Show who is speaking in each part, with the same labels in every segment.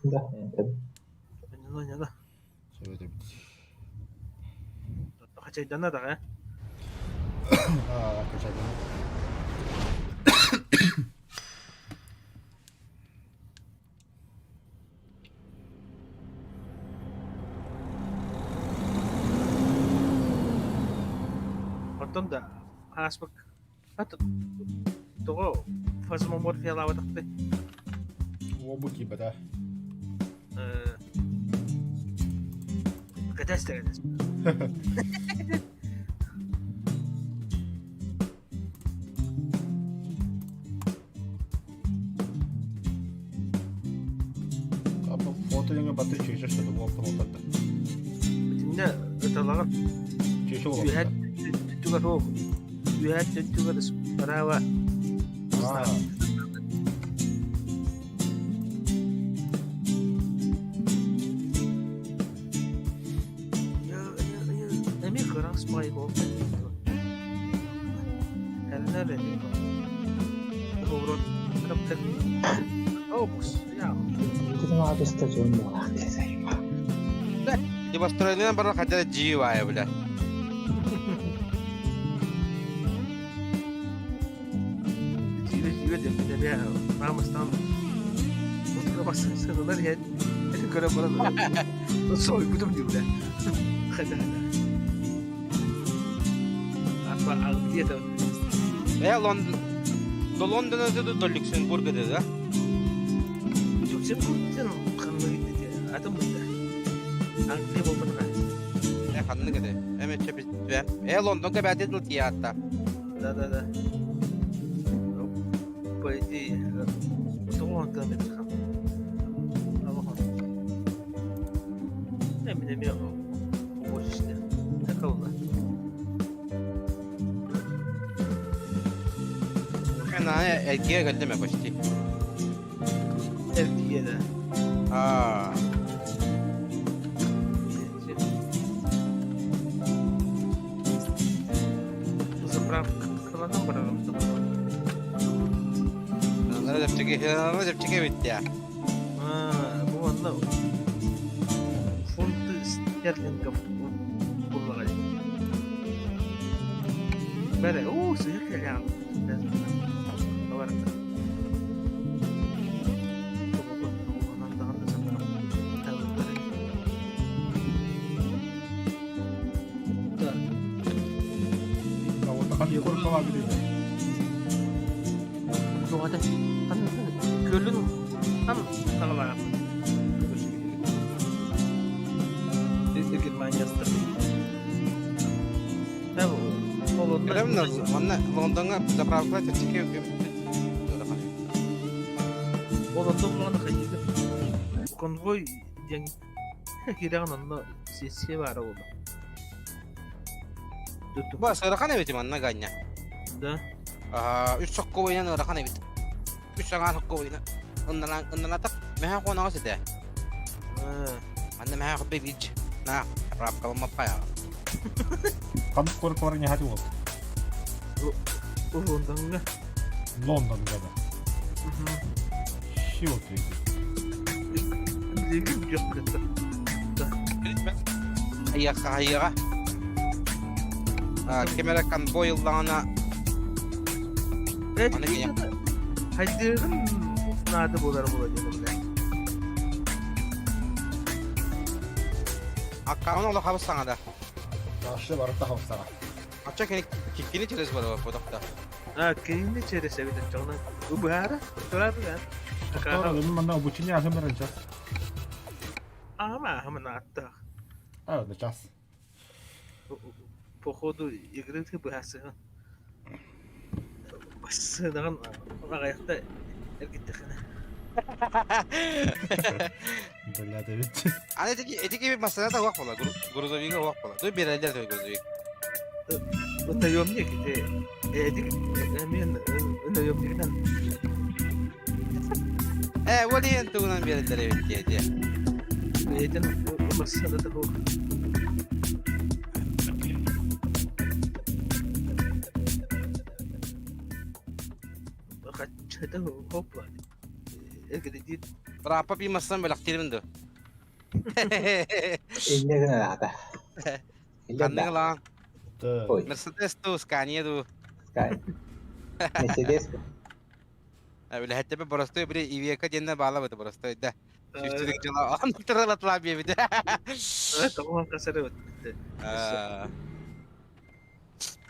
Speaker 1: Да, это
Speaker 2: Ньана-ньана.
Speaker 3: Сөп эбит.
Speaker 2: Хачайдана даҕа.
Speaker 3: Аа, качайдана.
Speaker 2: Оттон да ааспык Тоҕо фазмоморфиялаабатахпыт?
Speaker 3: Уолбут киирбэтэ.
Speaker 2: Кэтэс да кэтэс.
Speaker 3: Апа фото дьоҥҥо баты чүөчэ что-то буолта буолтарда.
Speaker 2: Итиннэ ыталаҕын
Speaker 3: Чүөчэ
Speaker 2: үөһэ
Speaker 3: буолбатта.
Speaker 2: өттүгэр суох үөһэ өттүгэр справа
Speaker 3: Аа.
Speaker 2: Эмиэ кыра спай буолта. Эрнер
Speaker 4: Демонстрационный баран хотя живая, бля. Э, Лондон... До Лондона до Люксембурга да?
Speaker 2: Люксембургтан ханнык атын бытта. Англия буолбатаҕа.
Speaker 4: Э, ханнык этэ? Эмечче бистэ. Э, Лондонга бэти дыл тиятта.
Speaker 2: Да, да, да. По идее, тоҕо километр хам. Эмин эмиэ оҕочисте. Такалла.
Speaker 4: Она эргиэ кэллим почти.
Speaker 2: Эргиэ да.
Speaker 4: Аа.
Speaker 2: Заправкаланан барарым.
Speaker 4: Анара чэпчэки, анара чэпчэки эбит дии.
Speaker 2: Аа, бу манна фунты стерлингов буллаҕай. Бэрэ, уу, сыһык кэлэҕин. Көлүн хан хаҕалаах Германиястар.
Speaker 4: Манна Лондоҥҥа заправка чэпчэки
Speaker 2: Олордон буолан хайыыгын. Конвой диэн киирэҕин онно сессия баара буолла.
Speaker 4: Ба, ыарахан эбит манна Ганя.
Speaker 2: Да.
Speaker 4: Үс соккобойынан ыарахан эбит. Үс саҥа соккобойынан ынналаатах мэһэ хуонаҕа ситэ. Манна мэһэ хобби бич. На, заправкаламмаппай аҕа.
Speaker 3: Ханнык куорат бар ньаһати уол?
Speaker 2: Лондоҥҥа.
Speaker 3: Лондонга да. Чего ты?
Speaker 2: Билигин дьох кытта.
Speaker 4: Айыахха айыаҕа. Ким эрэ конвой ыллаҕына Аны киһи
Speaker 2: Хайдыгын наада буолар буола диэн
Speaker 4: Аккаун олох хабыс саҥада.
Speaker 3: Вообще барыта хабыс саҥа.
Speaker 4: Ачча кини кини через барыа бодохто.
Speaker 2: А, кинини через эбит оччоҕуна быһаара турааты да.
Speaker 3: Тохтоор, манна обучение аһым баран час.
Speaker 2: Аһым аһым нааттаах.
Speaker 3: А, да час.
Speaker 2: Походу игры ты быһаарсыһын. Сыанаҕын аҕыйахта эргиттэххинэ.
Speaker 3: Блядь, эбит.
Speaker 4: Аны эти эти киһи массыыната уох буола, грузовига уох буола. Туй биэрэллэр той грузовик.
Speaker 2: Наемник ити эдик мен наемнигинэн
Speaker 4: Э, ол иһин тугунан биэрэллэр эбит диэ.
Speaker 2: Бэйэтин массыыната суох. Хаччата хопла. Кредит.
Speaker 4: Бырааппа пиимастан бэлэхтиирбин дуо?
Speaker 1: Инньэ гынан аата.
Speaker 4: Ханнык ылаҕын?
Speaker 1: Ой.
Speaker 4: Мерседес дуу, Скания дуу?
Speaker 1: Мерседес.
Speaker 4: Үлэһиттэбэ боростуой били Ивека диэннэ баалабыт боростуой да. Сүүстүрүк дьыла антырылатлаа биэбит.
Speaker 2: Тоҕуһан касары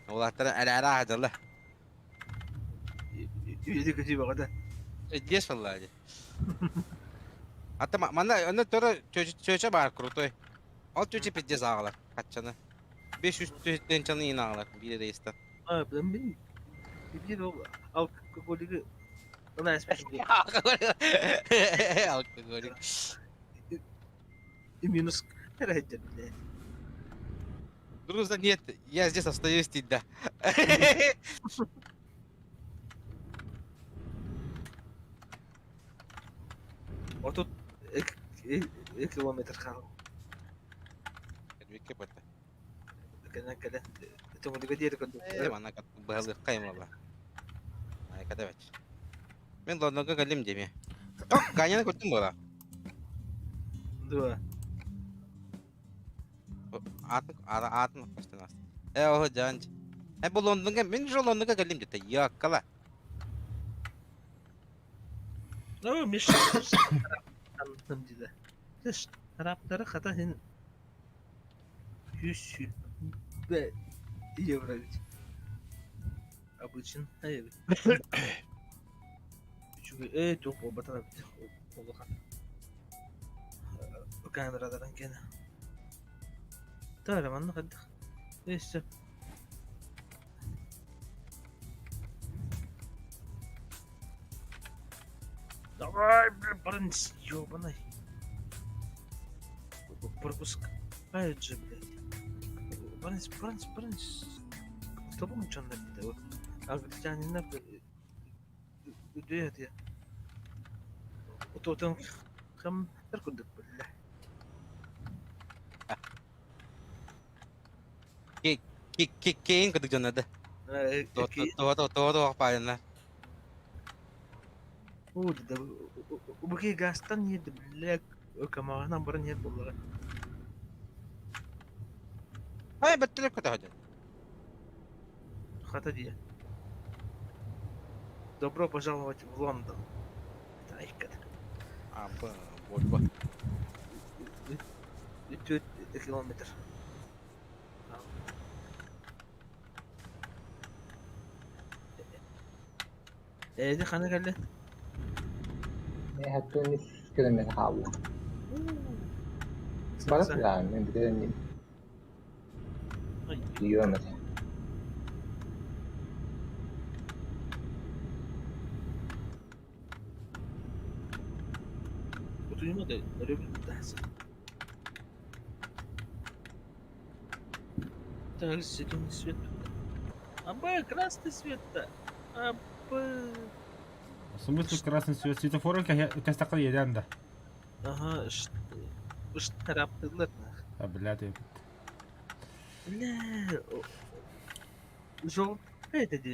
Speaker 4: Улааттара элээрэ аһадылла.
Speaker 2: Үйэти көтүү бөҕөтө.
Speaker 4: Дьиэс буоллаа дии. Ата манна онно тура чүөчэ баар крутой. Ол чүөчэ пиздец ааҕалар хаччаны. 500 тыһыынчаны иин ааҕалар биир рейстан.
Speaker 2: А, блин, биир ол алкоголигы ылаас
Speaker 4: Алкоголик.
Speaker 2: Минус эрэ блядь.
Speaker 4: Груза нет, я здесь остаюсь да.
Speaker 2: 32 километр хаал.
Speaker 4: Кэлбиккэ бата.
Speaker 2: Кэлэн кэлэн Төҥүлүгэ диэри көрдүк.
Speaker 4: Ээ, манна быһалыахха юм буолла. Айката бэт. Мин Лондонга кэллим диэми. О, Ганяны көрдүм буола.
Speaker 2: Дуо.
Speaker 4: Аатын аатын көстөн ааста. Э, о, дьаанч. Э, бу Лондонга, мин же Лондонга кэллим дете. Яккала.
Speaker 2: Ну, Миша, там диде. Тараптары хата син 100 евро ведь. Обычно. Үчүгэй ээ туох буолбатах эбит улахан камераларын кэнэ. Таара манна хайдах өссө Давай, блин, барынс, ёбаный. Пропускают же, блядь. Барынс, барынс, барынс. Тобун чоннор дии Англичаниннар үтүө этэ. Отуотун хам курдук биллэ.
Speaker 4: Киин курдук дьоннор да. Туһа туох паайыннар.
Speaker 2: Уу да убукей газтан ниэдэ биллэ ыкамаҕынан баран иһэр буоллаҕа.
Speaker 4: Ай бэттэлек көтөһөдөн.
Speaker 2: Хата дии. Добро пожаловать в Лондон. Айкат.
Speaker 4: А, Вольво.
Speaker 2: Үтүө километр. Ээди хана кэллин?
Speaker 1: Хаттын үс километр хаалла. Барып мен бүтэн Тиийиэм этэ.
Speaker 2: Утуйума да өрөбүл тахса. Так, зеленый свет. Аба, красный свет-то. Аба.
Speaker 3: В смысле красный свет? Светофоры кастакал еден да.
Speaker 2: Ага, штраптылар.
Speaker 3: А, блядь, я...
Speaker 2: Бля, желтый это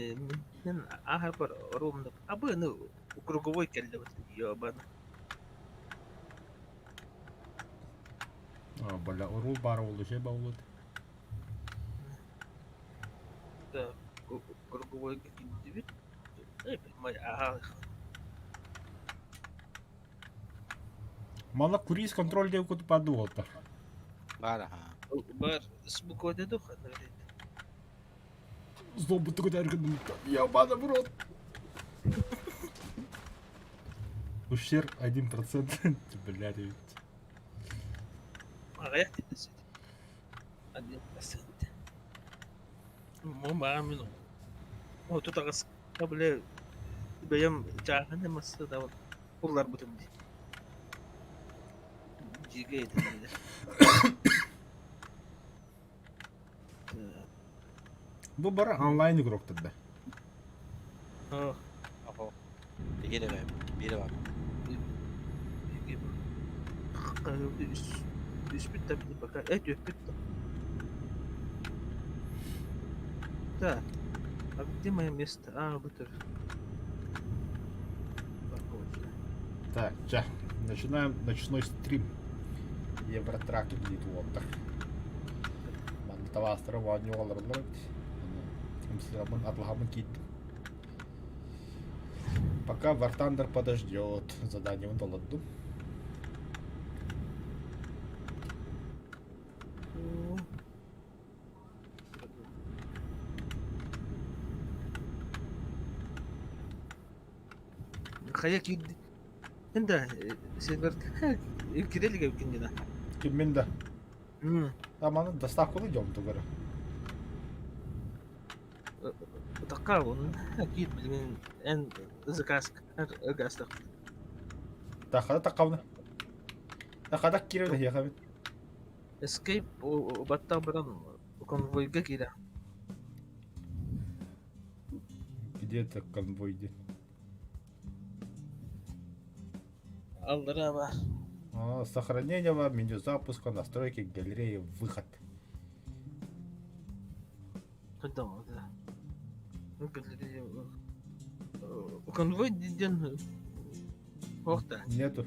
Speaker 2: мен аха бар ровно. Абы, ну, круговой кэллэ ёбана.
Speaker 3: А, бля, урул бар oldu şey oldu.
Speaker 2: Да, круговой кидибит. Эй, ага.
Speaker 3: Мала круиз контроль деп кутуп барды болду.
Speaker 4: Бар, аха.
Speaker 2: Бар, сбукоде духа,
Speaker 3: Злобу такой Ебана в рот. Ущерб 1%. Блядь.
Speaker 2: Аҕыйах диэтэ 1%. Му мин 38 бile бэйэм чааһын массыына улларбытым дии. Дьигэ этим
Speaker 3: Бу бар онлайн игроктар да.
Speaker 4: Охо. Биир бар, биир бар.
Speaker 2: Үспүт да пока түөппүт да. Так, а где мое место? А, бутер. Парковочная.
Speaker 3: Так, ча, начинаем ночной стрим. Евротрак диит уолтар. Манна табаастара оонньуу олороллор эбит. Ымсыырабын атлаһаммын киирдим. Пока War Thunder подождет. Заданиебын толордум.
Speaker 2: Хайа киирди Да, Сильвер кирелиге киндина.
Speaker 3: Киммин да. Аманы доставканы дьом тугара.
Speaker 2: Такка он киит билген эн заказ гаста.
Speaker 3: Тахада таккабына. Тахада киреле хияхабит.
Speaker 2: Escape батта баран конвойга киирэ.
Speaker 3: Где-то конвой где.
Speaker 2: Аллараа баар.
Speaker 3: А, сохранение меню запуска, настройки, галереи, выход.
Speaker 2: Да. Галерея. Конвой диэн Охта.
Speaker 3: Нету.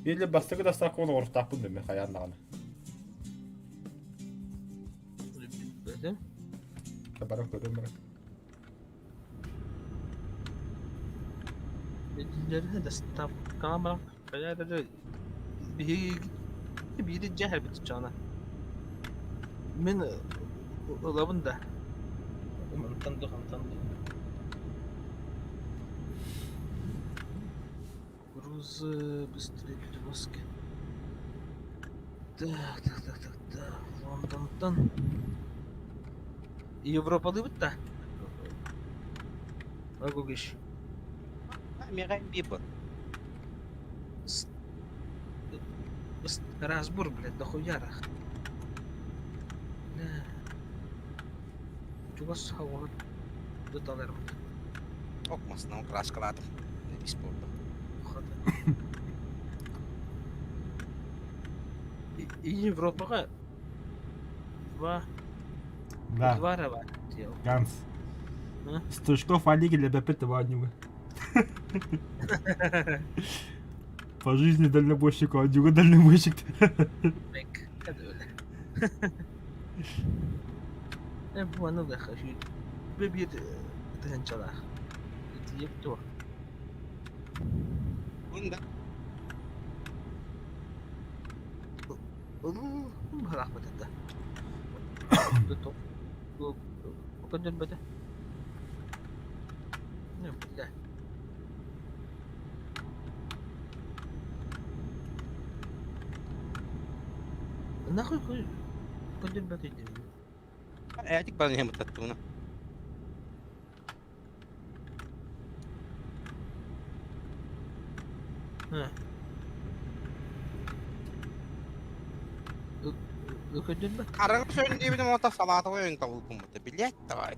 Speaker 3: Или бастакы доставка оны ортақпын деме хайан даҕаны.
Speaker 2: Билбэтим.
Speaker 3: Баран көрүм баран.
Speaker 2: Итилэрэ доставкаҕа баран хайа эрэ биһиги биири дьэһэрбит чаана. Мин ылабын да мантан да хантан да Грузы быстрее перевозки. Так, так, так, так, так. Лондонтан. Европалыыбыт да? Агугиш.
Speaker 4: Миэхэ биир
Speaker 2: Разбор, блядь, дохуярах. Бля. Чугас хаула дуталарым.
Speaker 4: Ок, масынан краскалаатым. Ис буолла.
Speaker 2: Европаҕа два
Speaker 3: Да,
Speaker 2: два раба делал.
Speaker 3: Ганс. Стручков Олег или опять Ванюга. По жизни дальнобойщик, а Анюга дальнобойщик.
Speaker 2: Бу аны да хочу. Бир тыһынчалаах. Итиеп туох.
Speaker 4: Мин да
Speaker 2: Бырахпыт да. Көндөрбөтө. Бля. Нахуй көндөрбөтө диэн.
Speaker 4: Ээдик баран иһэн быттаттыбына.
Speaker 2: Көндөрбөт.
Speaker 4: Арыгы сөйн диэбитим уонна салаатовай өйүн табылбыммыта. Билиэт давай.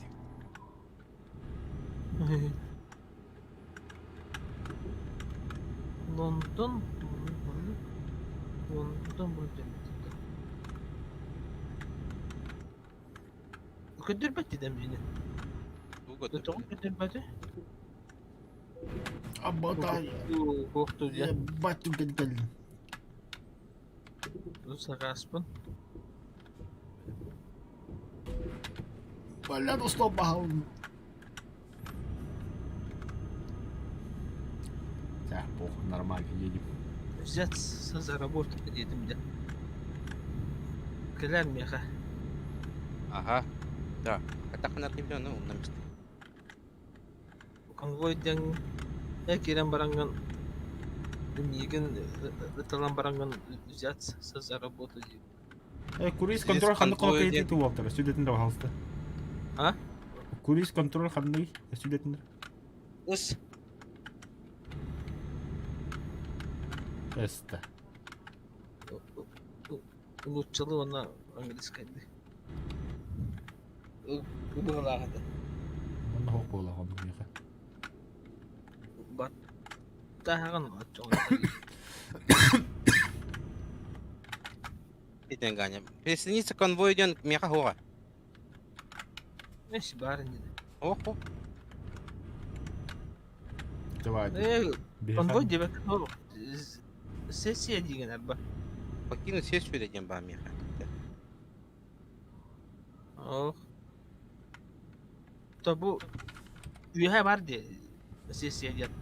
Speaker 2: Лондон Лондон будет. Көндөрбөт дедем мени. Тоҕо көндөрбөтү?
Speaker 3: Абатай.
Speaker 2: Туохту дьэ.
Speaker 3: Ебать түгэн
Speaker 2: Сакааспын.
Speaker 3: Бля, ну стоп, Так, похуй, нормально, едем.
Speaker 2: Взяться за работу диэтим дьэ. Кэлээр миэхэ.
Speaker 4: Ага. Да. Хатахына тибден умна мист.
Speaker 2: Конвой диэн киирэн бараҥҥын миигин ыталан бараҥҥын взяться за работу диир.
Speaker 3: Круиз контроль ханнык
Speaker 4: конвой
Speaker 3: кнопка
Speaker 4: диэн.
Speaker 3: туолтара сүдэтин пожалуйста.
Speaker 2: А?
Speaker 3: Круиз контроль ханнык сүдэтин
Speaker 4: Ыс.
Speaker 3: Эста.
Speaker 2: Нууччалыы уонна английскайдыы. Быһылаах этэ.
Speaker 3: Манна хоқ буола хонук миэхэ.
Speaker 2: Баттааһаҕын оччоҕо.
Speaker 4: Итен Ганя. Присоединиться конвой диэн миэхэ хуоҕа.
Speaker 2: Эс баар иннинэ.
Speaker 4: Ох, ох.
Speaker 3: Давай.
Speaker 2: Конвой диэбэккэ ол сессия диигин арба.
Speaker 4: Покинуть сессию диэн баар миэхэ.
Speaker 2: Ох. То бу үөһэ бар дии сессия диэн.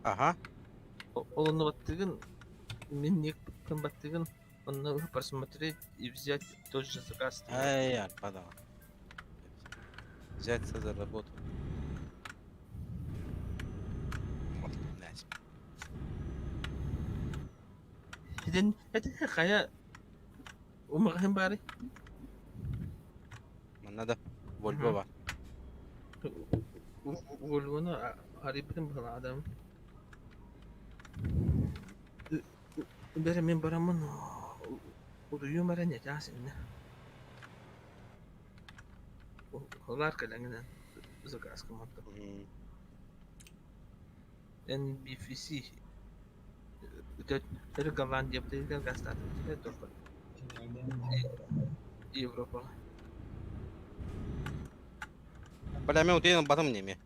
Speaker 4: Аха.
Speaker 2: Ол онно баттыгын мин никпин баттыгын онно просмотреть и взять тот же заказ.
Speaker 4: Ай, арба даҕаны. Взяться за работу. Блядь.
Speaker 2: Итин это хайа умаҕаһын баары?
Speaker 4: Манна да Вольво бар.
Speaker 2: Вольвону арыйбытым быһалаадым. Бэрэ мин бараммын утуйуум эрэ ньачаас иннэ. Ылаар кэлэҥинэн заказка мантан. NBFC Өтөр Голландиябытыгар газтаатыбыт туохха Европаҕа.
Speaker 4: Бля, мен утуйан ылбатым неме.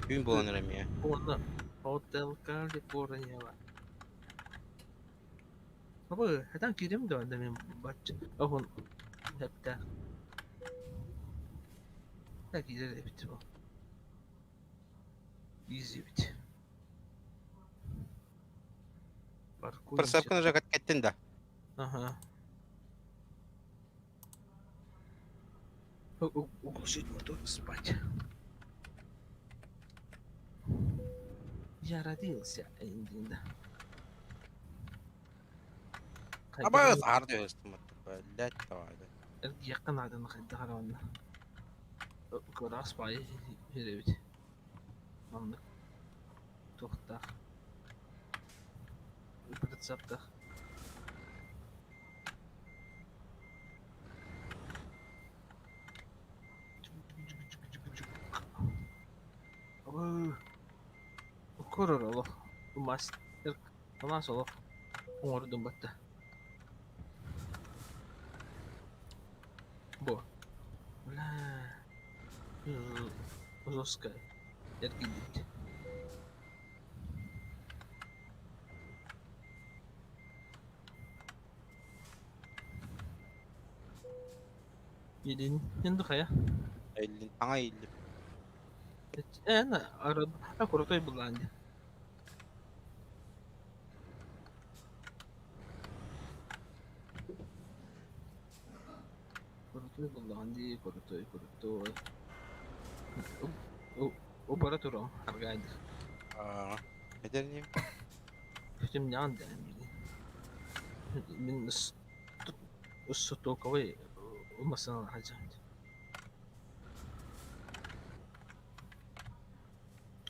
Speaker 4: Түүн буолан эрэ эмиэ.
Speaker 2: Уонна Hotel California Бу хатан киирим да да мин бачча оһун хэптээх. Да киирэр эбит бу. Easy эбит. Паркуемся.
Speaker 4: Просапканы уже кэттин да.
Speaker 2: Ага. Углушить мотор спать. Я родился, Эндин.
Speaker 4: Абы саар диэстим блядь давай.
Speaker 2: Эргиэххэ нааданы хайдах эрэ онно. Кыраас баайы иһирэбит. Маннык туохтаах рецептах. Көрөр олох мастер Алмаас олох оҥордум батта. Бу. Бля. Жесткая. Эргийбит. Илин хайа?
Speaker 4: Илин, аҥа ииллим.
Speaker 2: Эн араб крутой буллаан дии. Крутой буллаан дии, крутой, крутой. Убара туром, аргайдыр.
Speaker 4: Аа, этэр ним.
Speaker 2: Бүтүмнэҕин да мин стоковый массыыналар сылдьабын.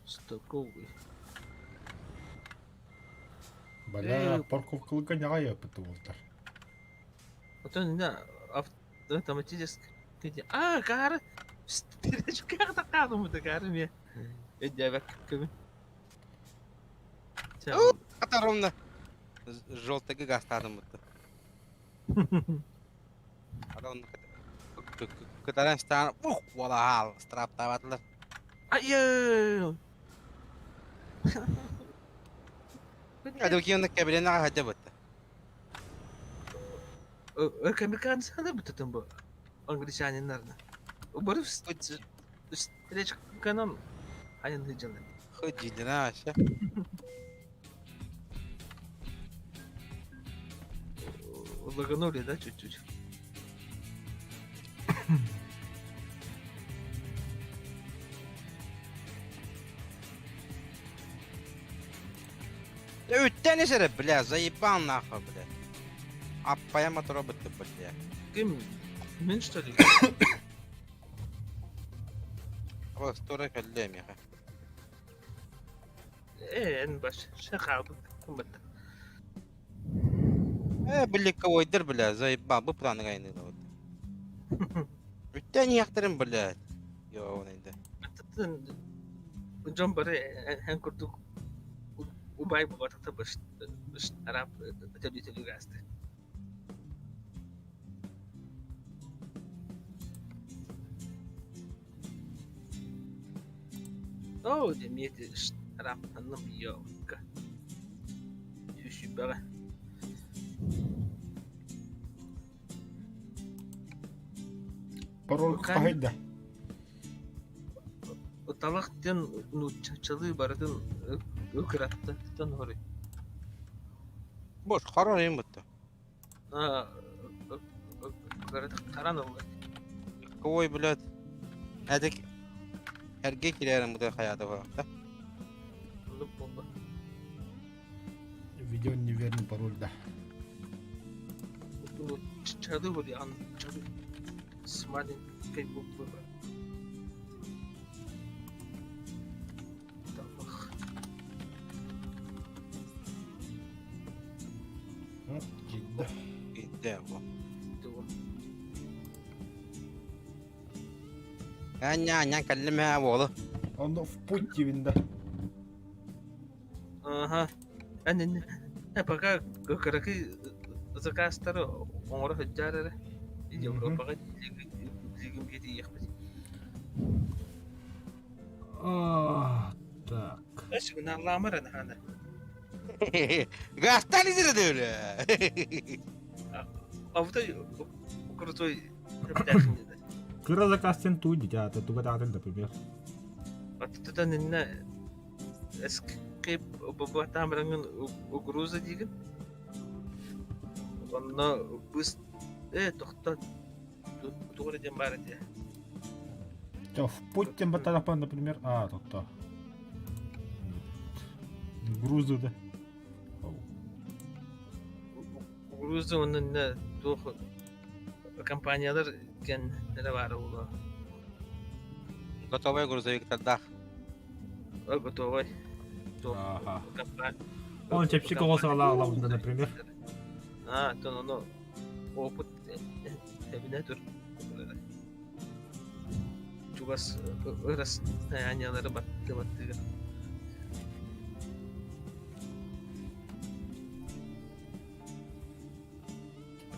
Speaker 2: Стоковый.
Speaker 3: Бля, парковкалыга ньаҕай ыппыт уолтар.
Speaker 2: Оттон инде автоматически а каары перечкаҕа хаалымыта каары эмиэ өйдөөбөккүбүн.
Speaker 4: Ровно желтыгы гастаатым бутта. Кытаран стан ух уолаал страптаабатылар.
Speaker 2: Айыы!
Speaker 4: Адокионы кэбилен аҕа бутта.
Speaker 2: Американцаны бутатын бу англичаниннарны. Бары встречканан хайын хыдьалар.
Speaker 4: Хыдьилина вообще.
Speaker 2: Лаганули, да, чуть-чуть?
Speaker 4: Да үттэн эрэ, бля, заебал нахуй, бля. Аппая моторобытты, бля.
Speaker 2: Ким? Мин что ли?
Speaker 4: Тура кэллэ миэхэ.
Speaker 2: Ээ, эн баш, шахабыт, кымбат.
Speaker 4: Э, били кавойдер, бля, заебал, бу планы гайны вот. Үттэн иэхтэрин, блядь. Йоо, инде.
Speaker 2: Дьон бары эн курдук убай буолбатахта араб төлүү гаасты. Оо, дэмиэти штрафтанным ёлка. Сүүсүйбэҕэ.
Speaker 3: Пароль хаһыйда.
Speaker 2: Талах диэн нууччалыы барытын ыкыраттан хоруй.
Speaker 4: Бош, харан бытта.
Speaker 2: Харан ылла.
Speaker 4: Ой, блядь. Эдик эрге кирерин бу хаята да.
Speaker 3: Введен неверный пароль, да.
Speaker 2: Чады вариант, чады с маленькой буквы В. Талах.
Speaker 3: Киирдэ.
Speaker 4: Киирдэ бу. Аня, аня, кэллим ээ буолу.
Speaker 3: Онно в путь диибин да.
Speaker 2: Ага. Пока кыракый заказтары оҥоро сылдьар эрэ. Европаҕа билигин тиийиэхпит.
Speaker 3: Так.
Speaker 2: Сигналлаама эрэ наһааны.
Speaker 4: Гастали зирдөлө.
Speaker 2: Авто крутой
Speaker 3: Кыра заказ туу дитя, туга даҕатын например.
Speaker 2: Оттотон иннэ эскип бабатаамраҥын угроза диигин. Онно быс тохтон тугу эрэ диэн баар этэ.
Speaker 3: В путь тем батарапан, например, а, тохто. Грузы, да.
Speaker 2: Грузы онно туох компаниялар кэннэрэ баара буолуо.
Speaker 4: Готовый грузовиктардаах.
Speaker 2: Готовый.
Speaker 3: Ага. Он чепчик оҕо например.
Speaker 2: А, то ону опыт эбинэ тур. Чугас расстояниялары батты баттыга.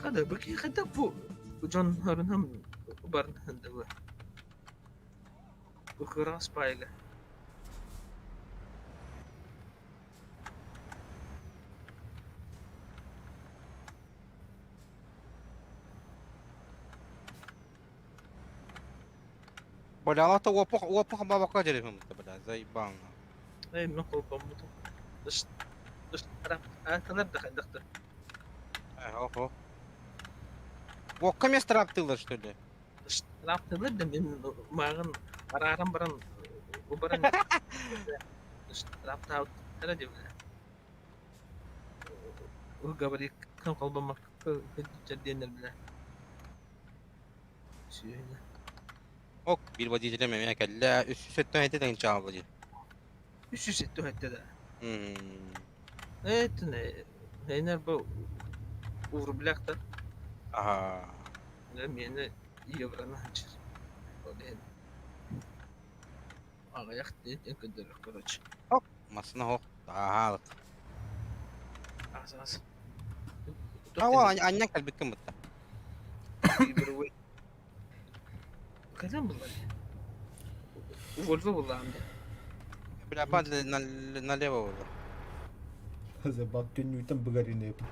Speaker 2: Хада быки хада бу дьон хорунам барнандыбы. Укырас пайга.
Speaker 4: Бля, ата уоппах уоппах бабакка деревим бля, заебал.
Speaker 2: Эй, мен холбоммутум. Аталар да хайдахтар.
Speaker 4: Ого. Уокка место раптылар, что ли?
Speaker 2: Раптылар да мен маған арааран баран баран раптаабыттара деп. Говори, кым холбоммак диэннэр билэ. Сүүнэ.
Speaker 4: Ок, биир водителем эмиэ кэллэ. Үс жүз өттөн этэ тыһыынча аҕалла дии.
Speaker 2: 307 этэ да. Этин эйнер бу в рублях да.
Speaker 4: Ага.
Speaker 2: Мені евроны ханчыр. Ол иһин аҕыйах диэн көрдөрөр короче.
Speaker 4: Ок, массыына ох. Ааһаалык.
Speaker 2: Аас аас.
Speaker 4: Aa, анньан кэлбиккин бытта.
Speaker 2: Кэлэн булла. Вольво буллаҕым дии.
Speaker 4: Бля, падли налево было.
Speaker 3: Забат түннүтэн быгаринепит.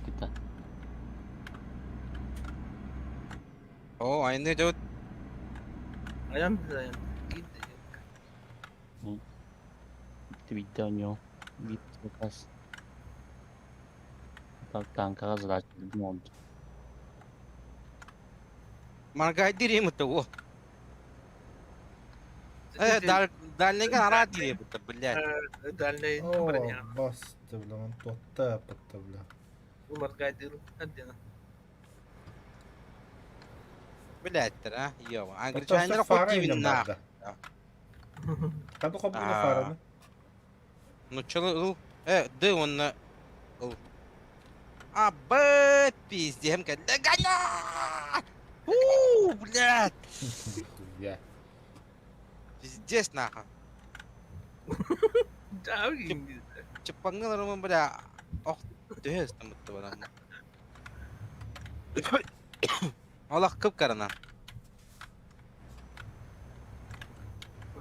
Speaker 5: Kita.
Speaker 4: О, айны дьот.
Speaker 2: Айан айан.
Speaker 5: Видео заказ. Танкаҕа задача оҥордум.
Speaker 4: Маргайдир это о. Дальнейга араа дире бутта, блядь.
Speaker 2: Дальний
Speaker 3: О, бас, бля, он тотта, патта, бля.
Speaker 2: Маргайдир отдельно.
Speaker 4: Блядь, а, ё. Англичанин хоть нах.
Speaker 3: Каду хоббуна фараны.
Speaker 4: Ну чё, ды он А, б, пиздем, гоня! У, блядь!
Speaker 3: Я.
Speaker 4: Пиздец, нахуй.
Speaker 2: Да,
Speaker 4: Чаппаңныларым, бля. Ох, Төһө ыстаммытта баран. Олох кып-карана.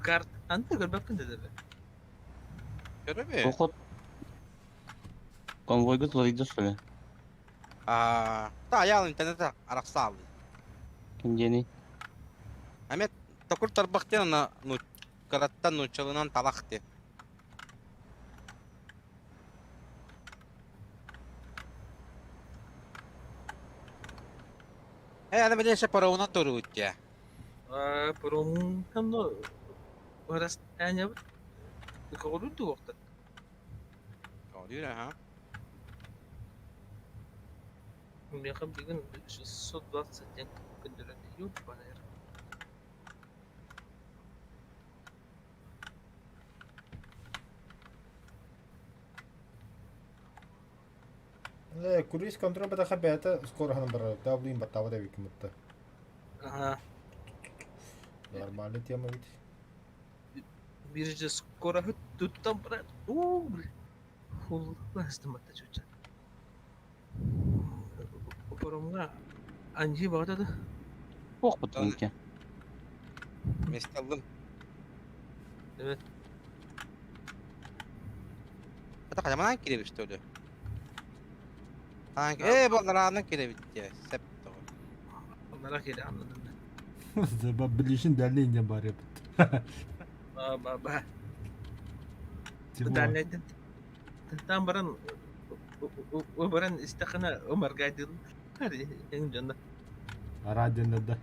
Speaker 2: Карт анты көрбөппүн да дебе.
Speaker 4: Көрөбү.
Speaker 5: Поход. Конвойга туларыйда что ли?
Speaker 4: Аа, та аял интернет арахсаалый.
Speaker 5: Ким диэний?
Speaker 4: Эмиэ токур тарбах диэн ана ну кыраттан нууччалынан талах диэн. Э, аны билиэшэ паровунан туруут дии.
Speaker 2: Аа, паромунан расстояние көҕүлүүр дуоҕуттан.
Speaker 4: Көҕүлүүр аха.
Speaker 2: Миэхэ бүгүн 620 диэн көрдөрөн ёбаный.
Speaker 3: Э, круиз контроль батаха бэйэтэ скороһынан барар. Да, блин, баттаабат эбиккин бытта.
Speaker 2: Ага.
Speaker 3: Нормальный тема ведь.
Speaker 2: Бирже скоро туттан брат. Уу, бля. Хулластым атта чуча. Паромҥа аньыы баҕата да.
Speaker 5: Туох бутунке?
Speaker 4: Месте аллым.
Speaker 2: Evet.
Speaker 4: Это хадаманан кирэбит что ли? Э, баллараанан кирэбит дии. Сеп тоҕо.
Speaker 2: Onlara кире anladım ben.
Speaker 3: Билишин дальний бар эбит.
Speaker 2: Ба ба ба. Дальнайдын. Там баран баран истэххинэ ымаргайдыыл эҥин дьонно.
Speaker 3: Радио да.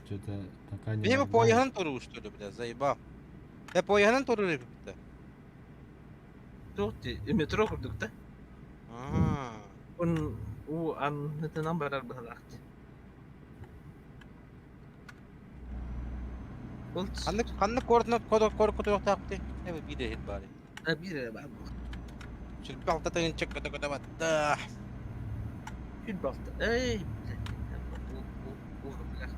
Speaker 3: Что-то пока не
Speaker 4: Били бу поеһынан туруу что ли, бля, заебал. Э, поеһынан туруур эбиппит да.
Speaker 2: Туох дии метро курдук да.
Speaker 4: Аа.
Speaker 2: Он уу аннытынан барар быһалаах дии. Ол
Speaker 4: Ханнык ханнык куоратынан куорат кутуйуохтаахпытый? Э, биир иһит баар.
Speaker 2: Биир эрэ баар буолуо.
Speaker 4: Сүрбэ алта тыһыынча көтө-көтө батта.
Speaker 2: Сүрбэ алта. Эй, блядь.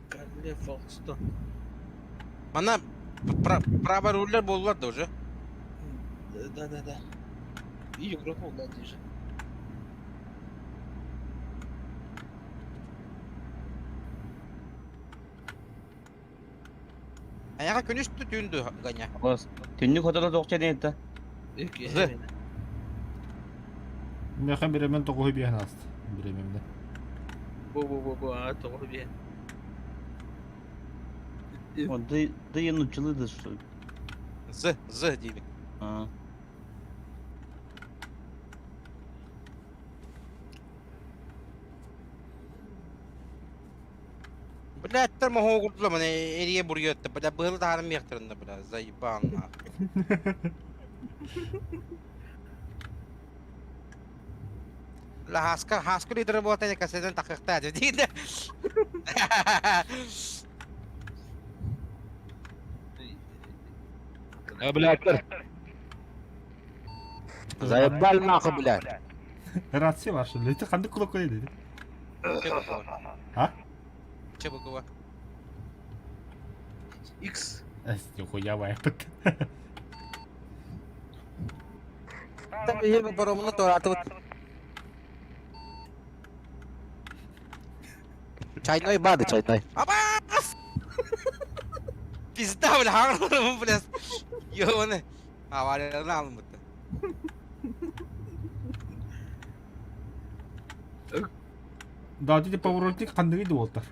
Speaker 2: Карле Фолкстон.
Speaker 4: Манна право руллер буоллар да уже?
Speaker 2: Да-да-да. И Европа да же.
Speaker 4: Айаҕа күнүс түүн дуу Ганя?
Speaker 5: Түннүк хотоно туох диэн этэ?
Speaker 4: З.
Speaker 3: Миэхэ бириэмэн тоҕуһу биэһэн ааста. Бириэмэмнэ.
Speaker 2: Бу-бу-бу-бу, аа тоҕо биэ.
Speaker 5: Да, да я нуччалыы да что ли?
Speaker 4: З, З диибин.
Speaker 5: Аа.
Speaker 4: Блядь, моһуогурдулар маны эрийэ буруйа бля быһылы таһааран миэхтэринэ бля заебал нахуй. Бля хаска хаска лидера буолтан кассетан тахыахтаа диир.
Speaker 1: Блядь, Заебал нахуй, блядь.
Speaker 3: Рация ваша, это ханнык кулакой dedi. А?
Speaker 4: Чебукова.
Speaker 2: X.
Speaker 3: Нихуя вайпыт.
Speaker 4: Паромуна туораатыбыт. Чайной бады, чайной. Абаас! Пизда, бля, хаҥар бля. Ёбаны. Аварияларын алыммыт.
Speaker 3: Да, ти поворотник ханныгы буолтар.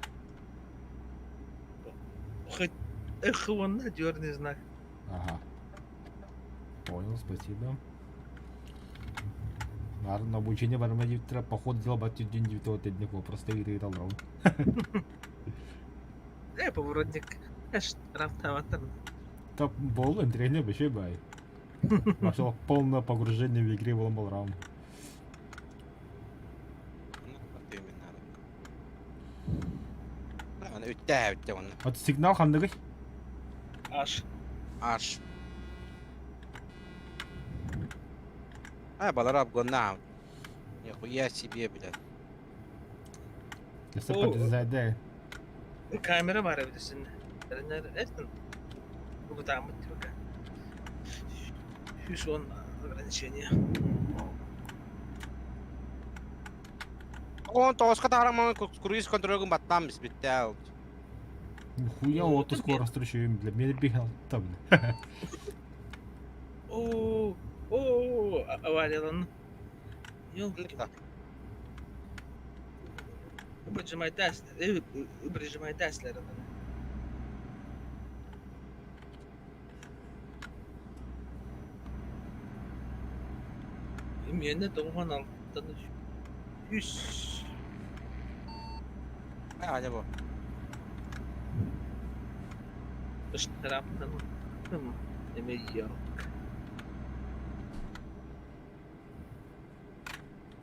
Speaker 2: Хоть эх, он дерный знак.
Speaker 3: Ага. Понял, спасибо. Наверное, на обучение барма диптера поход дела бат день девятого дня просто игры дал.
Speaker 2: Э, поворотник. Штраф
Speaker 3: Топ бол тренер вообще бай. Вошло полное погружение в игре был раунд.
Speaker 4: Үттэ үттэ онно.
Speaker 3: Вот сигнал ханныгый?
Speaker 2: Аш.
Speaker 4: Аш. А, балар обгонна. Нихуя себе, блядь.
Speaker 3: Если подрезать, да.
Speaker 2: Камера бар эбит. Бытааммыт типа. 110 ограничение.
Speaker 4: Он тоҕуска таһараммын круиз контролгун баттаан биспитте.
Speaker 3: Нихуя ото скоро встречаем для меня бегал там.
Speaker 2: О, о, авариялан. Ёлки. Прижимайтаслер. Миэнэ тоҕуһан алтан үс
Speaker 4: Аня бу.
Speaker 2: Ыштараптан эмэ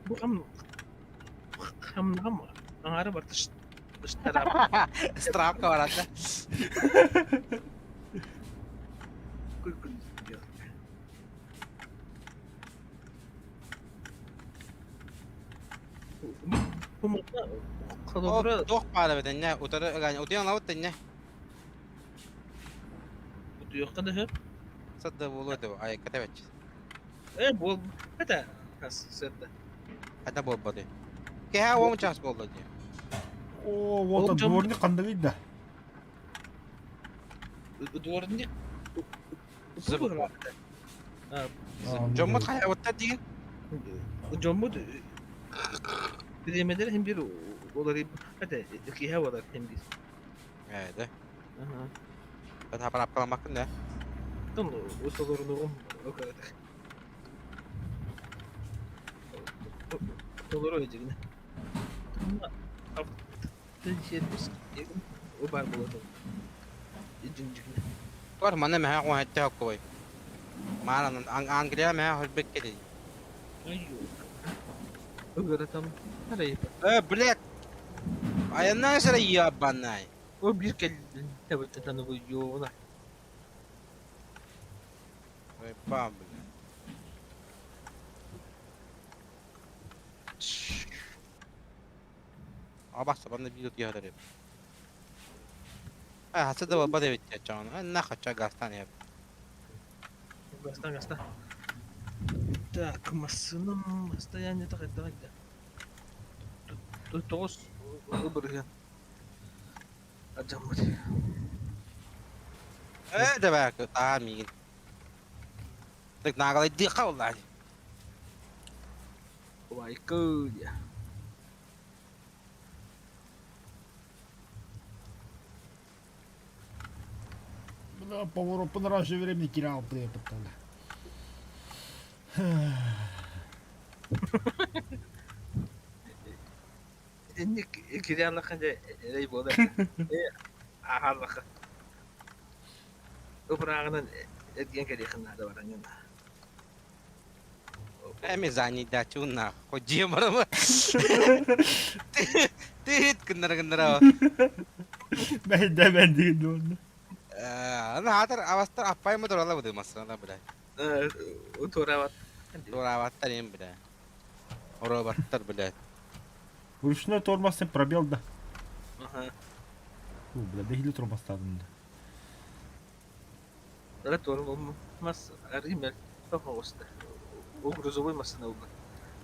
Speaker 2: Бу хам хам аҥаара барыта ыштараап.
Speaker 4: Страпка барата. Туох баара бэтэннэ утары утуйан ылабыт тэннэ.
Speaker 2: Утуйуохха да сөп.
Speaker 4: Садда буолуо этэ айыкката бэччи.
Speaker 2: Э буол это сырда.
Speaker 4: Это буолбаты. Кэһэ уон час буолла дии.
Speaker 3: О, вот дворник ханныгый да.
Speaker 2: Дворник
Speaker 4: Дьоммут хайабыттар диин?
Speaker 2: Дьоммут бириэмэлэр иһин биир олорый это киһи олар иһин биир.
Speaker 4: Ээ да. Хапарапкаламмаккын да?
Speaker 2: Тон толорунугум окоратах. Толору өйдүгүнэ. Сервис бар буолар.
Speaker 4: Бар манна мэһэ оҥоһэтте хоккой. Маан Англия мэһэ хөрбөт кэлий.
Speaker 2: Ыгыратам.
Speaker 4: Э, блядь. Айаннаа сара ебаный.
Speaker 2: О бир кэллин тэбэттэн буйуона.
Speaker 4: Ой, бам, блядь. Абас банна биир тиһэр эбит. А, хасы да буолбат эбит диэччэҕин. На хача газтан иһэбит.
Speaker 2: Газтан, газтан. Так, массыынам расстояние хайдах да. Тоҕус бырыһыан. Адьаммыт.
Speaker 4: Э, давай, аа, миигин. Так нагалайдыахха буоллаа.
Speaker 2: Убайкы диэ.
Speaker 3: Бля, поворот раньше времени терял, бля, потом.
Speaker 2: Инник кириаллаха дьэ эрэй буолар. Ааһаллаха. Ыпырааҕынан эргийэн кэлиэххин наада бараҥҥын.
Speaker 4: Эми занятачуна хоть барама. Тыыт гыннара гыннара.
Speaker 3: Бэйдэ бэндигин дуонна.
Speaker 4: Аны хаатар авастар аппайма турала быды массана бля.
Speaker 2: Тураабат.
Speaker 4: Тураабаттар им бля. Оробаттар бля.
Speaker 3: Ручной тормоз пробел да.
Speaker 2: Ага.
Speaker 3: Бля, да тормозтадым да.
Speaker 2: Ара тормоз аримел пожалуйста. О грузовой массына ылла.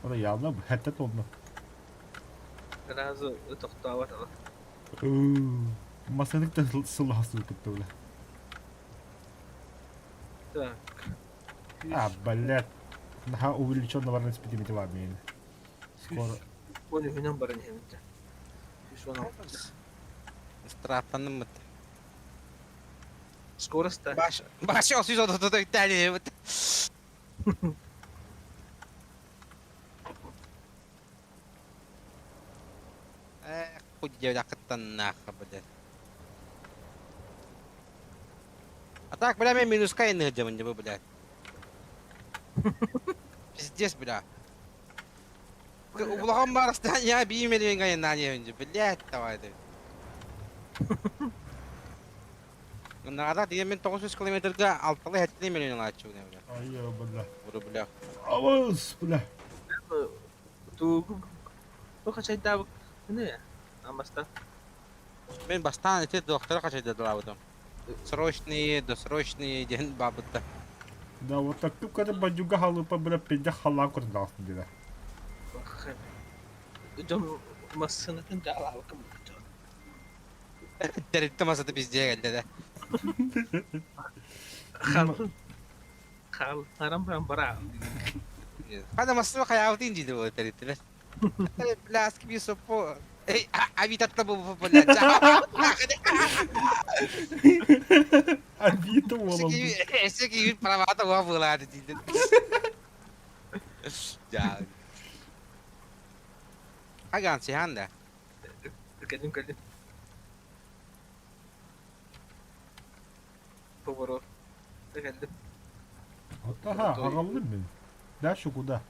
Speaker 3: Ора явно хэтте тонна.
Speaker 2: Сразу тохтообот ала.
Speaker 3: Массыынык да сыллаһастыы кытта бля.
Speaker 2: Так.
Speaker 3: А, блядь. Наха увеличенно баран спитимити бар мейін. Скоро.
Speaker 2: Он үһүнэн баран иһэбит. 116.
Speaker 4: Страптаныммыт.
Speaker 2: Скорость-то.
Speaker 4: Баш, баш 634 диэбит. Эх, хуй блядь. А так, бля, мен минуска иныгдемин дебе, блядь. Пиздец, бля. Улахан барыстан я биимелин гайнан блядь, давай ты. Нагада дигән 900 километрга алтылы хәтле миллион ачу бля.
Speaker 3: Ай, бля.
Speaker 4: Уры бля.
Speaker 3: Авыз, бля.
Speaker 2: Тугу. Бу хачайдаабык. Не? Амаста.
Speaker 4: Мен бастан ити доктора качайдадылабытым. Срочные, досрочные диэн баабытта.
Speaker 3: Да, вот так когда бандюга халыпа, бля, пиздец халаан курдаҕасын диэтэ.
Speaker 2: Дьон массыынатын дьаалаабыккын буолчу.
Speaker 4: Тэрилтэ масата пиздец кэллэ да.
Speaker 2: Хаалын хаалларан баран бараа.
Speaker 4: Хана массыына хайаабытын диidi буолар тэрилтэлэр. Пляски би соппо. Эй, авитатта бу блядь.
Speaker 3: Авито уолан.
Speaker 4: Эссе киһи правата уа буолаады диидин. Дьаа. Хаган сихан да.
Speaker 2: Кэлин кэлин. Поворот. Кэллим.
Speaker 3: Ага, аҕаллым мин. Дальше куда?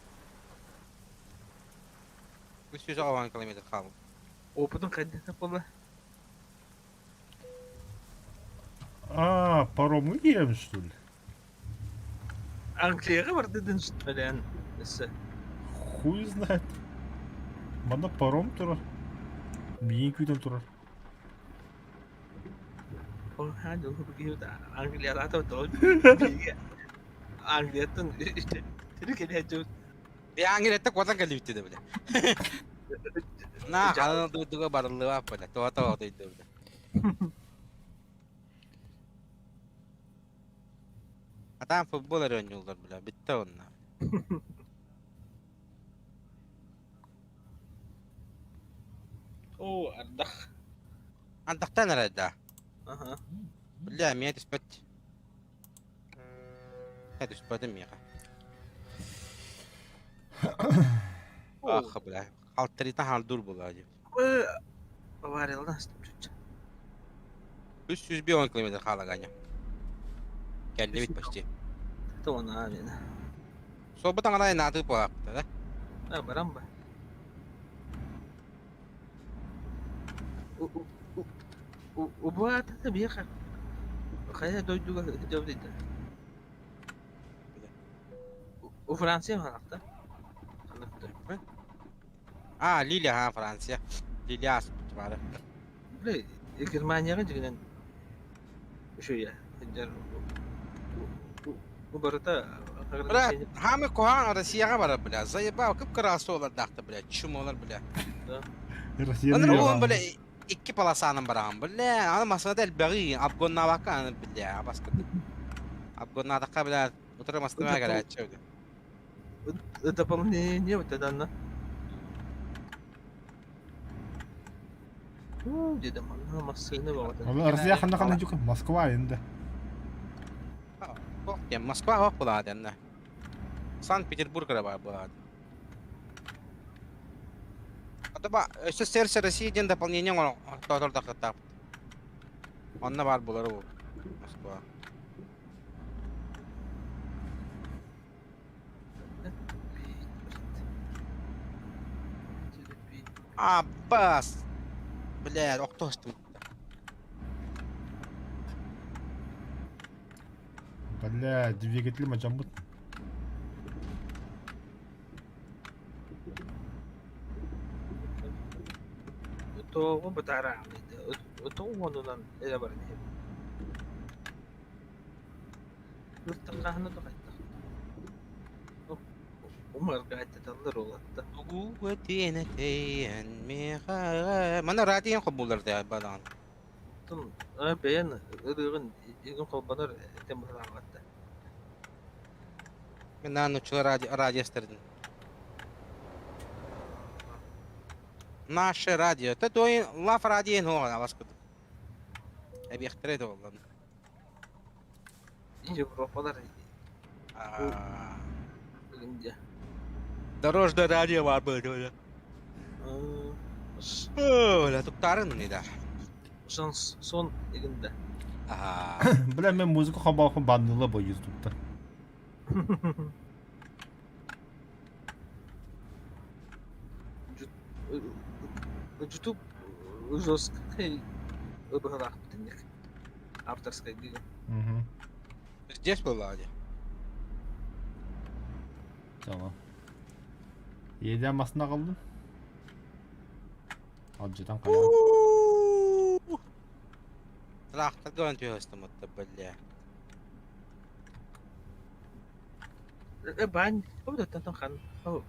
Speaker 4: 310 километр хаалбыт.
Speaker 2: Опытын хайдах буолла?
Speaker 3: А, паромы киирэн что ли?
Speaker 2: Англияҕа бардыдын что ли?
Speaker 3: Хуй знает. Манна паром турар. Миин күүтэн турар.
Speaker 2: Англиялаата Англияттан
Speaker 4: Англияттан куотан кэлбиттэ да бile. На халан дойдуга барыллыба бile. Туата дойду бile. Атаан футбол эрэ оонньууллар бile. Бүттэ онно.
Speaker 2: Оо, ардах.
Speaker 4: Ардахтан эрэ да.
Speaker 2: Аха.
Speaker 4: Бля, эмиэ түспэт. Түспэтим миэхэ. Ах, бля. Халтарыта хаалдуур буолаа дии.
Speaker 2: Авариялана астым чучча.
Speaker 4: 301 километр хаала Ганя. Кэллибит почти.
Speaker 2: Тоҕуна мин.
Speaker 4: Суолбут аҥарай наатыы буолааппыта да?
Speaker 2: А, баран ба. Убаатата биэхэ. Хайа дойдуга дьабдыйда. У Франция хаалта. Ханныктар.
Speaker 4: А, Лилия, ха, Франция. Лилия ааспыт баара.
Speaker 2: Бля, Германияҕа дьигинэн үчүгэй барыта
Speaker 4: Бля, хаамы куһаҕан Россияҕа барар, бля. Заебал, кып-кыра суоллардаахтар, бля, чумолар, бля.
Speaker 3: Россияны
Speaker 4: Аны уон, бля, икки полосанан бараҕын, бля. Аны массыната элбэҕи, обгоннаабакка, аны, бля, баскыты. Обгоннаатахха, бля, утары массыына кэлээччи, бля.
Speaker 2: Дополнение вот это она. Дедим манна массыына бөҕөтө.
Speaker 3: Россия ханна ханна дьука Москва инде.
Speaker 4: Ох, диэн Москва ох булаа дэннэ. Санкт-Петербург эрэ баар буолаа. Адаба өссө Сердце России диэн дополнение оҥордохтоохтор Онно баар буолара буолуо. Москва. Аббас! Бля, охтостум.
Speaker 3: Бля, двигатель мадьаммыт.
Speaker 2: Тоҕо бытаараҕын тоҕо уонунан эрэ баран иһэбин. Ыртаххаһына да хайдах Умаргааттаталлар уолаттар.
Speaker 4: Мана радион холбуулар да балаҕан.
Speaker 2: Оттон бэйэн ырыаҕын игин холбонор этэн быһалаабатта.
Speaker 4: Мен наан нуччалар радио радиостардын. Наше радио. Та той лав радио хуоҕа аласкыт. Эбиэхтэрэ да буоллан.
Speaker 2: Европалар Индия.
Speaker 4: Дорожное радио бар быһыыта. Бля, туктарын да.
Speaker 2: Сон игинде.
Speaker 3: Бля, мен музыка хабалхын банныла бо ютубта.
Speaker 2: Ютуб жесткий быһалаахпытынник авторскай диэн.
Speaker 4: Здесь была где?
Speaker 3: Tamam. Иэдээн массыына аҕаллым. Алдьатан хайаан.
Speaker 4: Тракторга баран түһэстим бля.
Speaker 2: Э, бань, ол хан.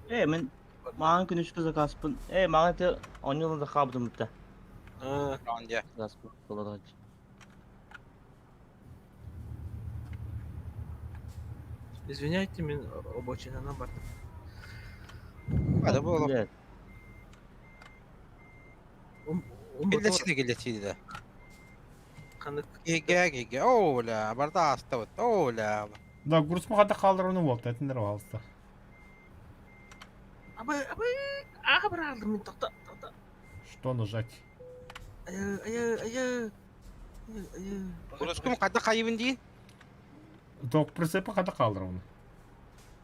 Speaker 5: Э, мен маған күнүскү заказпын. Э, маған те оңньолон да хаабытым бутта.
Speaker 4: Ронде.
Speaker 5: Заказпын болот.
Speaker 2: Извиняйте, мен обочинанан бардым.
Speaker 4: Hadi bu oğlum.
Speaker 5: Блядь.
Speaker 4: Киллесини киллесини да.
Speaker 2: Ханнык
Speaker 4: Геге геге. Оля, барда аста вот. Оля.
Speaker 3: Да, груз махата қалдыруны болды, әтіндер алыста.
Speaker 2: Абы, абы, аға бір алдым мен тоқта, тоқта.
Speaker 3: Что нажать?
Speaker 2: Айы, айы, айы. Айы, айы.
Speaker 4: Грузкум када кайыбын дейін?
Speaker 3: Ток прицепа қада қалдыруны.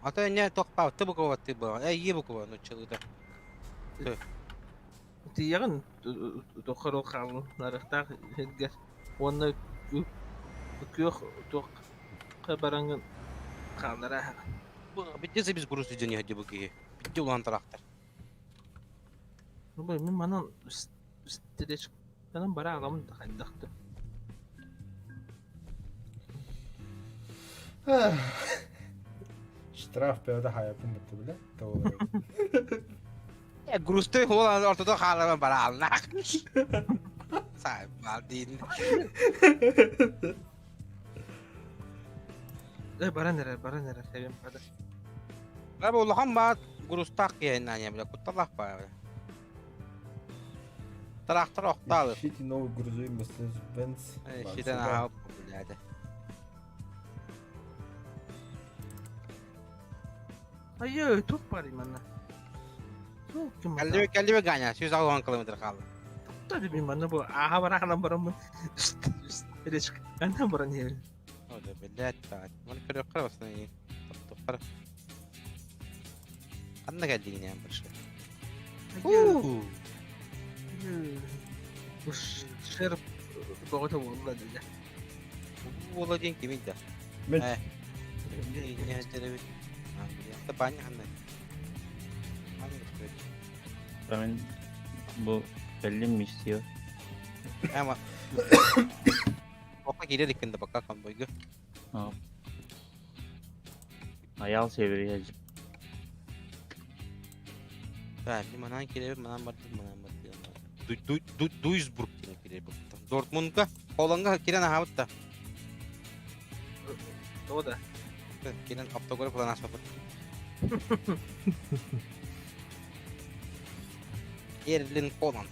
Speaker 4: А то не токпа, ты буква ты была. Э, е буква, ну чылыда.
Speaker 2: Тиягын тохор ол хаалын нарыхтаах сиргэр уонна күөх туохха бараҥҥын хааллара
Speaker 4: Битте без груз иден яһди бу киһи. Битте улахан трактор.
Speaker 2: Бу мин манан встречканан бара аламын да хайдахты.
Speaker 3: Штраф бәді хаятын бітті біле.
Speaker 4: Э, грузты ол ортодо хааларан бара алнак. Сай, балдин.
Speaker 2: Э, баран эрэр, баран эрэр, тэбиэм хада.
Speaker 4: Бу улахан баат грузтаах киһи бля, кутталаах баа. Трактор охтаалы.
Speaker 3: Ищите новый грузовик Mercedes-Benz.
Speaker 4: Шитен аха, блядь.
Speaker 2: Айы, туох бар манна. Туох ким
Speaker 4: Кэллиби кэллиби Ганя, 160 километр хаалла.
Speaker 2: Таби мин манна бу ааха бараханан бараммын. Встречканан баран иһэбин.
Speaker 4: Оля, блядь, так. Маны көрүөххэ басны. Топтоххор. Ханна кэллигин больше.
Speaker 2: Айы. Шерп боҕото буолла дии.
Speaker 4: Буола диэн кимий да?
Speaker 3: Мен
Speaker 4: Э. Не хәдеребит. Англия. Баня ханна. Ханна көстүбэт.
Speaker 5: Мен бу кэллим миссия.
Speaker 4: Ама. Ока киирэр иккинде пока конвойга.
Speaker 5: Аял севери
Speaker 4: Так, манан кииребит, манан бардым, манан бардым. Дуйсбург диэн кииребит. Дортмундка, Холландка киирэн аһаабыт да.
Speaker 2: Тоҕо да.
Speaker 4: Киирэн автограф ылан аспаппыт. Эрлин Холланд.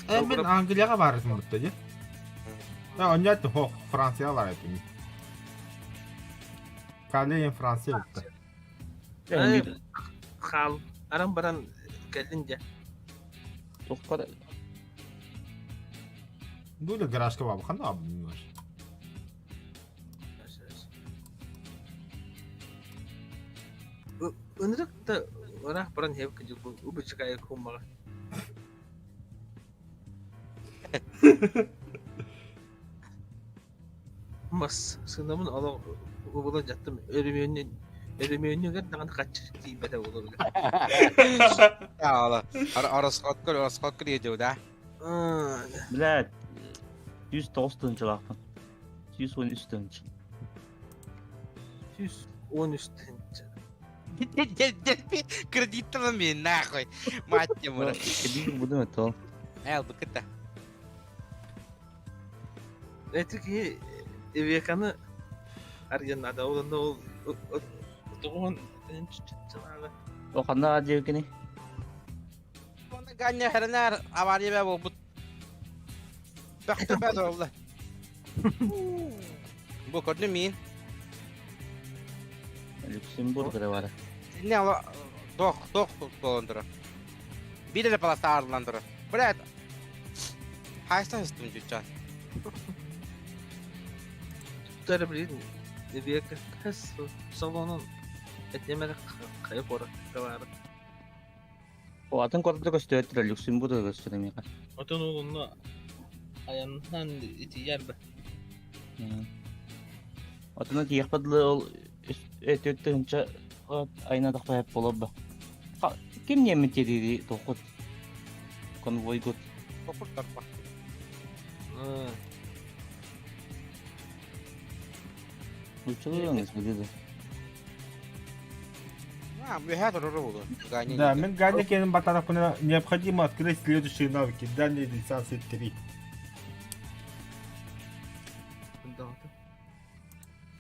Speaker 3: Э, мен Англияға барытым бітті, де? Я, онят, хо, Францияға барытым. Калейін Франция бітті.
Speaker 2: Э, хаал. Аран баран кэллин дьэ.
Speaker 5: Тохтор.
Speaker 3: Дуля гаражка бабы, хана абы
Speaker 2: Ынырык да ыраах баран иһэбит кырдьык бу убычыкайы куммаҕа. Мас сынамын олох убулан дьаттым өрөмүөннүн өрөмүөннүгэр даҕаны хаччы тиийбэтэ буолуо бile.
Speaker 4: Ала. Арасқат арасқат кир да.
Speaker 5: Блядь. 109 тыһыынчалаахпын. 113 тыһыынча.
Speaker 2: 113 тыһыынча.
Speaker 4: Кредиттан мен нахуй. Мать ему.
Speaker 5: Кредит буду это.
Speaker 4: Эл быкыта.
Speaker 2: Эти киһи Ивеканы арыйан ол онно ол тоҕуон тыһыынчалааҕы.
Speaker 5: О ханна диэкини?
Speaker 4: Оны Ганя херенер авария болбут. Бәхті бәді олды. Бу көрдүм мин.
Speaker 5: Люксембург бар.
Speaker 4: Не ала дох дох болондура. Бир эле полоса арыландыра. Блядь. Хайста хыстым жуча.
Speaker 2: Туттары билин Ивека хас салонун этемер хайа куоракка баара.
Speaker 5: О атын куораты көстүөттүрэ Люксембург көстүрэ миэхэ.
Speaker 2: Отон ол онно айаннаан итийэр бэ.
Speaker 5: Отуна тиэхпэт ол өтөт тыһыынча айна тахпа болобба. Ким немет дири тохут. Конвойгут.
Speaker 4: Токур тарба.
Speaker 5: Нууччалыы да.
Speaker 4: А, үөһээ турары буолуо. Ганя
Speaker 3: Да, мен Ганя кенин батарапына необходимо открыть следующие навыки. Дальние дистанции 3.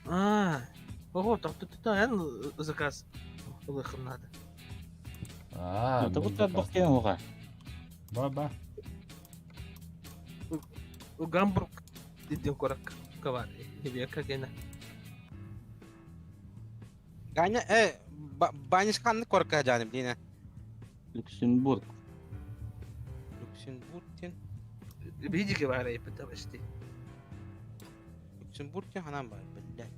Speaker 2: А, ого, так тут эн заказ ылыхым надо.
Speaker 3: А,
Speaker 5: Ну, так вот так оға.
Speaker 3: Ба-ба.
Speaker 2: Гамбург диэн куоракка баар Ибиэкка гэнэ.
Speaker 4: Ганя, Баниш ханнык куоракка дьааным диинэ.
Speaker 5: Люксембург.
Speaker 4: Люксембург диэн.
Speaker 2: Биһиги баар эппитэ почти.
Speaker 4: Люксембург диэн ханан баар, блядь.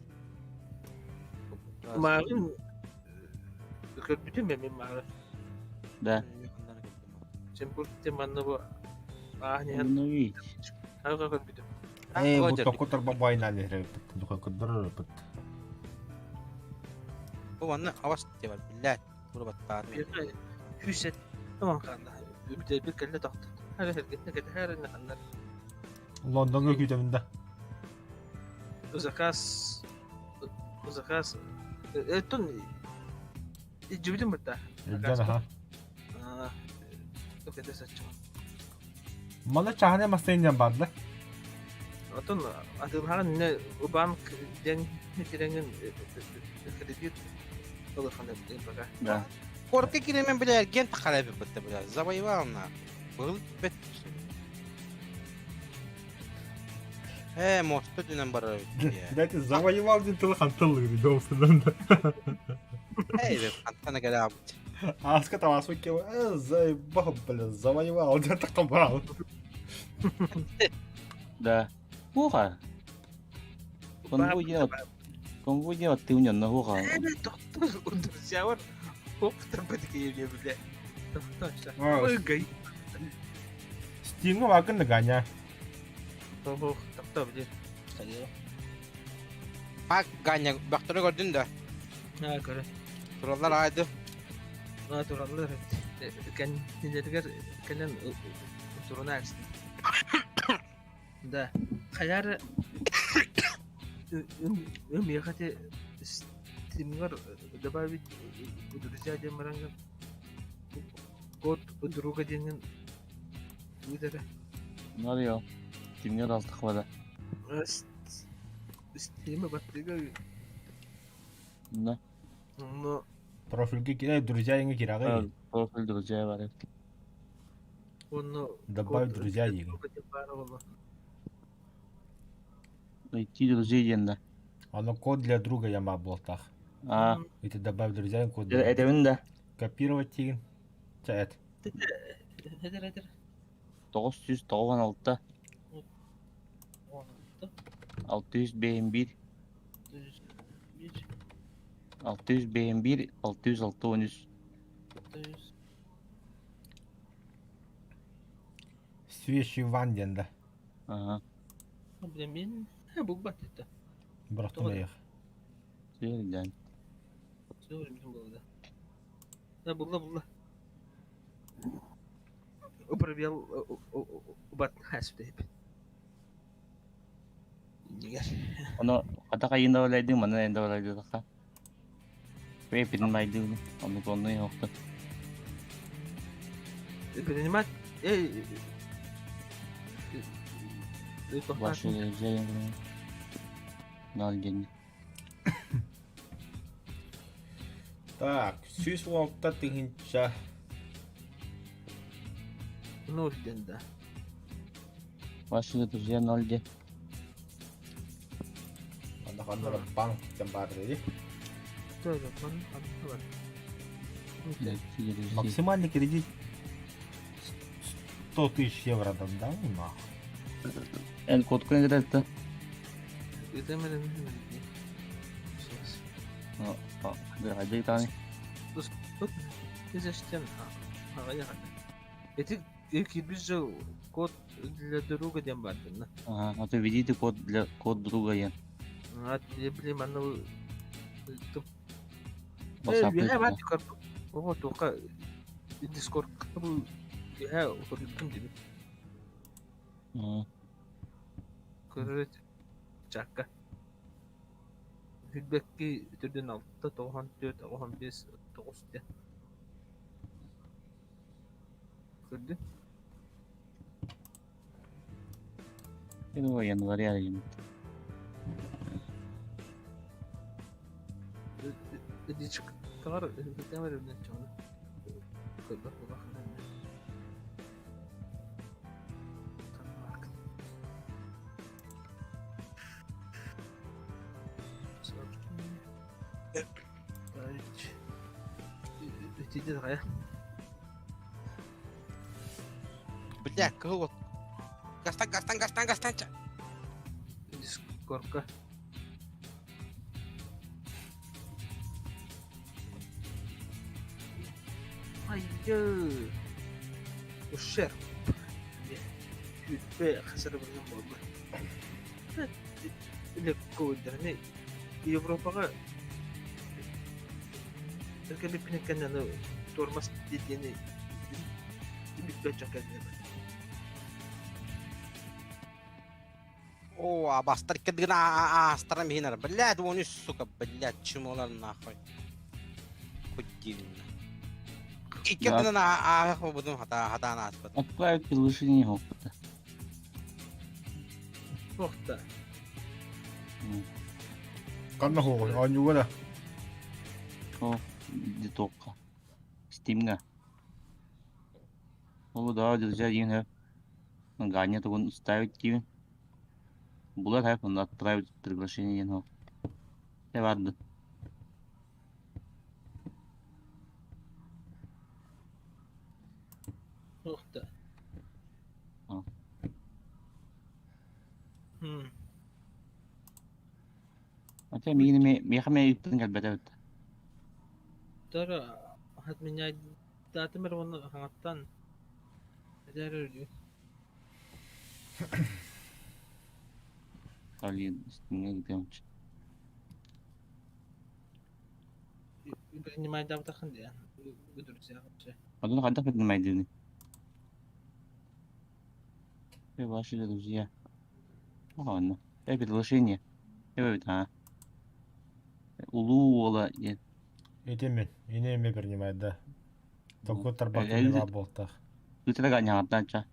Speaker 2: Мааҕын көрбүтүм мен мааҕын.
Speaker 5: Да.
Speaker 2: Люксембург диэн манна бу ааһын иһэн
Speaker 5: Обновить.
Speaker 2: аҕа көрбүтүм.
Speaker 3: Э, бу токутар бабайна лehre бит. Көддөр бит.
Speaker 4: Бу манна авас диэн блядь. Тура баттаатым.
Speaker 2: Хүсэт таман хаалла. Үбүтэ кэллэ тохтот. Хара хэргэтэ кэтэһэр ханнар.
Speaker 3: Лондонга күүтэмин да.
Speaker 2: Заказ заказ Этон ижибитин бытта.
Speaker 3: Илдьэн аха.
Speaker 2: Аа. Кэтэс сачча.
Speaker 3: Мана чаһаны массыынньан барда.
Speaker 2: Отон атылһаан не банк ден тиреңин кредит ылыханы бага.
Speaker 5: Да.
Speaker 4: Куоракка киирэн бile эргиэн тахара эбиппит бile. Завоевал на. Был бет. Э, мосту дүнен барар эбит.
Speaker 3: Дайте завоевал ден тылы хантыл говорит, да.
Speaker 4: Эй, бе, хантана кэлэбит.
Speaker 3: Аска там асуки, заебал, блин, завоевал, ден так там брал.
Speaker 5: Да. Уха. Конвой делать. Конвой делать ты у него на уха.
Speaker 2: Доктор, друзья, опыт бытки бля. Доктор,
Speaker 3: А,
Speaker 2: ой, гай.
Speaker 3: Стингу вакын ганя.
Speaker 2: Ох, доктор, бля.
Speaker 4: А, Ганя, бактыры көрдүн да.
Speaker 2: Аа, көрө.
Speaker 4: Тураллар айды.
Speaker 2: Аа, тураллар. Кен нилергер кэлэн туруна арсын. Да. Хаяр ым ехати стимгар добавить друзья дем баранган код друга денген выдара.
Speaker 5: Нарыо. Кимге растық бада.
Speaker 2: Стима баттыга.
Speaker 5: Да.
Speaker 2: Но
Speaker 3: Профильге кире, друзья инге кирагы.
Speaker 5: Профиль друзья бар.
Speaker 2: он
Speaker 3: Добавить друзья инге.
Speaker 5: Найти друзей ден да.
Speaker 3: Оно код для друга я болтах.
Speaker 5: А,
Speaker 3: Это добавь друзья код. для
Speaker 5: это
Speaker 3: друга.
Speaker 5: мен да.
Speaker 3: Копировать тигин. Чат.
Speaker 2: Эдер эдер.
Speaker 5: 996 651 651 606 13.
Speaker 3: Свечи Ван ден да.
Speaker 5: Ага.
Speaker 2: Блин, мен булбат это.
Speaker 3: Бырахтым их.
Speaker 5: Сөйлен.
Speaker 2: Все время было, да. Да, булла, булла. Пробел бат хасп деп. Нигер.
Speaker 5: Оны қата қайында ойлайды, мана енді ойлайды тақа. Вей пинмайды, оны конны yoқты.
Speaker 2: Принимать эй
Speaker 5: Ваши друзья Ноль ден.
Speaker 3: Так, сүүс уолта тыһынча.
Speaker 2: Ноль ден да.
Speaker 5: Ваши друзья ноль ден.
Speaker 3: Анда ханнара банк тен бар деди.
Speaker 2: Тоже он бар.
Speaker 5: Найти друзей.
Speaker 3: Максимальный кредит 100 тысяч евро дам, да? Ну, нахуй.
Speaker 5: Эн код көнегер
Speaker 2: Это мы Сейчас.
Speaker 5: Хайда таны.
Speaker 2: Тут зачем? Ага, я. Эти кирбиз же код для друга дем бар да.
Speaker 5: Ага, а то введите код для код друга я.
Speaker 2: А блин, оно
Speaker 5: WhatsApp.
Speaker 2: Я бат корп. Ого, тока Дискорд бу Үһэ утуруйбутум диэбит. Көрөрүт чаакка. Билбэкки үтүрдүн алта, 94, 95, 9 диэн. Көрдүн?
Speaker 5: Первого января им.
Speaker 2: Дичкалар битэмэр чону. Көрбөт улахан. Итиде хайа.
Speaker 4: Бля, кыһыл от. Гастан, гастан, гастан, гастан.
Speaker 2: Дискорка. Айы. Ущерб. Үппе хасары бырган буолла. Легко өлдөрүнэ Европаҕа кэлиппинэн кэннэ тормоз диэни билбэт дьон кэллилэр.
Speaker 4: О, абастар кедгына аастарам иһин ара. Блядь, он сука, блядь, чмолар нахуй. Хоть дивно. Иккитинэн ааһах буолбутум хата хатаан ааспатым.
Speaker 5: Отправить приглашение опыта.
Speaker 2: Туохта.
Speaker 3: Ханна хоҕуй, оонньууга да.
Speaker 5: О, детокка. Стимга. Ол да, друзья, диэн Ганя тугун ставить диибин. Булар хэп, онно отправить приглашение диэн ол. Э барды.
Speaker 2: Туохта.
Speaker 5: А. Хотя миигин эмиэ миэхэ эмиэ ыыттан кэлбэтэ эбит.
Speaker 2: Тара отменять датым эрэ уонна хаҥаттан этээр өлүү.
Speaker 5: Блин, стимҥэ ыытыамчы.
Speaker 2: Принимайдаабатаххын диэн друзья вообще.
Speaker 5: Онно хайдах принимайдыыный? Э, ваши друзья. Ладно. Э, приглашение. Э, а. Улуу уола диэн.
Speaker 3: Ити мин. Ини эми принимает, да. Толку тарбахтан баар буолтах.
Speaker 5: Ыытыра ганяҕаттаачча.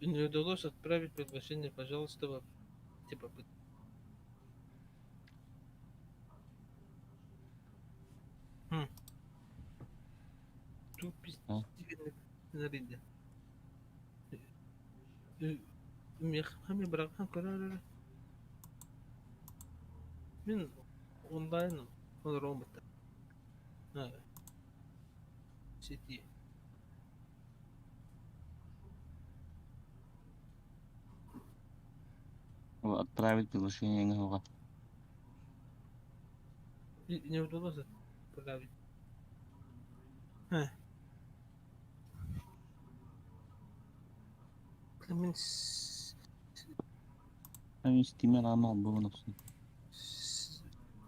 Speaker 2: Не удалось отправить приглашение, пожалуйста, типа Хм. Тут пиздец. Миэхэ быраҕан көрөр Мин онлайн олоруом бытта. Сети.
Speaker 5: Отправить приглашение ҥоһуга.
Speaker 2: Не удалось отправить. Мин
Speaker 5: Мин Steam араама холбугун охсун.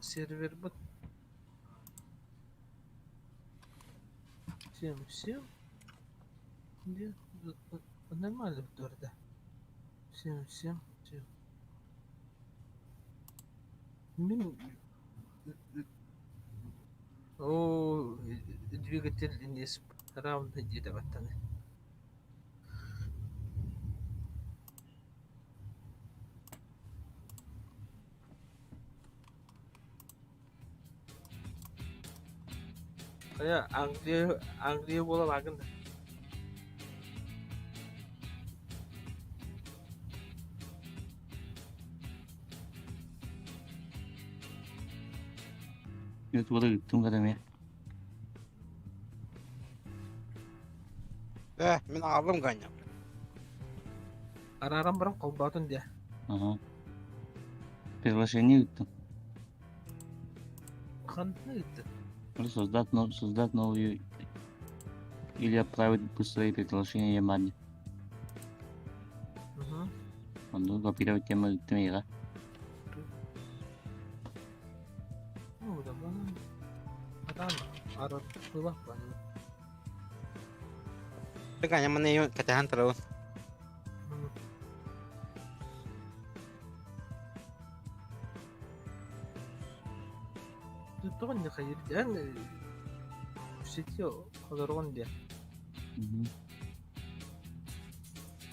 Speaker 2: Сервербыт Всем, всем. Где? Нормально да. Всем, всем, всем. Мин О, двигатель неисправный диэтэ баттаны. Хайа, Англия, Англия буола лаагын да.
Speaker 5: Ютубада ыыттым кадамия.
Speaker 4: Э, мин аҕаллым Ганя.
Speaker 2: Арааран баран холбоотун диэ.
Speaker 5: Ага. Приглашение ыыттым.
Speaker 2: Ханна ыыттын?
Speaker 5: Создать, но, создать новую или отправить быстрое приглашение Ямане.
Speaker 2: Угу.
Speaker 5: Онну копировать тему ыыттым эйиэхэ.
Speaker 2: Ну, да, атаан арыгылах баны.
Speaker 4: Ганя маны кэтэһэн турабын.
Speaker 2: Тоҕо не хайыр эн в сети олорон диэн.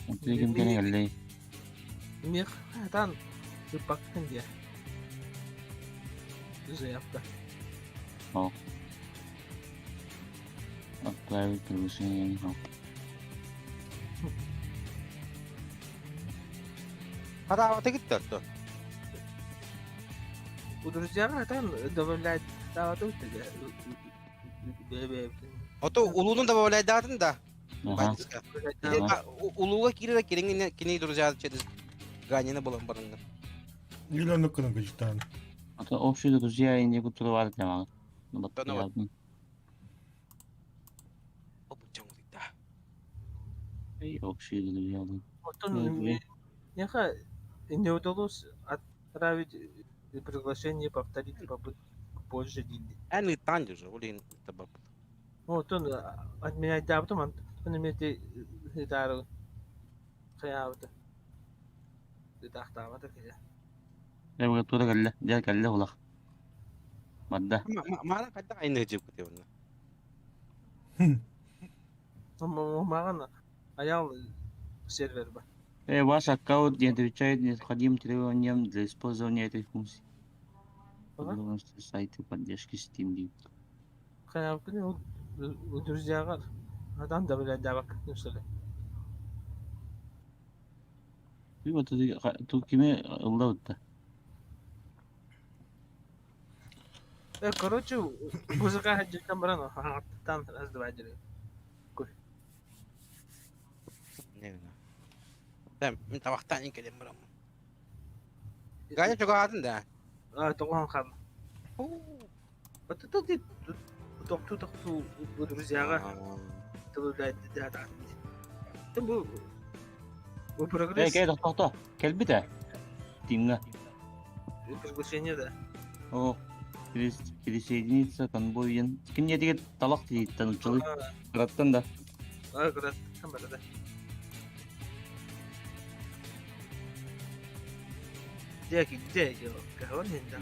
Speaker 5: Онтон ким кэлэн кэллэй?
Speaker 2: Миэх хатан ыппаккын диэ. Заявка.
Speaker 5: О. Отправить приглашение не знал.
Speaker 4: Хараабата киттэр то.
Speaker 2: У друзья хатан добавлять даҕаты
Speaker 4: Ото улуунун добавляйдаатын да.
Speaker 5: Ага.
Speaker 4: Улууга киирэр кириҥ кини друзья через Ганины булан бараннар.
Speaker 3: Миллионы кына гыжтан.
Speaker 5: А то общие друзья и не кутурвар для Ну,
Speaker 4: Ну,
Speaker 5: Общие друзья.
Speaker 2: Оттон миэхэ не удалось отправить приглашение повторить попытку позже диир.
Speaker 4: Эн ыттаан уже, блин, табап.
Speaker 2: Оттон отменяйдаабытым, онтон эмиэ ытаары хайаабыта. Ытаахтаабата киһи.
Speaker 5: Я тура кэллэ, дьэ кэллэ улах. Барда.
Speaker 4: Маана хайдах айны жипкыты онно.
Speaker 2: Маған аял сервер бар.
Speaker 5: Ваш аккаунт не отвечает необходимым требованиям для использования этой функции. Подробности сайта поддержки Steam дейт.
Speaker 2: Хайаабыкын у друзьяҕар адам добавляйдаабак что ли.
Speaker 5: Вот тут кими ылла бутта.
Speaker 2: Короче, музыка хаджиттан баран хаҥаттан раз два дири.
Speaker 4: Мин табахтаан кэлэн барам. Ганя чугаатын да.
Speaker 2: А, тоҕон хан. Вот это ты тохту тохту у друзьяҕа добавляйдаатаат. Бу бу
Speaker 5: Эй,
Speaker 2: прогресс
Speaker 5: кэй, тохто, кэлбит ээ. Тимҥа.
Speaker 2: приглашение да.
Speaker 5: О, присоединиться конвой диэн. Ким диэтигит талах тиийиттэн учулуй. Кыраттан да.
Speaker 2: А, кыраттан бара да. Где, где его? Кого не да?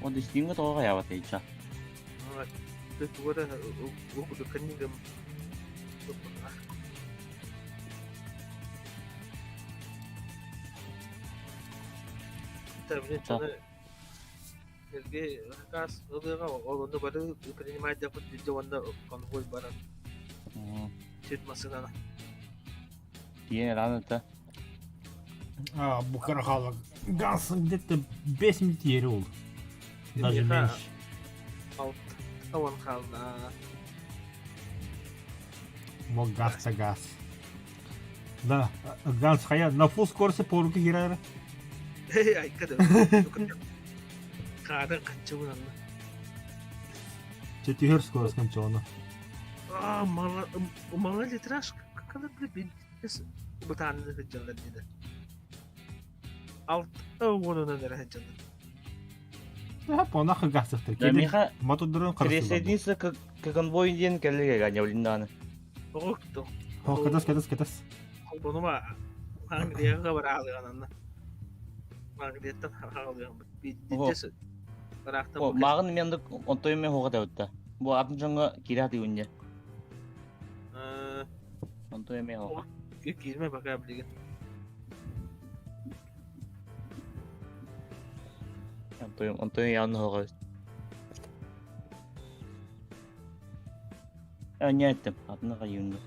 Speaker 5: Вот Steam'га тоҕо хайаабат эйча.
Speaker 2: Ты тугара угу книгам. Та блин, что Сергей заказ ылыга ол бары принимать деп онда конвой баран. Сүт машинаны.
Speaker 5: Тиен рано та.
Speaker 3: А, букарахала. Газ где-то 5 минут ерил. Даже меньше.
Speaker 2: Алты қалды.
Speaker 3: Мог газ газ. Да, газ хая на фул скорости по руке гирара.
Speaker 2: Айкада. Қарын қанча бұнанны.
Speaker 3: Четвер скорость кончона.
Speaker 2: А, мало, мало литраж, когда блин, бутанны хыджалар диде. Алты онунан эрэ хыджалар.
Speaker 3: Да, понах газ сахтыр.
Speaker 5: Да, Миха,
Speaker 3: Мотодурун қарсы.
Speaker 5: присоединиться к конвою диэн кэллигэ Ганя блин
Speaker 2: Оҕукту.
Speaker 3: Хо, катас, катас, катас.
Speaker 2: Холбонума Англияга бараалыгананна. Англияттан хаалыган. Биддес. Барахтан.
Speaker 5: О, мағын мен онтой мен хоға тәуітті. Бу атын жоңға кирати үнне. Онтой мен хоға.
Speaker 2: Кирме бака билген.
Speaker 5: Онтой онтой яны хоға. А, не айттым. Атына қайынды.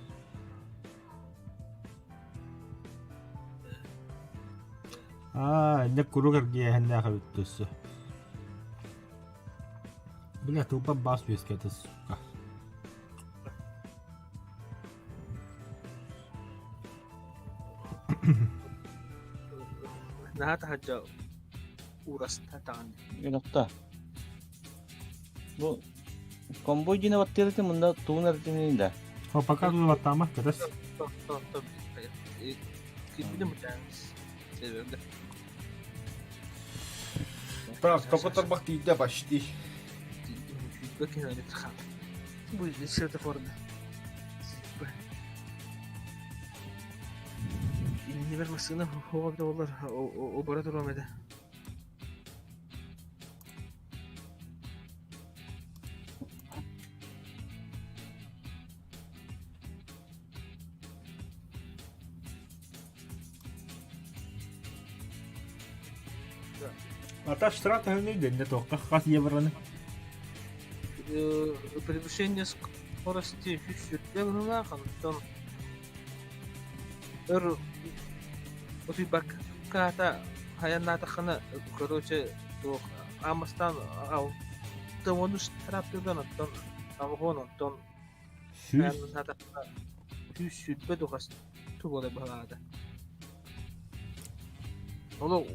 Speaker 3: А, не куругар гиэхэннээх эбит төссө. Бля, тупо бас үөскэтэ, сука.
Speaker 2: Наата хаджа ураста таан.
Speaker 5: Нокта. Бу конвой дина баттырты мында туун эртимин да.
Speaker 3: Хо, пока тут баттама, катас.
Speaker 2: То то то. Кирбини мутанс. Себебде.
Speaker 6: Так, топотор тиийдэ почти.
Speaker 2: Бэкин километр хаал. Бу светофорда. Кэннибэр массыына суоҕа эбитэ буоллар, убара туруом этэ.
Speaker 3: Ата штраф төһөнүй дэннэ туохха хас евроны?
Speaker 2: Превышение скорости 140 быһыылаах, онтон өр утуйбакка аата айаннаатаххына, короче, туох аамастаан 60 штрафтыыллар, онтон 80, онтон
Speaker 3: Сүүс
Speaker 2: айаннаатаххына 120 духас тугу быһаата. Олох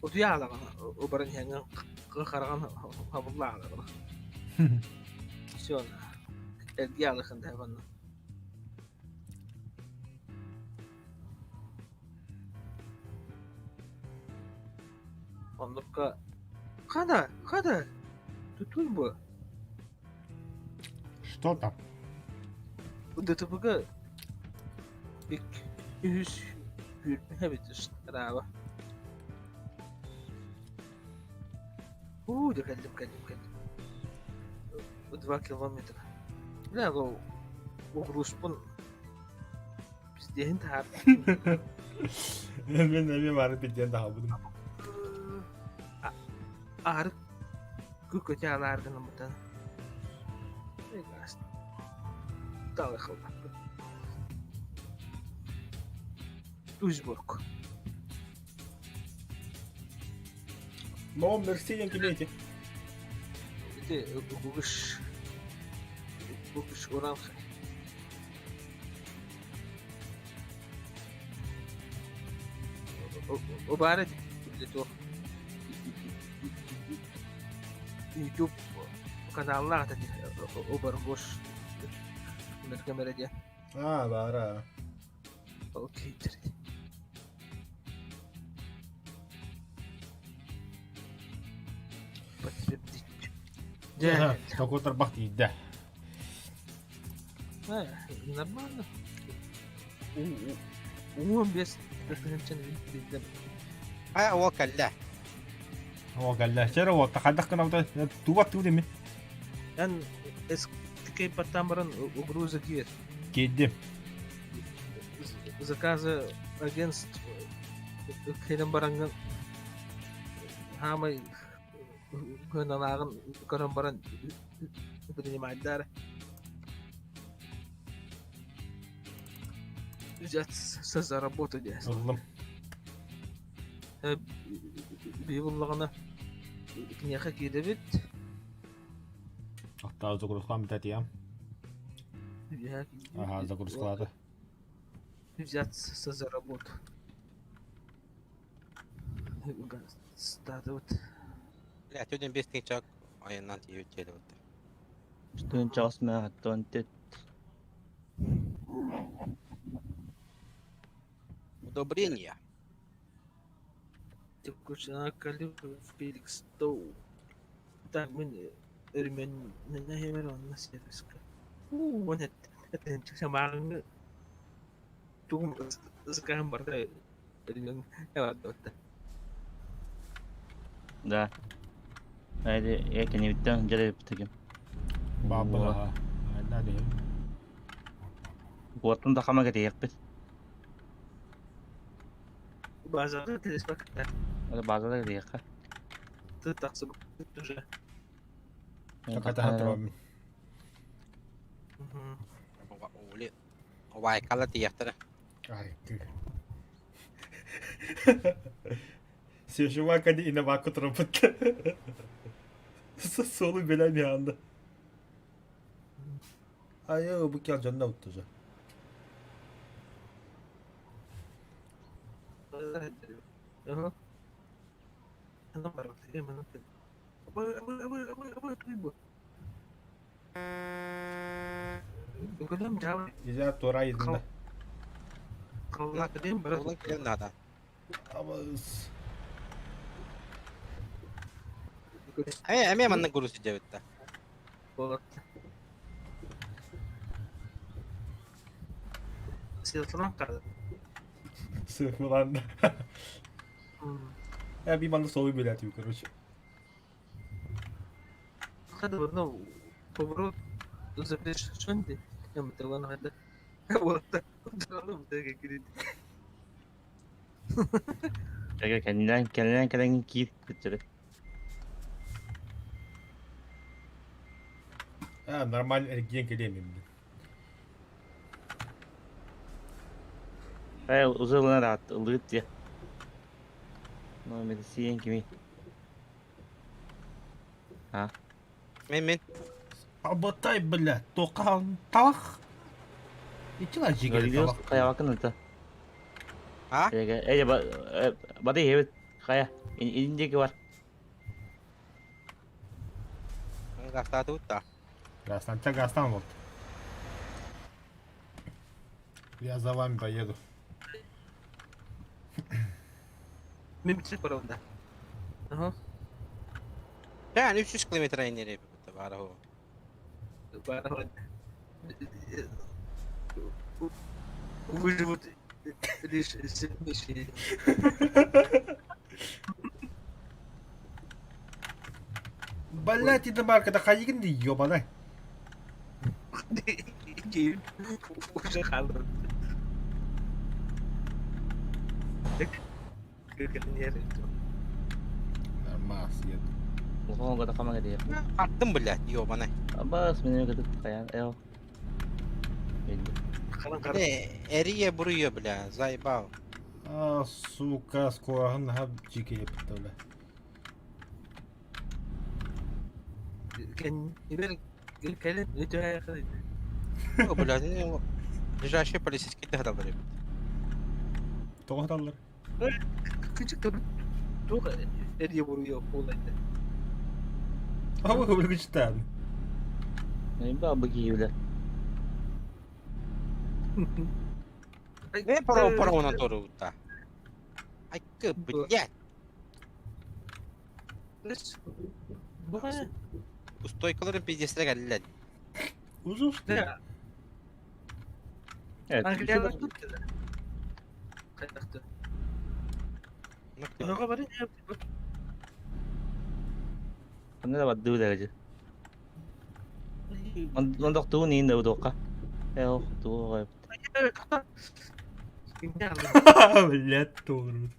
Speaker 2: утуйаалаҕына убаран иһэҥҥин хараҕын хабыллаалаҕына. Все, эргийэ аалыхын да манна. Оннукка хана, хана, тутуй бу.
Speaker 3: Что там?
Speaker 2: ДТП-га үһүс сүүрбэ эбит ыстарааба. Уу, дьэ кэллим, кэллим, кэллим. 2 километра. Бля, ол угрузпун пиздеһин таһаар.
Speaker 3: Мен эми бары пизден таһабытым.
Speaker 2: Аарык күкөтө алаар гынаммытан. Талы хылбаппын. Дуйсбург.
Speaker 3: Но мерси диэн кимий ити?
Speaker 2: Ити Гугуш Гугуш Урал Убаара туох YouTube каналлаах этэ Убаргош камера диэн.
Speaker 3: Аа, баара.
Speaker 2: Ол киһиттэр. Подтвердить. Дьэ.
Speaker 3: Току тарбах тиийдэ.
Speaker 2: Нормально. 15 тыһыынчаны билдим.
Speaker 4: Ай, уол кэллэ.
Speaker 3: Уол кэллэ. Чэр уол хайдах гынабыта тубат туу деми.
Speaker 2: Эн эскейп баттаан баран угроза киир.
Speaker 3: Киирдим.
Speaker 2: Заказы агентств кэлэн бараҥҥын хаамай кыаналааҕын көрөн баран принимайдар. Взяться за работу диэн.
Speaker 3: Ыллым.
Speaker 2: Биһи буллаҕына киниэхэ киирэбит.
Speaker 3: Ахтаа загрузкам бүтэтиям. Ага, загрузкалааты.
Speaker 2: Взяться за работу. Статут.
Speaker 4: Бля, түнен бес тыһыынча айаннаан тиийбит дьиэлэбит.
Speaker 5: Тыһыынчаҕас мээхэттэн тет
Speaker 4: Удобрение.
Speaker 2: Текущая Феликс Тоу. Так, мин өрөмүөннэнэ онно сервиска. Уу, это самааҥҥы тугум ызыкаһым барда өрөмүөн эвардотта.
Speaker 5: Да. Haydi yakın дьэрэ
Speaker 3: Баабыла. Айна дии.
Speaker 5: Уоттун да хама кэтиэхпит.
Speaker 2: Базаҕа телеспектр.
Speaker 5: Базада кэтиэххэ.
Speaker 2: Ты тахсыбыт уже.
Speaker 3: Такатаха турабын.
Speaker 4: Ули. Вайкала тиийэхтэрэ.
Speaker 3: Ай, ты. Сежува кади инаваку турабыт. Солу билем янда. Айы, бу кел жонна уттужа.
Speaker 2: Ага. Ана бар, Абы, абы, абы, абы, абы, абы. Бүгүнүм жабы
Speaker 3: Изя тура идинда.
Speaker 2: калла кадем бар.
Speaker 4: Улан кэлэн наада.
Speaker 3: Абыз.
Speaker 4: Эмиэ эмиэ маннык груз дьэбиттэ.
Speaker 2: Вот. Сылтанан хаалар.
Speaker 3: Сыһыланна. Я би манна солуй билэтим, короче.
Speaker 2: Ну, поворот запрещен, я Вот так.
Speaker 5: Эгэ кэннилээн кэлэн кэлэн киир күттэрэ.
Speaker 3: А, нормально эргиэн кэлиэм иммин.
Speaker 5: Э узылына раат ылыыт диэ. Ну медицин кими? А?
Speaker 4: Мен мен.
Speaker 3: Абатай, бля, тоқал талах. Ичила жигер талах.
Speaker 5: Хайавакын это.
Speaker 4: А?
Speaker 5: Эгэ э бады хебет хайа индиги бар.
Speaker 4: Гастааты да.
Speaker 3: Гастан, ча гастан вот. Я за вами поеду.
Speaker 2: Мен битирик барабын да. Ага.
Speaker 4: Yani 300 kilometre nereye bir var o.
Speaker 2: Барабын. Выживут лишь сильнейшие.
Speaker 3: Блять, иномарка, да хайгин ди ёбаный.
Speaker 2: Уже халыр.
Speaker 3: Нормас, еду.
Speaker 5: Улахан хамага диэ.
Speaker 4: Аттым блядь, ёбаный.
Speaker 5: Абас мен көтүп каян э.
Speaker 4: Эрие буруyor бля, заебал.
Speaker 3: А, сука, скоро на жике бля.
Speaker 4: О, бля, ближайший полицейский догадал, ребят.
Speaker 3: Тоғыталар. А вы выключитан.
Speaker 5: Бабы киевле.
Speaker 4: Не пора пора на тору та. Ай, блядь. Устойкаларын пиздесine geldiler.
Speaker 3: Uzun что?
Speaker 5: Evet. Ne de var dığı derece. Онда туун иин да удуққа. Э ох туу гайп.
Speaker 3: Блядь, тоғыр.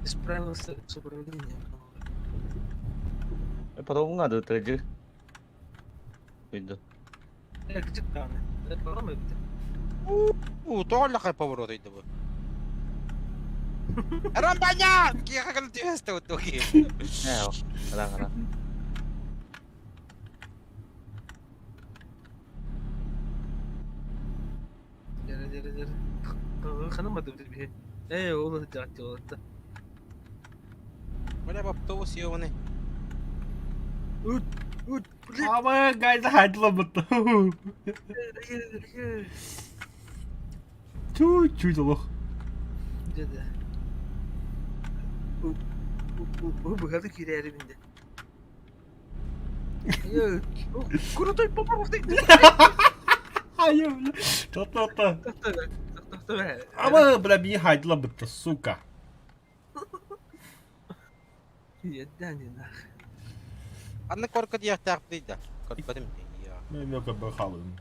Speaker 2: Справился с управлением.
Speaker 5: Потом надо derece. Үйді.
Speaker 4: Тоғаллақай поворот үйді бұл. Рамбаня! Киға түйесті өттігі.
Speaker 5: Э ох. Қара қара. Бля, автобус ёбаный.
Speaker 3: Ама гайда хайдла бытты. Чуть-чуть лох.
Speaker 2: Крутой поворот.
Speaker 3: Ай, бля. То-то-то. Ама, бля, би хайдла бытты, сука.
Speaker 4: Анны корка диятак дейді. Коркадым я.
Speaker 3: Мен мөкө бө халым.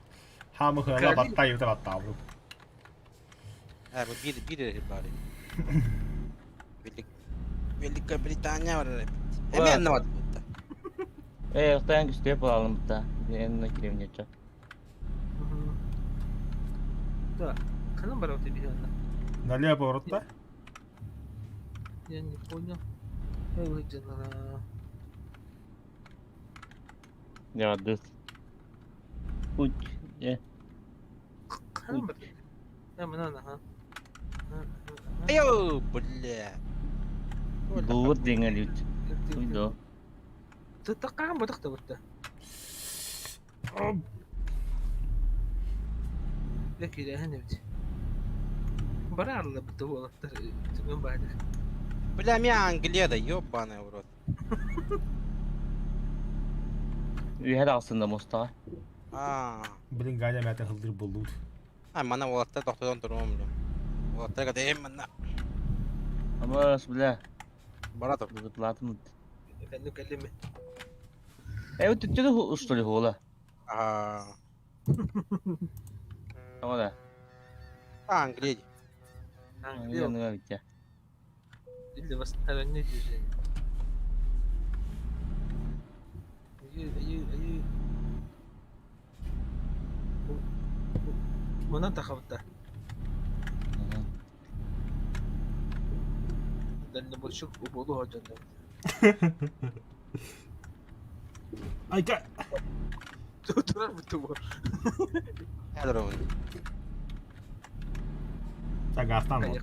Speaker 3: Хамы хыла баттай өтө баттабы.
Speaker 4: Ha bu bir bir bari. Birlik Великобритания var. Hemen anlamadım burada.
Speaker 5: Э охтан күстеп алалым бутта. Энна киремне ча.
Speaker 3: Налево поворотта.
Speaker 2: Я не понял.
Speaker 5: Я дыс. Путь. Э.
Speaker 4: Айо, бля.
Speaker 5: Булут деңелют. Уйду.
Speaker 4: Бля, мен Англияда, ёбаный в рот.
Speaker 5: Үйәр алсында моста.
Speaker 4: Аа.
Speaker 3: Блин, Ганя мээтэ хылдыр буллут.
Speaker 4: А мана уолаттар тохтотон туруом блин. Уолаттар кэтэйим манна.
Speaker 5: Абас, бля.
Speaker 4: Бара тур.
Speaker 5: Быгытлаатым.
Speaker 2: Кэнни кэллим.
Speaker 5: Э, вот ты что ли, гола?
Speaker 4: Аа.
Speaker 5: Ама да.
Speaker 4: Англия.
Speaker 2: Англия.
Speaker 5: Англия.
Speaker 2: Или восстановление движения. Манан тахабыта. Дальнобойщик уболу ходжонно.
Speaker 3: Айка!
Speaker 2: Турар буту.
Speaker 4: Хәдер
Speaker 3: Так, астан вот.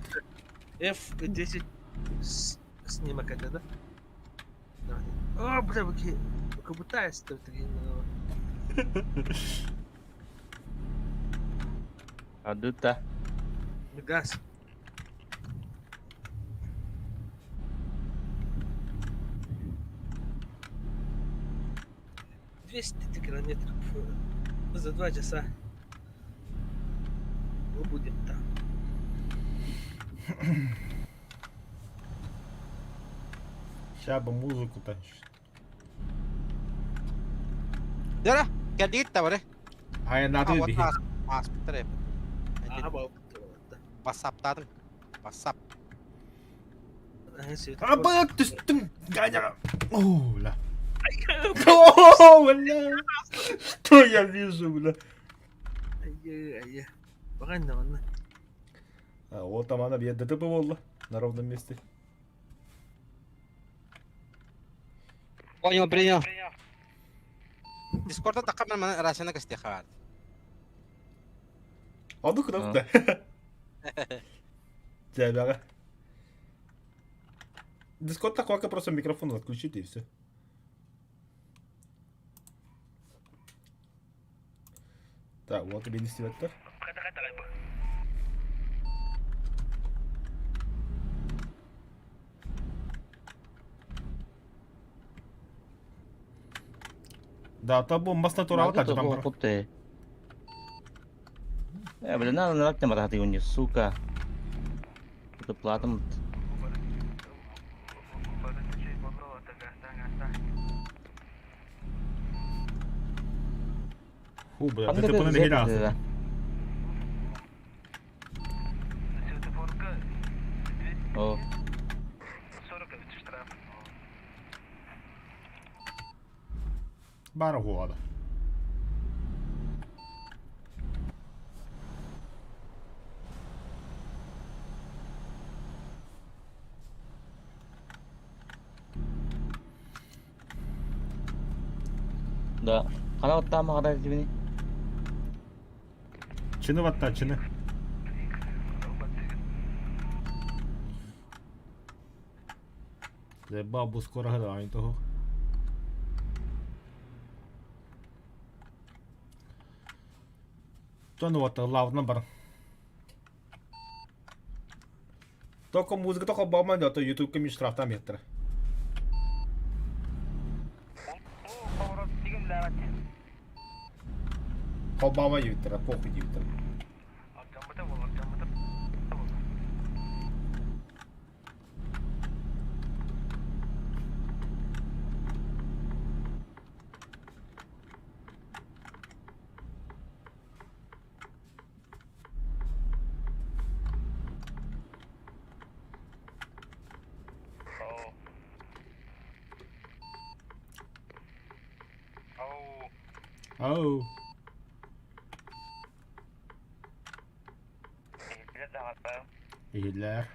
Speaker 2: F10 снимок это, да? О, бля, вы как будто
Speaker 5: Адыта.
Speaker 2: Газ. 200 километров за 2 часа мы будем там.
Speaker 3: Ща бы музыку-то.
Speaker 4: Дара, кэлдигит да бары.
Speaker 3: Ай, надо бихи.
Speaker 4: Ааспыттар
Speaker 2: Ага,
Speaker 4: Вассаптадым. Вассап.
Speaker 3: Абы түстүм, Ганя. О, бля. О, бля. Что я вижу, бля?
Speaker 2: Айы, Бағанна, онна.
Speaker 3: А, вот там она бьет ДТП болды на ровном месте.
Speaker 4: Понял, принял. Дискорда таққа мен рацияны кісте хабар.
Speaker 3: А ну кнопка. Тебя. Дискорд такой, просто микрофон отключить и все. Так, вот тебе не стиветтер. Да, та бомба с натурал, так там.
Speaker 5: Э, бля, надо на там рады у них, сука. Это платом.
Speaker 3: Фу, бля, ДТП на хилясы.
Speaker 5: О.
Speaker 3: Бара года.
Speaker 5: Да. Қана оттама қарай дебini.
Speaker 3: Чыны ватта, чыны. Бабу скоро граємо того. То ну вот, лавна бар. Только музыка, только бабма, а то YouTube кем штраф там еттір. Обама еттір, похуй еттір. Оу. Иһиллэр.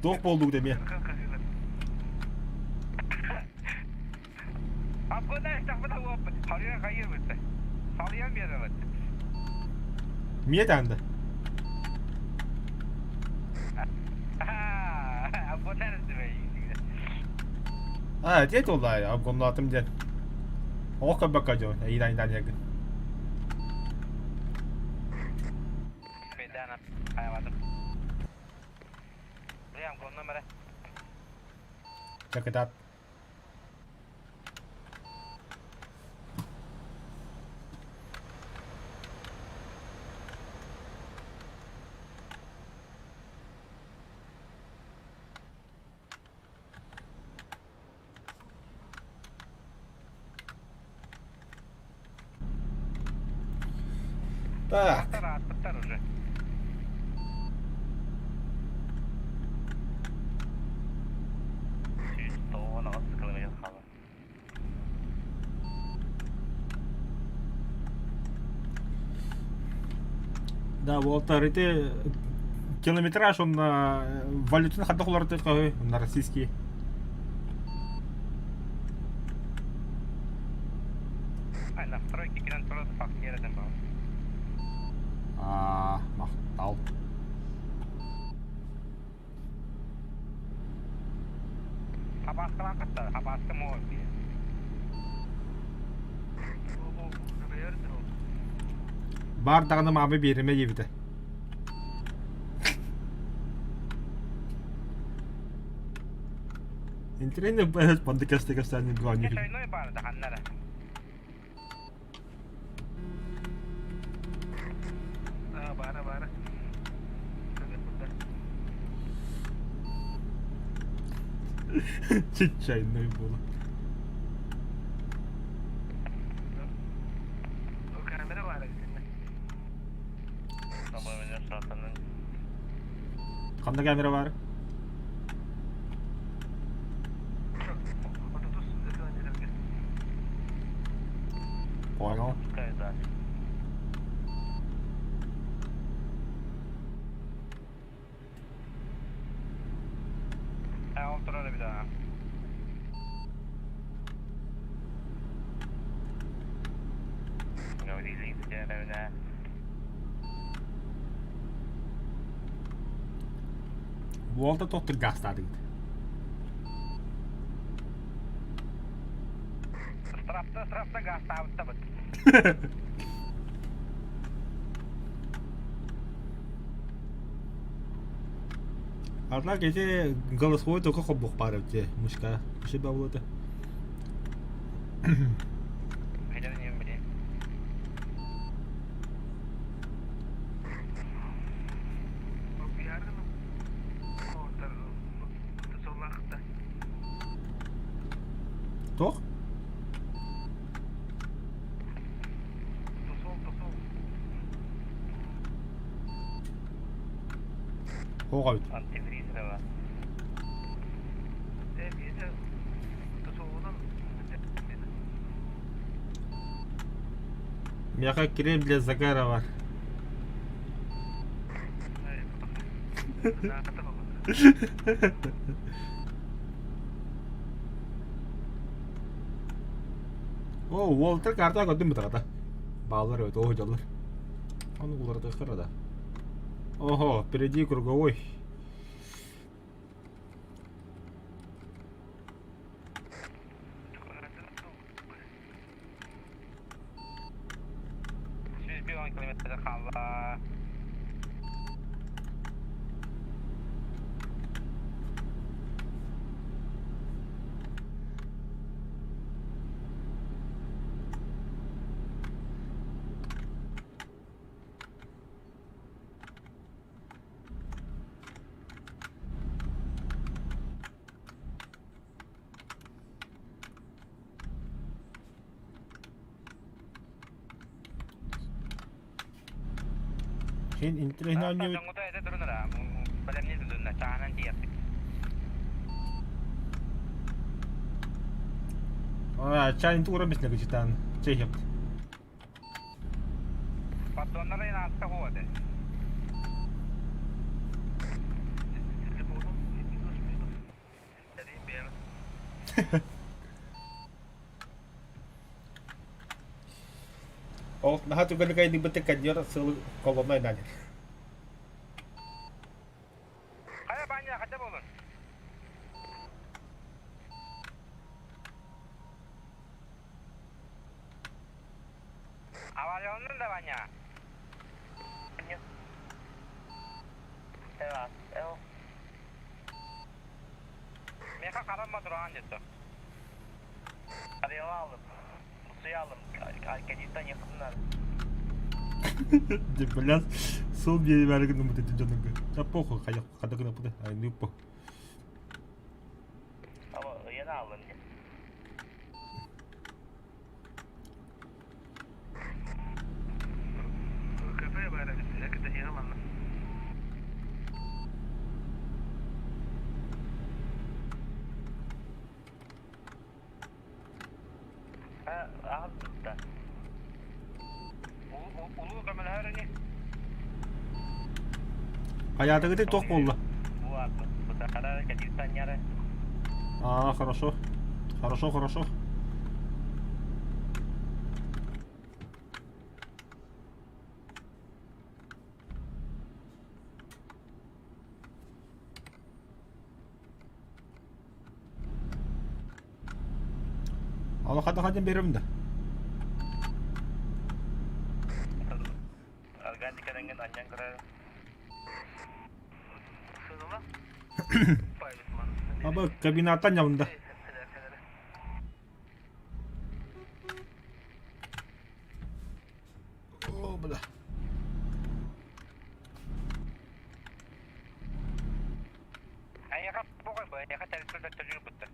Speaker 3: Туох буоллук деме. Миэ таанда. А, дед олай, обгоннатым диэн. Оҕо көрбөккө дьон, эйиин айдан ягын. Чакытат. Так. Да, Уолтар, ити километраж он валютаны хайдах уларытыахха на российский?
Speaker 4: Настройки кэлэн турар фактиерден баар.
Speaker 3: А, махтал.
Speaker 4: Хабааскалаан хатта, хабааска муор диye.
Speaker 3: Бар даҕаны маама биэримэ диэбитэ. Интернет банды кэсте кэстээн
Speaker 4: Чайной баар да ханнара.
Speaker 2: Баара баара.
Speaker 3: Чайной буола.
Speaker 2: Камера баара итиннэ.
Speaker 3: Ханна камера бар? Понял.
Speaker 4: Ол турар эбит аа.
Speaker 3: Уолта тоттур гаастаатыгыт.
Speaker 4: Штрафта, штрафта гаастаабыттабыт.
Speaker 3: Однако эти голосовой только хоббух пары те мышка. Мышка было-то. Toch? Hooguit. Миэхэ крем для загара бар. О, Уолтер карта көрдүм бытаҕата. Бааллар эбит, оо дьоллор. Ону уларытыахтара да. Ого, впереди круговой.
Speaker 4: 101 километр хаалла.
Speaker 3: Хин интересно оонньуубут.
Speaker 4: Дьоҥҥута этэ турунара. Бэлэмни тудунна чаанан тиийэппит.
Speaker 3: А, чайын тура бисне кычытан. Чей хепт.
Speaker 4: Поддоннары аста хуоты.
Speaker 3: Ол наһаа түгэнник айныыбыт каньер сылы колонна айнаан.
Speaker 4: Хайа Ваня, хотя болун. Аварионнун да Ваня. Меха карамма туран деді. Арыйала алып, суя алым, кредиттен yakınlar.
Speaker 3: Дьэ, блядь, сыл биэримээри гынныбыт ити дьонугар. Да похуй, хайа хата гынаппыт, айныы по.
Speaker 4: Ama ыйан алын.
Speaker 2: Кафе бар эбит, кытаһыга манна.
Speaker 4: Аһыллыбыта. Улуу көмөлөһөр ини.
Speaker 3: Хайаатыгыт туох буолла?
Speaker 4: Бу ааппыт. Бутахара кэтиир
Speaker 3: А, хорошо. Хорошо, хорошо. Ала хата хатан берем да.
Speaker 4: Аргаан кэрэнген анньан көрөр.
Speaker 2: Сыныла.
Speaker 3: Аба кабинаттан нямында. О, бля.
Speaker 4: Айаха боҕой бу, айаха тәрсүлбэт төлүүр бутта.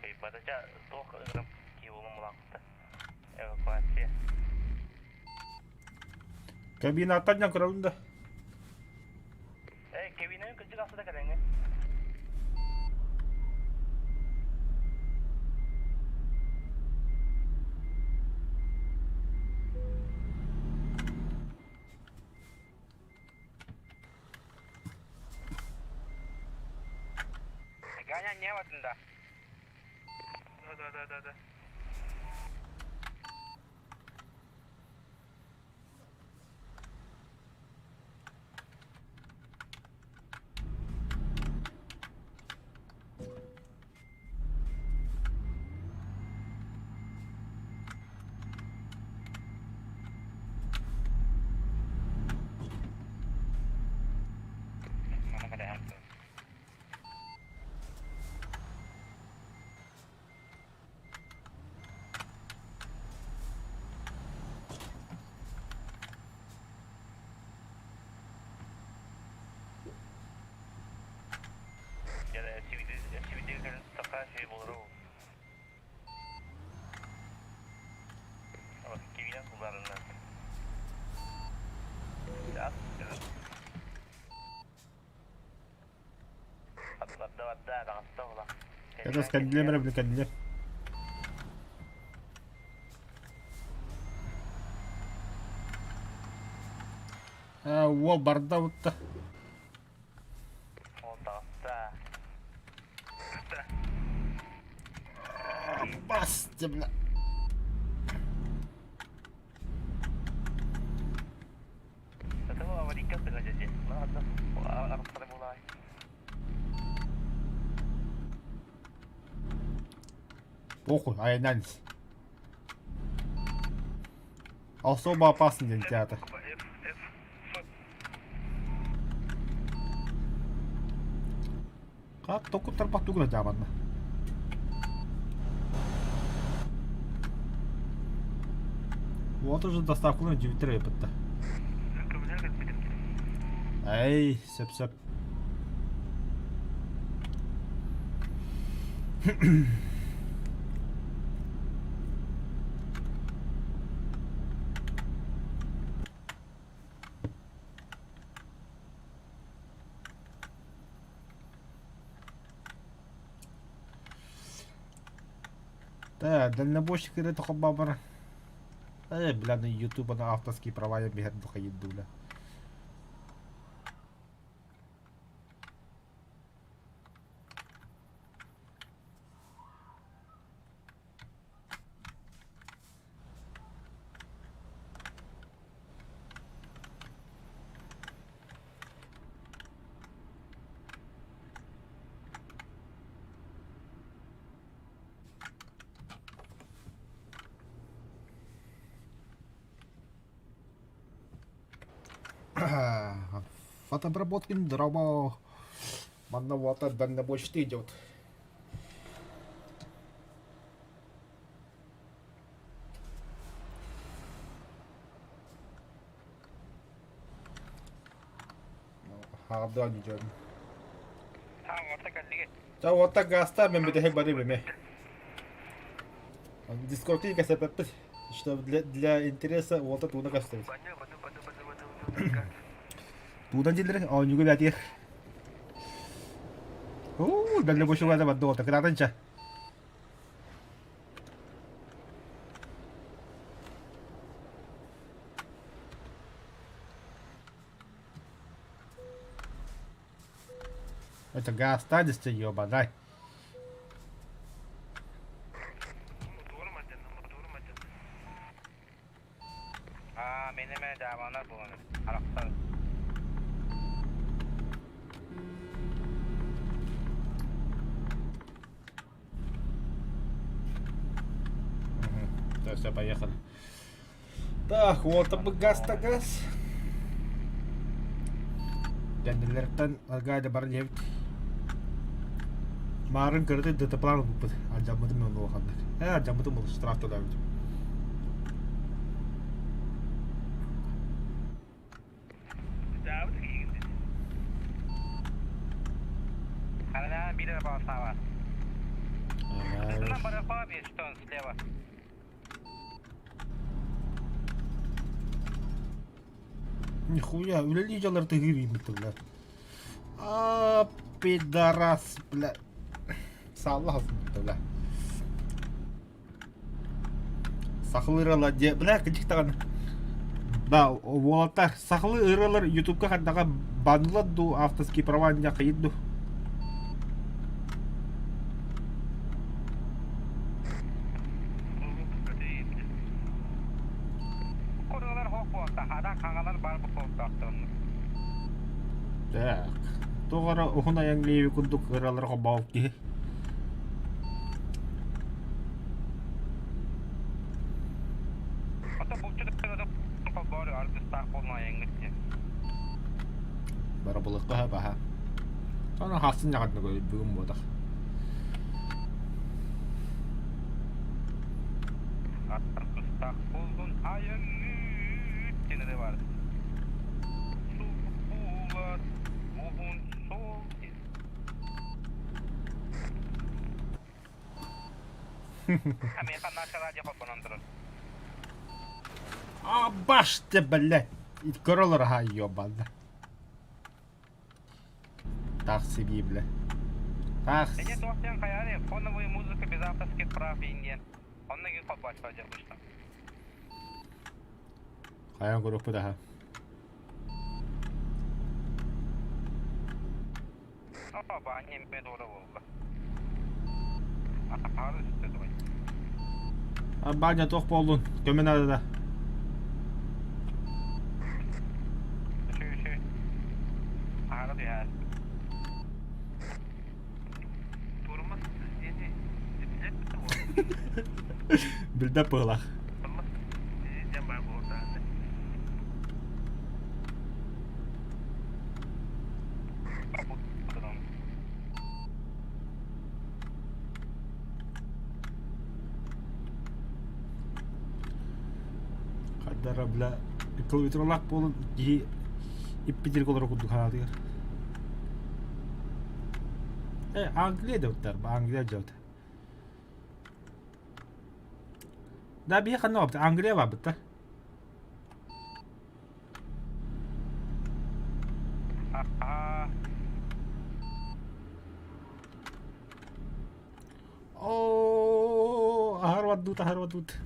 Speaker 4: Кыйбатача туох ыҥырым киулум улаахта. Эвакуация.
Speaker 3: Кабинаттан ням көрөбүн да.
Speaker 4: Э, кабинаны кырдьык ахсыда кэлэҥҥэ. Ганя не да.
Speaker 2: Да, да, да, да.
Speaker 4: Мама кэлэһэр.
Speaker 3: Это с кандилем, блин, кандилем. А, уол барда утта. Бас, бля. Похуй, айнанс. Особо опасный день театр.
Speaker 2: F, F, F.
Speaker 3: Как только тарпах тугна жабанна. Вот уже доставканы 9 бітті.
Speaker 2: Көмөлөр кэлбитим.
Speaker 3: Эй, сөп-сөп. Да, дальнобойщик это бабар. Э, бля, на ютуба на авторские права я бегать духа еду, бля. Фотобработкин дромо. Манна уота дальнобойщик идет. Хаҕырдыан дьон. Ча уота гаста мен бүтэһик барыым эме. Дискордты кэсэппэппит. Что для интереса уота тууна кэстэбит. Туудан дилер оонньууга бээтиэх. Уу, дальнобойщик барды уота кыраатанча. Это газ ёбадай.
Speaker 4: Аа, менеме даабанар буолан арахсар.
Speaker 3: Угу. Все, поехали. Так, вот газ-то газ. Кэннилэриттэн аргаайда баран иһэбит. Маарын кыраты ДТП-лаан ылбыппыт. Алдьаммытым мен улаханнык. Ээ, алдьаммытым был штраф төлөөбүтүм.
Speaker 4: Она биир полосава. Нам барахло что он слева.
Speaker 3: Нихуя, үлэлии дьаллар тыһыыр ииммиттэр, А, пидорас, бля. Саалла бля. Сахалыы ырыалар диэ, бля, кырдьык даҕаны. Да, уолаттар, сахалыы ырыалар ютубка хардаҕа баннулар дуу, авторские права не хайыт дуу. Так, туох эрэ уһун айан лиэби курдук ыралар холбообут киһи. Барабылыкка баһа. Аны хасын яҕатына бүгүн буотах.
Speaker 4: Аргыстаах буоллун айанныыр диэн бар. Суулар уһун суол Америка наша радио холбонон турар.
Speaker 3: А баште, блядь! Көрөлөр аха ёбалда. Так себе, бля. Так.
Speaker 4: Эне туохтан хайаары фоновую музыка без авторских прав индиен. Онно ги холбооччу обычно.
Speaker 3: Хайан көрөкпүт аха.
Speaker 4: Опа, немме doğru болду. Ары үстө дой.
Speaker 3: Баня туох буоллун? Көмө наада.
Speaker 4: Үшү үшү. Ары түһэр.
Speaker 2: Турмас диэни билет
Speaker 3: Билдэ пыылах.
Speaker 2: Турмас диэн баар буолуохтаах.
Speaker 3: Хардара бля клавиатуралаах буолан киһи иппитирик олорор курдук хаатыгар. Э, Англия да Англия дьабыт. Да биһи ханна баппыт Англия баппыт да. Оо, аһарбат аһарбат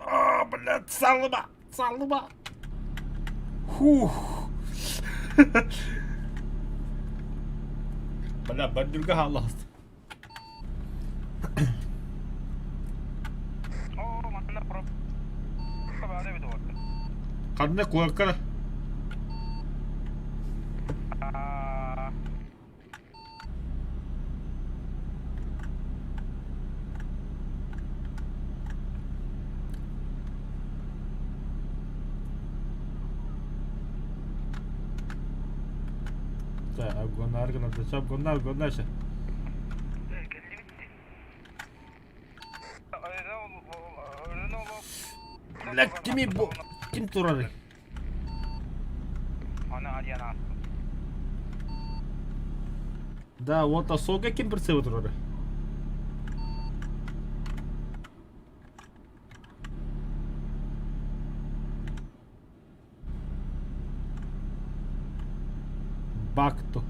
Speaker 3: А, блядь, салыма, салыма. Хух. Бля, бандюрга хааллаҕас.
Speaker 4: Оо, манна баар эбит уот.
Speaker 3: Ханна куорка? Это обгоннар гынарда. Чэ, обгонна, обгонна чэ. Блядь, кими бу? Ким турарый? Да, вот Асога ким прицепы турары? Бакто.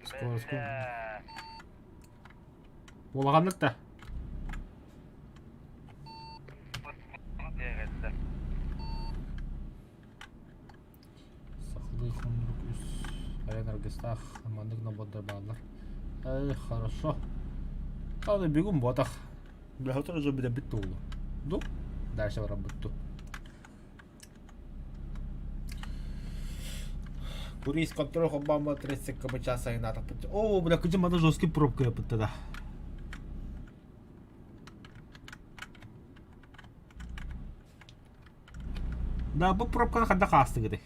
Speaker 3: Скоро, скоро. Улаханнык да. Сахалыы хоннук үс айан аргыстаах маннык набордар бааллар. Эй, хорошо. Аны бүгүн буотах. Бэһотор уже бүтэн буолла. Ду? Дальше баран бутту. Круиз контроль холбооммут 30 км час айнаатахпыт. О, бля, кыдьым маны жесткий пробка yapыт да. Да, бу пробканы ханда хаастыгыты.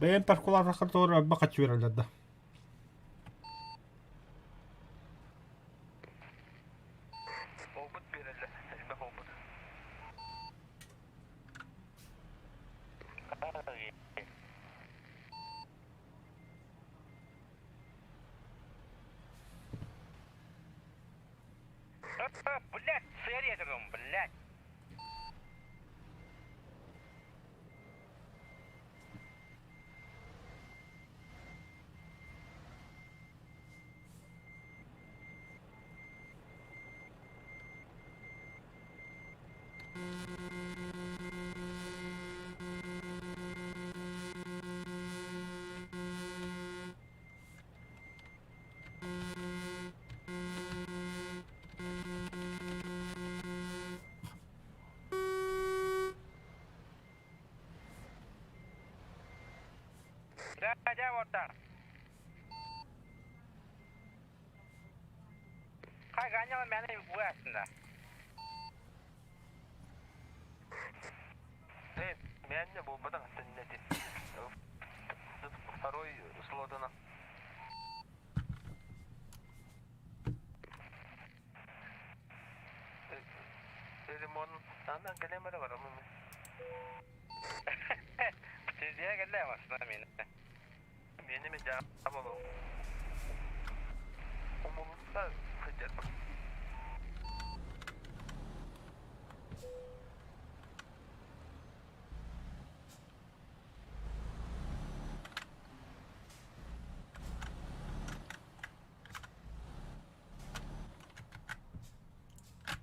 Speaker 3: Бэйэм паркулаатахха тоҕо элбэх хаччы биэрэллэр да.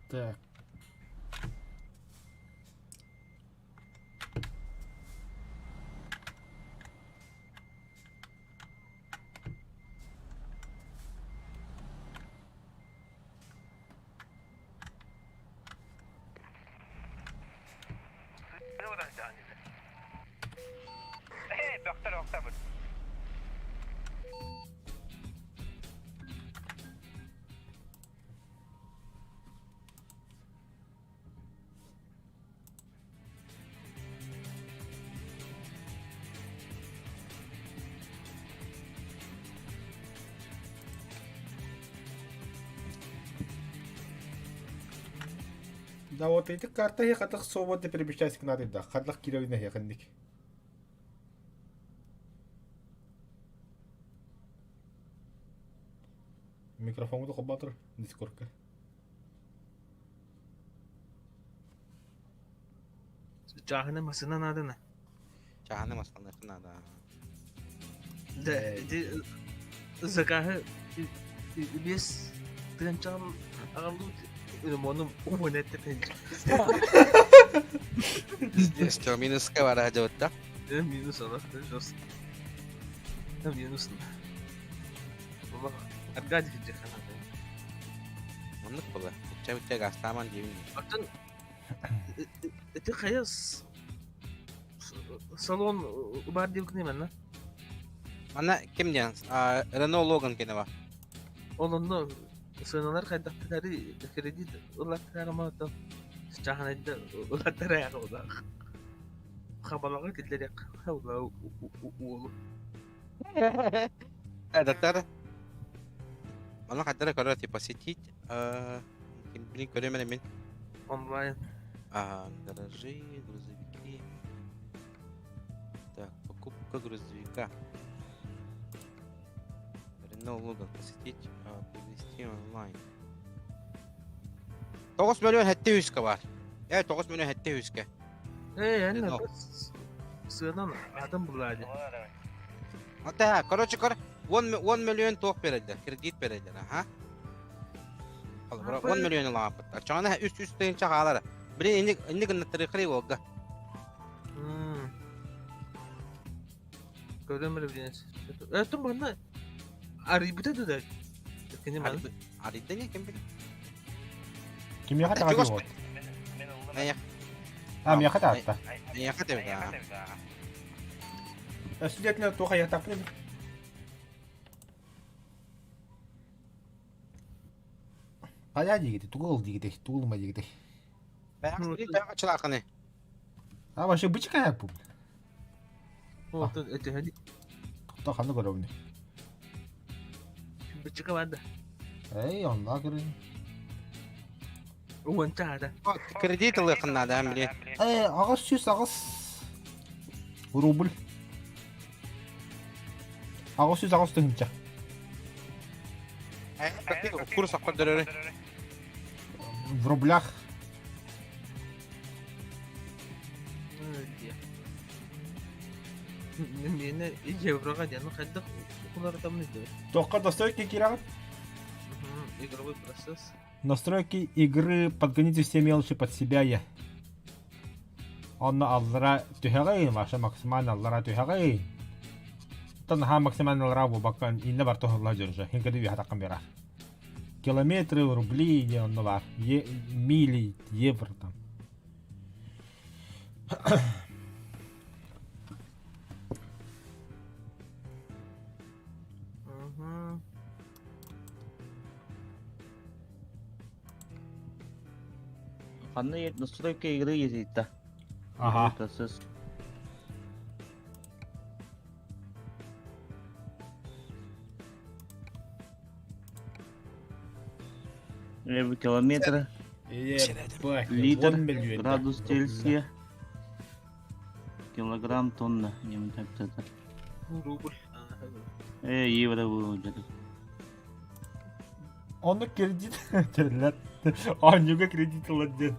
Speaker 3: Так. Да вот ити карта хатах свободно перемещайся надо хадах кировина хеханник. Микрофону холбатыр дискордка.
Speaker 2: Чааһына массыына наадана.
Speaker 4: Чааһына массыына наада.
Speaker 2: Да, ити закаһы биэс тыһыынчаҕын аҕаллыбыт ремонум уон этте тыһыынча.
Speaker 4: Что, минуска бара дьабытта?
Speaker 2: Минус ана, жестко. Минус. Аркадий дьэхана.
Speaker 4: Оннук буолар. Иччэ-биччэ гаастааман диибин.
Speaker 2: Оттон ити хайа салон баар диэбиккин манна?
Speaker 4: Манна ким диэн? Рено Логан кини ба.
Speaker 2: Ол онно сыаналар хайдахтары кредит ылаттара ма оттон чааһынайда ылаттара яҕылаах. Хабалаҕа киллэриэх хабала уолу.
Speaker 4: Эдаттар. Манна хайдара көрөр типа посетить блин көрөмөн мин.
Speaker 2: Онлайн.
Speaker 4: А, гаражи, грузовики. Так, покупка грузовика. Рено Логан посетить, приобрести онлайн. 9 миллион хэтте үскэ бар. Э, 9 миллион хэтте үскэ.
Speaker 2: Э, эн сыанан адам булаады.
Speaker 4: Ата, короче, кор, 10 миллион туох берелдер, кредит берелдер, аха. 10 миллион ылааппыттар. Чоҕуна үс тыһыынча хаалар. Блин, инник инник гыннаттарыаххай уолга.
Speaker 2: Көрөм эрэ билин. Э, манна арыйбыта да кини маны.
Speaker 4: Арыйда не ким билэр.
Speaker 3: Кимиэхэ таҕа вот? А, миэхэ таатта.
Speaker 4: Миэхэ тэбит.
Speaker 3: Өссүдэтинэ туох айахтаахпын Хайа диигити, тугу ыл диигити, тугу ылма диигити.
Speaker 4: Бэҕэчилаахыны.
Speaker 3: А вообще бычка бу.
Speaker 2: Вот это
Speaker 3: То ханны көрөбүн.
Speaker 2: Бычка барды.
Speaker 3: Эй, онна көрүн.
Speaker 2: Уончаада.
Speaker 4: Кредит ылыахын наада, били.
Speaker 3: Э, аҕыс сүүс аҕыс рубль. 808 тыһыынча.
Speaker 4: Курс көрдөрөрү.
Speaker 3: В рублях.
Speaker 2: Миэнэ евроҕа диэн хайдах уларытаммын диэбит.
Speaker 3: Тоққа настройки кираҕын?
Speaker 2: Игровой процесс.
Speaker 3: Настройки игры подгоните все мелочи под себя я. Онно аллара түһэҕэй, Маша максимально аллара түһэҕэй. Тон наһаа максимально аллара буолбакка иннэ бар туһулла дьөрүжэ. Хинкэди үһэ таххан биэрэр. Километры, рубли диэн онно баар. Е, мили, евро там.
Speaker 5: Ханна настройка игры есть
Speaker 3: Ага.
Speaker 5: Процесс. Километр, литр, градус Цельсия, килограмм, тонна. Не так это.
Speaker 2: Рубль.
Speaker 5: Евро выводит.
Speaker 3: Онно кредит тэриллэр. Оонньууга кредит ылар диэн.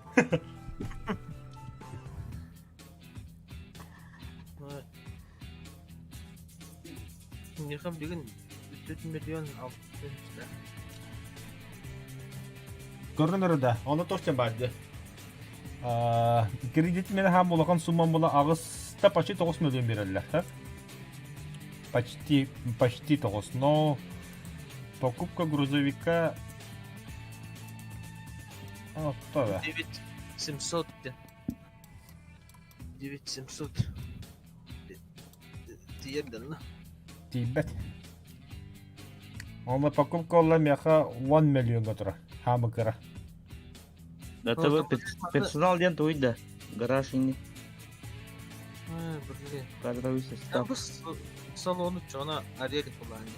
Speaker 2: Миэхэ бүгүн 4 миллион 6
Speaker 3: Көрүн эрэ да, ону туох диэн баар дии. Кредит мин хаам улахан суммам була аҕыста почти 9 миллион биэрэллэр, так? Почти, почти 9, но покупка грузовика Отто
Speaker 2: 9 700 диэн. 9 700 тиийэр да
Speaker 3: Тиийбэт. Онно покупка олла миэхэ 10 миллионга турар. Хаамы кыра.
Speaker 5: Да это персонал диэн туй да. Гараж ини.
Speaker 2: Блин.
Speaker 5: Кадровый состав.
Speaker 2: Бу салону чона арель булаани.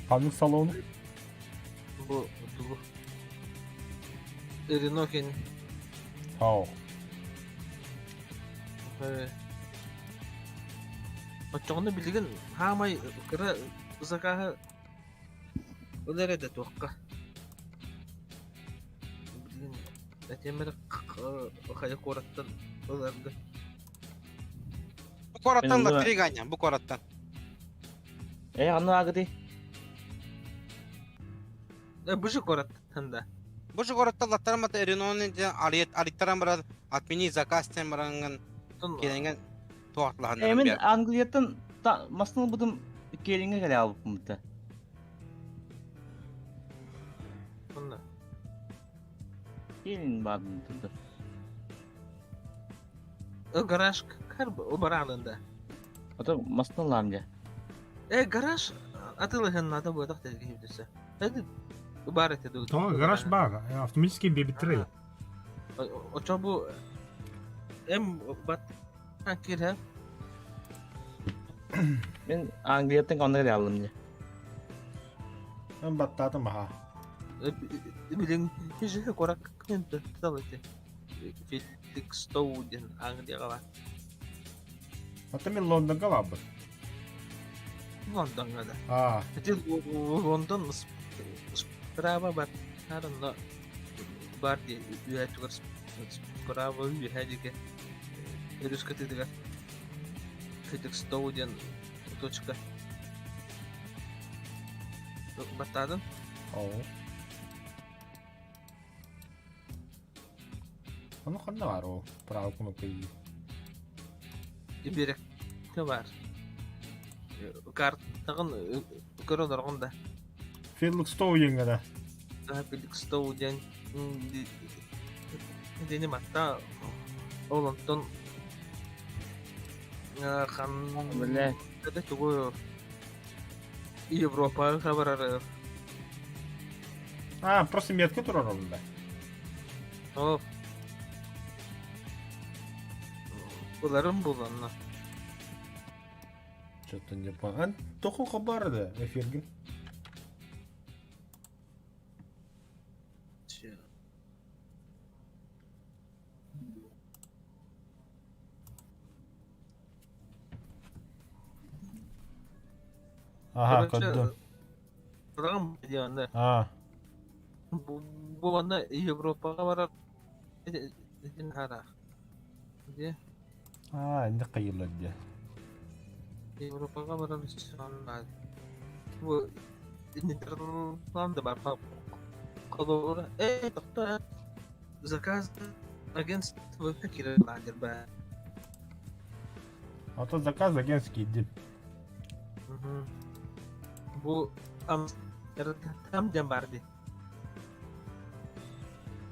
Speaker 3: Ханнык салону?
Speaker 2: Бу тугу. Ренокин.
Speaker 3: Ау.
Speaker 2: Оччоҕуна билигин хаамай кыра закаһы ылар эрэ туохха. Билигин этиэм эрэ хайа куораттан ыларга.
Speaker 4: Бу куораттан лотерея Ганя, бу куораттан.
Speaker 5: Э, ханна аагыты?
Speaker 2: Бу же куораттан да.
Speaker 4: Бу же куораттан латтарам ата Реноны диэн арыйттаран баран отмени заказ диэн бараҥҥын киэҥҥин туохталаһан
Speaker 5: Э, мин Англияттан массыына ылбытым киэриҥҥэ кэлэ аалбыппын да.
Speaker 2: Онно.
Speaker 5: Киэрин баарын турда.
Speaker 2: Гараж кар бараанында.
Speaker 5: Ото массыына ылаам дьэ.
Speaker 2: Э, гараж атылыһын надо буотах тэлгиһи бүтүсэ. Бар этэ дуу.
Speaker 3: То гараж бар, автоматически бебитрей.
Speaker 2: Очо бу эм бат кирһэ.
Speaker 5: Мин Англияттан онно кэлэ ааллым дьэ.
Speaker 3: Мен баттаатым аха.
Speaker 2: Билин хижи корак мен тал эти. Феликстоу диэн Англияҕа баар.
Speaker 3: Ата мен Лондонга барбыт.
Speaker 2: Лондоҥҥа да.
Speaker 3: Аа.
Speaker 2: Ити Лондон справа бар. Онно бар дии үөһэ справа үөһэ диэки өрүс кытыытыгар Феликстоу диэн точка. Баттаатын?
Speaker 3: Оо. Ону ханна баар ол право кнопка
Speaker 2: Биэрэккэ баар. Картаҕын көрө олороҕун да.
Speaker 3: Феликстоу диэҥҥэ да.
Speaker 2: Феликстоу диэн диэни матта ол онтон хан
Speaker 5: Бля.
Speaker 2: тугу Европаҕа барар
Speaker 3: А, просто метка турар онно.
Speaker 2: О. Буларым буланна.
Speaker 3: Что-то не понял. Тоқу хабар да эфиргин. Ага, көрдүм.
Speaker 2: Программа диэн
Speaker 3: Аа.
Speaker 2: Бу бу манна Европаҕа барар итин хараах. Дии.
Speaker 3: Аа, инде кыйыллар диye.
Speaker 2: Европаҕа барар Бу Нидерланды бар. Холобура, э, тохтоо заказ агентство киирэр баа.
Speaker 3: Ото заказ агентский дим.
Speaker 2: Бу Амстердам диэн баар дии.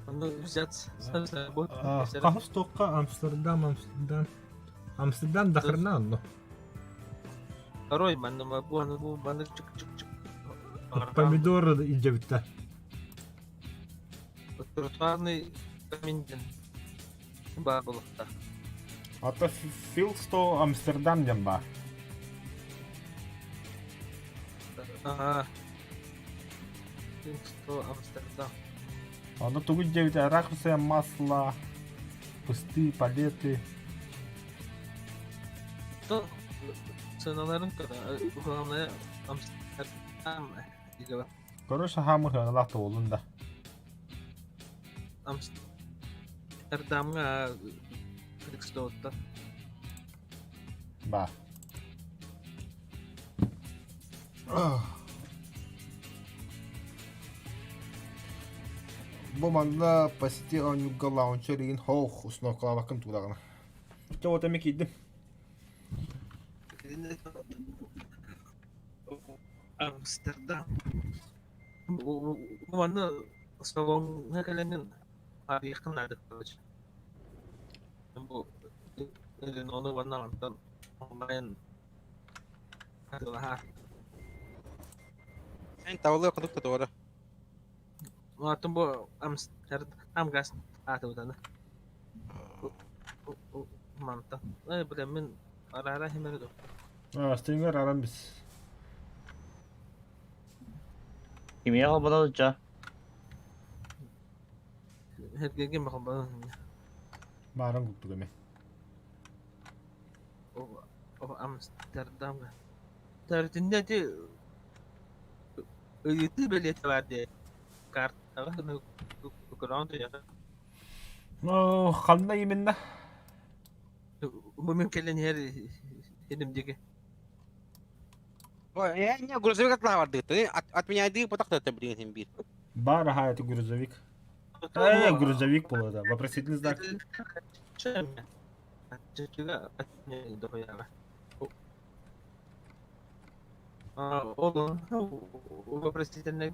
Speaker 2: Ону взять с собой.
Speaker 3: Хаһыс туохха Амстердам, Амстердам. Амстердам дахырна онно.
Speaker 2: Второй манна бу бу манна чык чык чык.
Speaker 3: Помидор илдьэбиттэ.
Speaker 2: Тротуарный камень диэн баар буолуохтаах.
Speaker 3: Ото Филсто Амстердам диэн баар.
Speaker 2: Аа. Филсто Амстердам.
Speaker 3: Ону тугу диэбитэ ракурсая масла, пустые палеты.
Speaker 2: То ценаларын главное Амстердам диге
Speaker 3: Короче, хамы хыналах туолун да.
Speaker 2: Амстердамҥа Феликстоуттан.
Speaker 3: Ба. Бу манна по сети оонньуурга лаунчер игин хоох установкалаабаккын туудаҕына. Чэ вот эми киирдим.
Speaker 2: Амстердам. Бу манна салоҥҥа кэлэҥҥин арыйыаххын наада короче. Бу Ренону уонна мантан онлайн атыылаһаар.
Speaker 4: Эн табылыа кудук да туора.
Speaker 2: Атын бу Амстердам газ аатыбытаны. Мантан. Э, бля, мин арара химери ду.
Speaker 3: А, стрингер аран бис.
Speaker 5: Кимиэхэ холбонолучча?
Speaker 2: Эргиги махалбанан.
Speaker 3: Бааран курдук эми.
Speaker 2: Амстердамга. Төрүтүндэ ити ыйытыы бэлиэтэ баар дии. Картаҕа көрөҕүн туйаҕа.
Speaker 3: Ну, ханна именно?
Speaker 2: Бу мин кэлэн иһэр иним диэки.
Speaker 4: Ой, я не грузовик атлаабардыыттан отменяйдыы потахтата билигин биир.
Speaker 3: Бар, ага, это грузовик. Грузовик был, да. Вопросительный знак.
Speaker 2: Ол вопросительный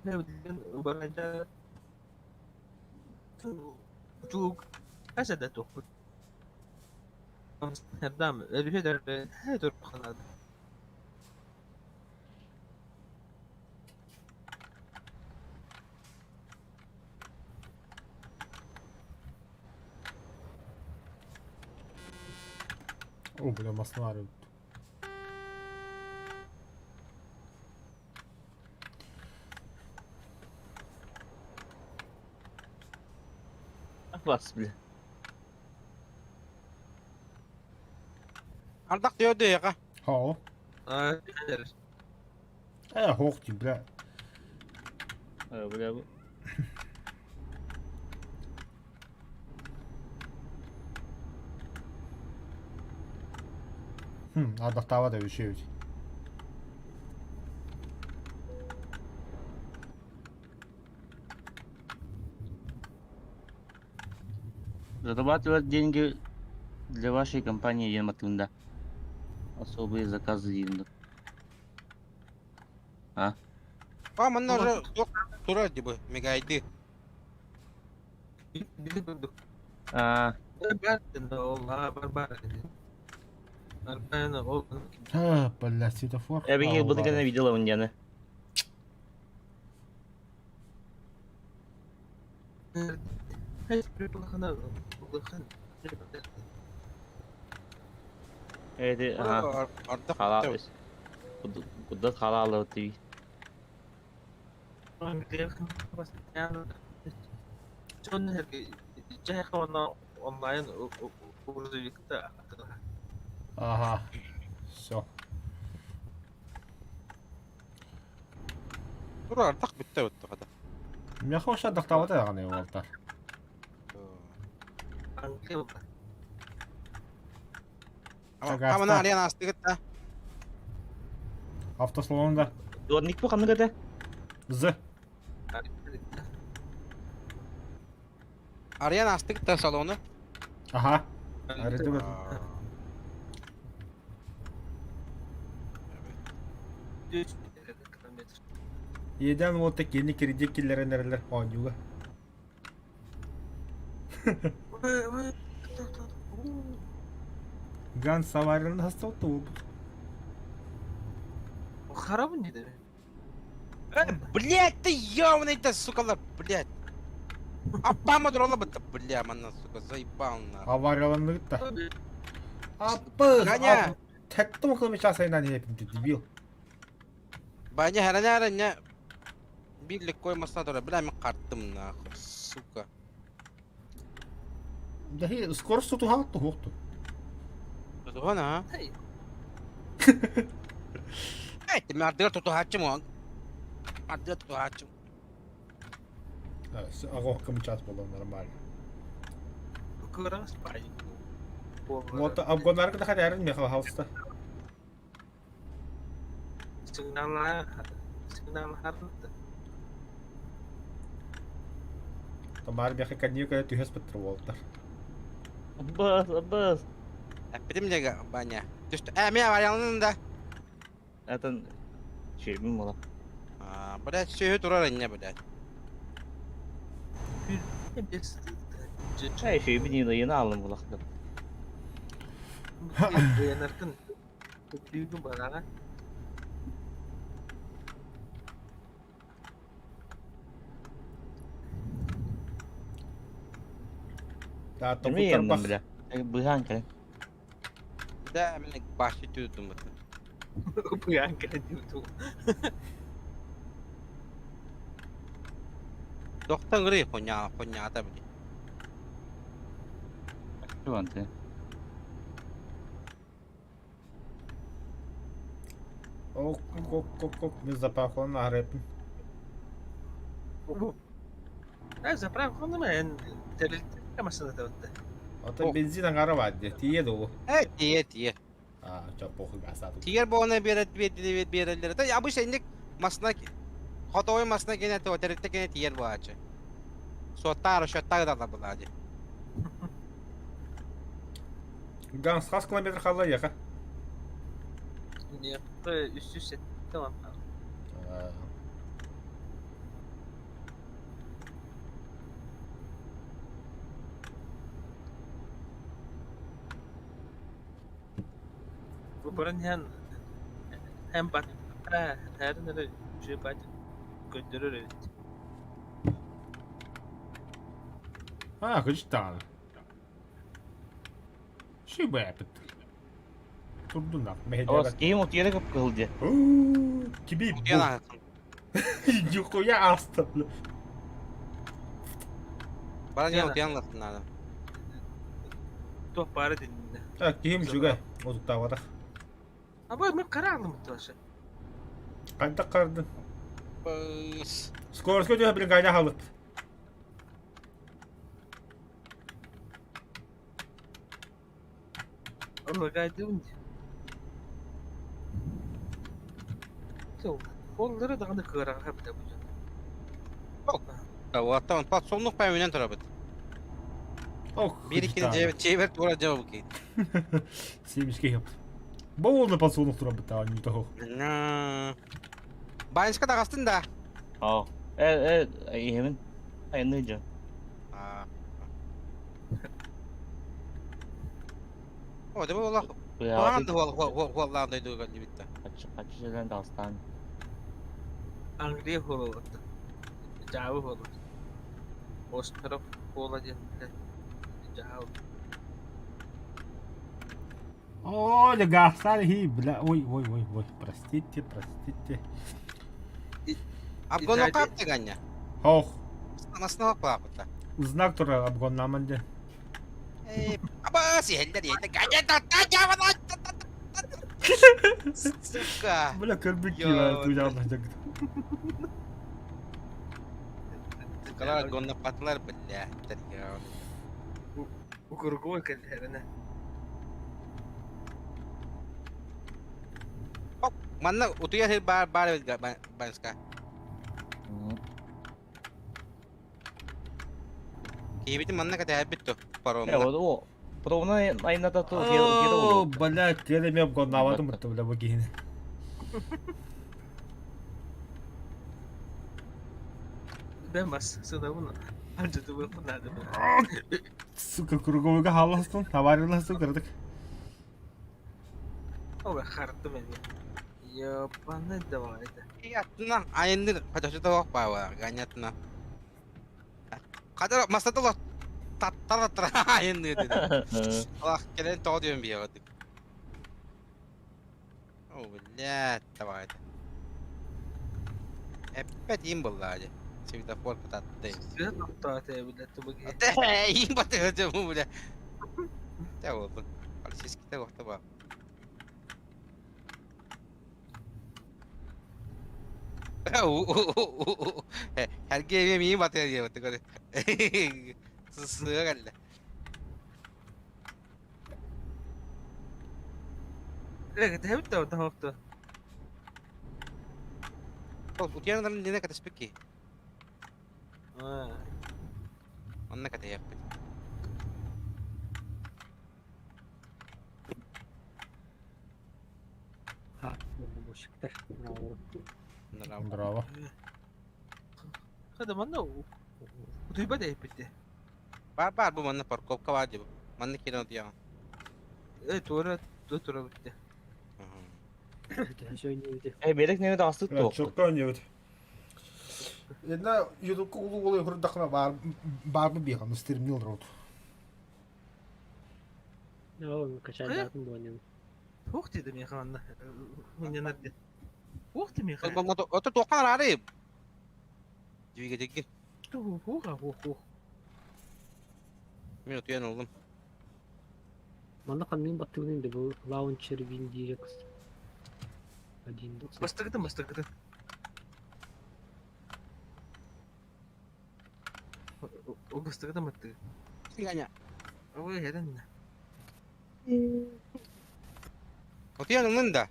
Speaker 2: Амстердам
Speaker 3: О, бля, маслары.
Speaker 5: Бас бля.
Speaker 4: Ардах диэҕэ.
Speaker 3: Хоо. Хоох дии, бля.
Speaker 5: Бля бу.
Speaker 3: Ардахтаабат эбит үчүгэй эбит.
Speaker 5: Зарабатывать деньги для вашей компании диэн матыында. Особые заказы диэн. А?
Speaker 4: А, манна уже туох турар дии бу, мигайды.
Speaker 5: А,
Speaker 3: А, бля, светофор.
Speaker 5: я бы
Speaker 3: А,
Speaker 5: буду
Speaker 3: ладно.
Speaker 5: видела он диэни. Эти, ага.
Speaker 4: Ардах
Speaker 5: Халал. Куда халал ты?
Speaker 2: Онлайн
Speaker 3: Ага. Все.
Speaker 4: Турар ардах бүттэ бүттэ хата.
Speaker 3: Миэхэ вообще ардахтаабат даҕаны уолтар.
Speaker 4: Амана арыйан аастыгыт да.
Speaker 3: Автосалонда.
Speaker 5: Дворник бу ханнык этэ?
Speaker 3: З.
Speaker 4: Арыйан аастыгыт да салону.
Speaker 3: Ага. Арыйдыбыт. Иэдээн уолта киэни кредит киллэрэн эрэллэр оонньууга. Ган саварин хасталта уолбут.
Speaker 2: Харабын не
Speaker 4: Блять, ты ёбаный ты, сука, блять. Аппама дрона бытта, бля, манна, сука, заебал нахуй.
Speaker 3: Аварияланныгыт да. Аппыз!
Speaker 4: Ганя!
Speaker 3: Тэттим кылым час айынан иһэпин дебил.
Speaker 4: Баня хараня хараня. Биир легко масса тура, бля, мин хартым нахуй, сука.
Speaker 3: Да скорость тутуһаат туһуохту.
Speaker 4: Тутуһан а? Эй, ты ардыгар тутуһааччым он. Ардыгар тутуһааччым.
Speaker 3: Аҕох кымчаас буолан нормально. Вот обгонарга да хатярын меха хауста. Тамар меха каньюка түһэс быттыр уолтар.
Speaker 5: Бас, бас.
Speaker 4: Эппитим диэгэ, Баня. Түстэ, э, мен аварияланын да.
Speaker 5: Это чебим була.
Speaker 4: А, блядь, сүөһү турар инньэ, блядь.
Speaker 5: Чай шебин yine alın bulakta.
Speaker 3: Да,
Speaker 5: Кими
Speaker 3: токутар
Speaker 5: yandım
Speaker 3: бах.
Speaker 5: bile. Быһаан кэлэн.
Speaker 4: Да, мен башты түүтүм быт. Доктан гры хуйня, хуйнята, блядь.
Speaker 5: Ванты.
Speaker 6: Ок, ок, ок, ок, мен заправкалан аарыппын.
Speaker 2: Э, заправканы мен тэрилтэ массыыната бытта.
Speaker 6: Ото бензин аҥара баар дии, тиийэ дуу?
Speaker 4: Э, тиийэ, тиийэ.
Speaker 6: А, чё, похуй, гаастаатым.
Speaker 4: Тиийэр буолана биэрэр биэрэллэр. Да, обычно инник масына хотовой масына кэнэ тэрилтэ кэнэ тиийэр буолааччы. Суоттаар, счеттаар ыталлар буолаа дии.
Speaker 6: Ганс хас километр хаалла эйиэхэ?
Speaker 2: Миэхэ 307 хаалла. Бу баран иһэн эн баттаа һэрин эрэ үчүгэй көрдөрөр эбит.
Speaker 3: А, кырдьык даҕаны. Сүбэпит. Турдун да,
Speaker 5: Ос, киһим утуйара кып-кыһыл дьэ.
Speaker 3: Кими бу?
Speaker 4: Утуйан аһатым.
Speaker 3: Нихуя аста, бля.
Speaker 4: Баран иһэн утуйан ыллахтын наада.
Speaker 2: Туох баара диннэ.
Speaker 6: Так, киһим үчүгэй, утуктаабатах.
Speaker 2: Абы мен кара алым тоже.
Speaker 6: Хайдах хардын?
Speaker 4: Быс.
Speaker 6: Скоростка түһэ бригада халыт.
Speaker 2: Ылыгайдыбын дии. Оллары даҕаны кыараҕаһа эбитэ бу дьон.
Speaker 4: Оттон подсолнух пәминен турабыт.
Speaker 3: Ох,
Speaker 4: Биир иккини дьиэбэр тура дьабы кийин.
Speaker 3: Семечки хеп. Болно подсолнух турабыт таҕа не того.
Speaker 4: Банечка таҕастын да.
Speaker 5: Оо. Э, э, иһэбин. Айанныы дьон.
Speaker 4: О, да буолла. Куһаҕан да хуоллаан дойдуга кэллибит да.
Speaker 5: Хаччы сэлэн таҕыстаан.
Speaker 2: Англия хуолалатта. Дьаабы хуолат. Остров хуола диэн дьаһал.
Speaker 3: О, легастали, бля, ой, ой, ой, ой, простите, простите.
Speaker 4: Обгон каптыгання.
Speaker 3: Ох.
Speaker 4: Основа папата.
Speaker 3: Знак тура обгоннаман ден.
Speaker 4: Э, аба, сиһэллэр иһэллэр. Сука.
Speaker 3: Бля, көрбүт киһи туйаалла дьагыт.
Speaker 4: Калар гоннаппатылар, бля.
Speaker 2: Укургуой кэллэринэ.
Speaker 4: Манна утуйар сир баар баар эбит Банска. Киһибитин манна кэтэһэрбит ту паромна.
Speaker 5: Э, паромна айната ту
Speaker 3: О, блядь, я эми обгоннаабатым бутта бля бу киһини.
Speaker 2: Бэмас сынабын алдьатыбыппын наада.
Speaker 3: Сука, круговойга хаалластын, аварияластын кыратык.
Speaker 2: Ой, хартым эми. Ёбаный давай это.
Speaker 4: Аттына айынныр хоточута ох баава ганятына. Кадыр масата таттар айынныр dedi. Алах кэлэн тоҕо диэн биэҕитик. О, блядь, давай это. Эппэт им была дии. Светофор кытатты.
Speaker 2: Свет тохтоото бля тубуги.
Speaker 4: Им батыгы бу бля. Тэ болду. Полицейский охта ба. Herge миин батыга диэбит көрө. Сысыга кэллэ.
Speaker 2: Лэгэ тэбит да хохто.
Speaker 4: Утуйан динэ кэтэспикки.
Speaker 2: Аа.
Speaker 4: Онно кэтэһиэхпит.
Speaker 3: Браво.
Speaker 2: Хада манна утуйба дэйпитте.
Speaker 4: Бар бар бу манна парковка бар дии. Манна киирэн утуйаҕын.
Speaker 2: Э туора тура битте.
Speaker 5: Э, берек неме таҕыстыт туох.
Speaker 6: Чокка ойнуйбут. Инна ютубка улуу уолу хурдахына баар баарбы биэхэн стримнил рот.
Speaker 2: Туох диэдэ миэхэ манна мунньанар диэн. Туох ти миэхэ?
Speaker 4: Ото туохха араары. Двигатель.
Speaker 2: Туох туох туох.
Speaker 4: Мин утуйан ыллым.
Speaker 7: Манна ханныын баттыгын да бу Launcher WinDirect один
Speaker 2: Бастакытын бастакытын. Ол бастакытын баттыгы.
Speaker 4: Ганя.
Speaker 2: Ой, эрэн.
Speaker 4: Отуйан ылын да.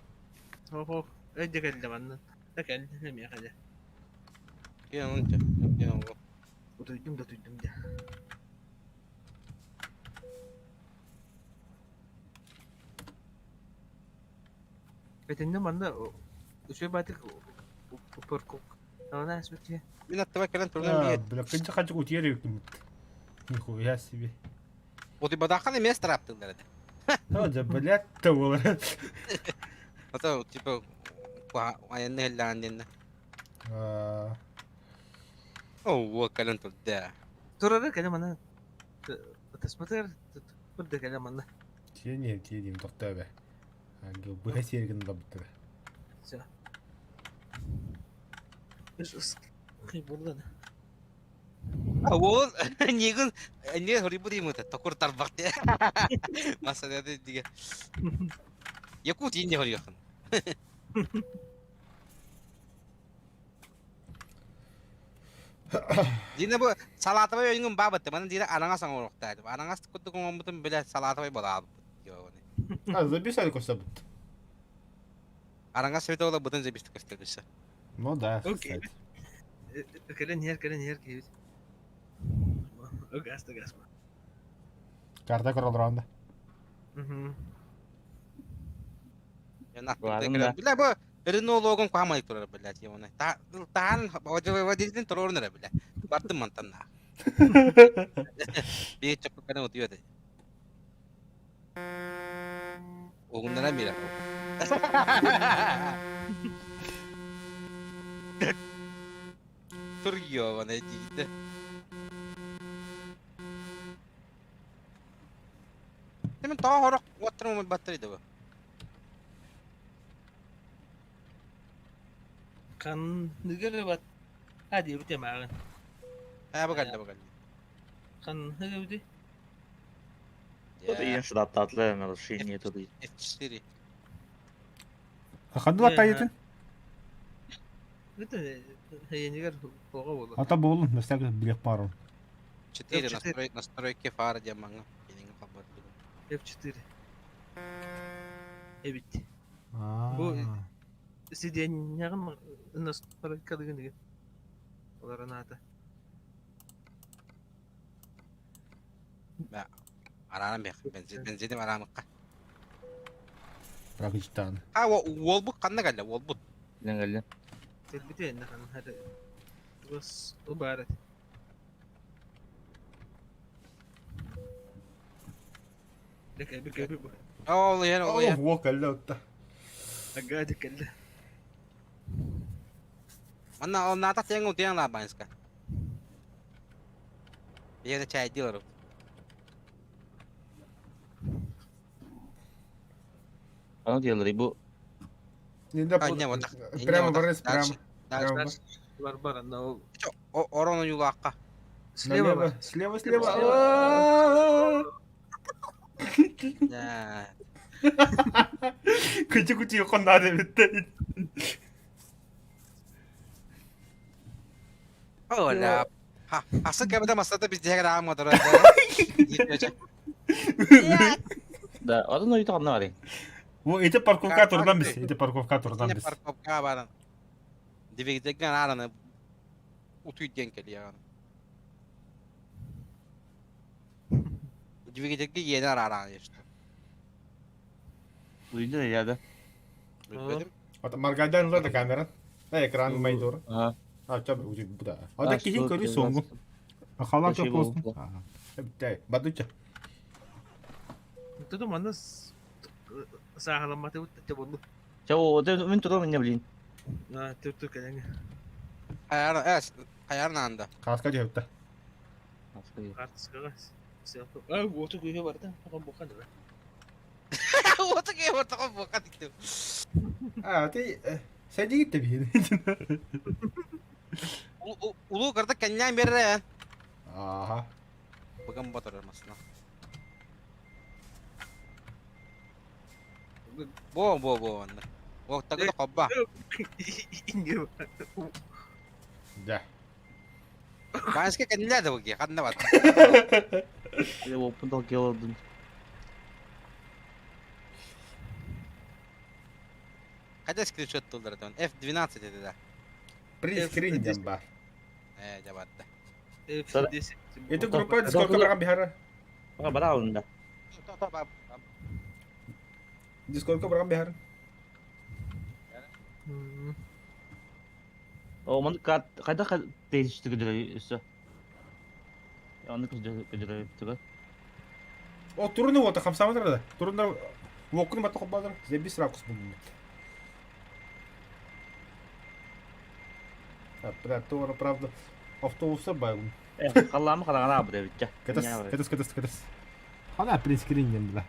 Speaker 2: Ох, өйдө кэллэ манна. Да кэллэ эмиэхэ дьэ.
Speaker 4: Отуйан ылын чэ. Отуйан ылын.
Speaker 2: Утуйдум да утуйдум дьэ. Итиннэ манна үчүгэй баатык упоркук. Ана аспытия.
Speaker 4: Мин аттыбар кэлэн турунан биир.
Speaker 3: Бля, кынча хачык утуйар эбиккин. Нихуя себе.
Speaker 4: Утуйбатаххына эмиэ страптыыллар этэ.
Speaker 3: Ну, да, блядь, то было.
Speaker 4: А то типа айанны иһиллэҕин диэннэ. Оо, кэлэн турда.
Speaker 2: Турара кэлэ манна. Тасматыгар турда кэлэ манна.
Speaker 3: Тиэньиэм, тиэньиэм, тохтоо бэ. Быһа сиэргин ылабыттара.
Speaker 2: Все. Буолла.
Speaker 4: Уол нигин не хорибу димыта токур тарбах те. Масалады диге. Якут инде хориякын. Дина бу салатовай ойуҥун баабытты. Манан дина араҥас оҥоруохтаах. Араҥас курдук оҥорбутун билэ салатовай балаабыт.
Speaker 3: А, записали костабыт.
Speaker 4: Араҥас эбитэ була бытын записты көстөрбүсэ.
Speaker 3: Ну да,
Speaker 2: Окей.
Speaker 3: кстати.
Speaker 2: Кэлэн иһэр, кэлэн иһэр киһибит. Газ да газ.
Speaker 3: Карта көрөлөр да.
Speaker 4: Бля, бу Рено логон куһамай турар, блядь, ебаный. Таһан водителин турорун эрэ, бля. Бардым мантан на. Биир чоппукканы утуйуо этэ. Угуннара мира. Тур ебаный диде. Мен тоҕо хорох уоттарым баттар иде бу.
Speaker 2: Ханныгы бат. А диэбит эмааҕын.
Speaker 4: Аа бу кэллэ бу кэллэ.
Speaker 2: Ханныгы эбити?
Speaker 5: Вот и штаттатлы нарушение туды.
Speaker 4: F4.
Speaker 3: Ханды баттайытын?
Speaker 2: Это енигер тоҕо буолар.
Speaker 3: Ата буолун, мәстәк билек барун.
Speaker 4: 4 настрой настройки фара диэн маҥа. Киниҥ хабар.
Speaker 2: F4. Эбит. Бу сиденьяҕын настройкалыгын деген. Олар анаата.
Speaker 4: Араан бэх. Бензин бензиним араамыкка.
Speaker 3: Ракычтан.
Speaker 4: А уолбут ханна кэллэ уолбут.
Speaker 5: Билен кэллэ.
Speaker 2: Кэлбите энне ханна хары. Тугас убаарат. Кэлби кэлби бу.
Speaker 4: Ол иһэр ол иһэр.
Speaker 3: О, кэллэ отта.
Speaker 2: Агаады кэллэ.
Speaker 4: Манна ол наата тең утуйан лаабанска. Биһиэнэ чайдыы олорор.
Speaker 5: Аны диялары бу
Speaker 3: Прямо барыс, прямо.
Speaker 2: Дальше бар бар анна ол.
Speaker 4: Орон ойуулаахха.
Speaker 2: Слева бар.
Speaker 3: Слева, слева. Кычы кучи коннады битте.
Speaker 4: Оля. Ха, асы кәбедә масата biz диһәгә аам мотор.
Speaker 5: Да, атын ойута ханна бары.
Speaker 3: Бу ити парковка турдан биз, ити парковка турдан биз.
Speaker 4: Парковка баран. Двигательген араны утуй диэн кэлиэҕин. Двигательге иэнэ араан ешті.
Speaker 5: Уйду я да.
Speaker 4: Билбэтим.
Speaker 3: Маргайдан ылар да камера. Да экран майдор.
Speaker 5: Ага.
Speaker 3: А, ча уже буда. А да кихи көрү соңгу. Халан чоп болсун. Битте, бадуча.
Speaker 2: Туту манна сааһаламматы бут болду.
Speaker 5: Ча о, мен турам не блин.
Speaker 2: А, тур кэлэҥ.
Speaker 4: Хайар, эс, хайар наанда.
Speaker 3: Каска жепте.
Speaker 2: Артыскаға. А, уоту күйе барды. Оған боқан да.
Speaker 4: Уоту күйе барды, оған боқан диктем.
Speaker 3: А, ты сәди гитте бир.
Speaker 4: Улуу кырда кэннээн берре.
Speaker 3: Аха.
Speaker 4: Бүгін батыр масына. Бо бо бо онно. Уоттагы да хобба.
Speaker 3: Да.
Speaker 4: Бааска кэннилээ да буги ханна бар.
Speaker 5: Или опын толкел олордун.
Speaker 4: Хотя скриншот тыллар F12 это да.
Speaker 3: Прескрин диэн баар.
Speaker 4: Э, дьэ барда.
Speaker 2: F10.
Speaker 3: Ити группа Discordка баран биһара.
Speaker 5: Бара бара алында.
Speaker 3: Discordка баран биһара.
Speaker 5: О, маны хайдах тезисті көдөрөй өссө? Аны көдөрөй түгө.
Speaker 3: О, турны вот хамсаматыр да. Турунда уоккун батта хоппадыр. Зебис ракус булмут. Бля, туора, правда, автобуса байлым.
Speaker 5: Э, халламы халагана абы дебитче.
Speaker 3: Кэтес, кэтес, кэтес, кэтес. Хана принскрин диэн бля.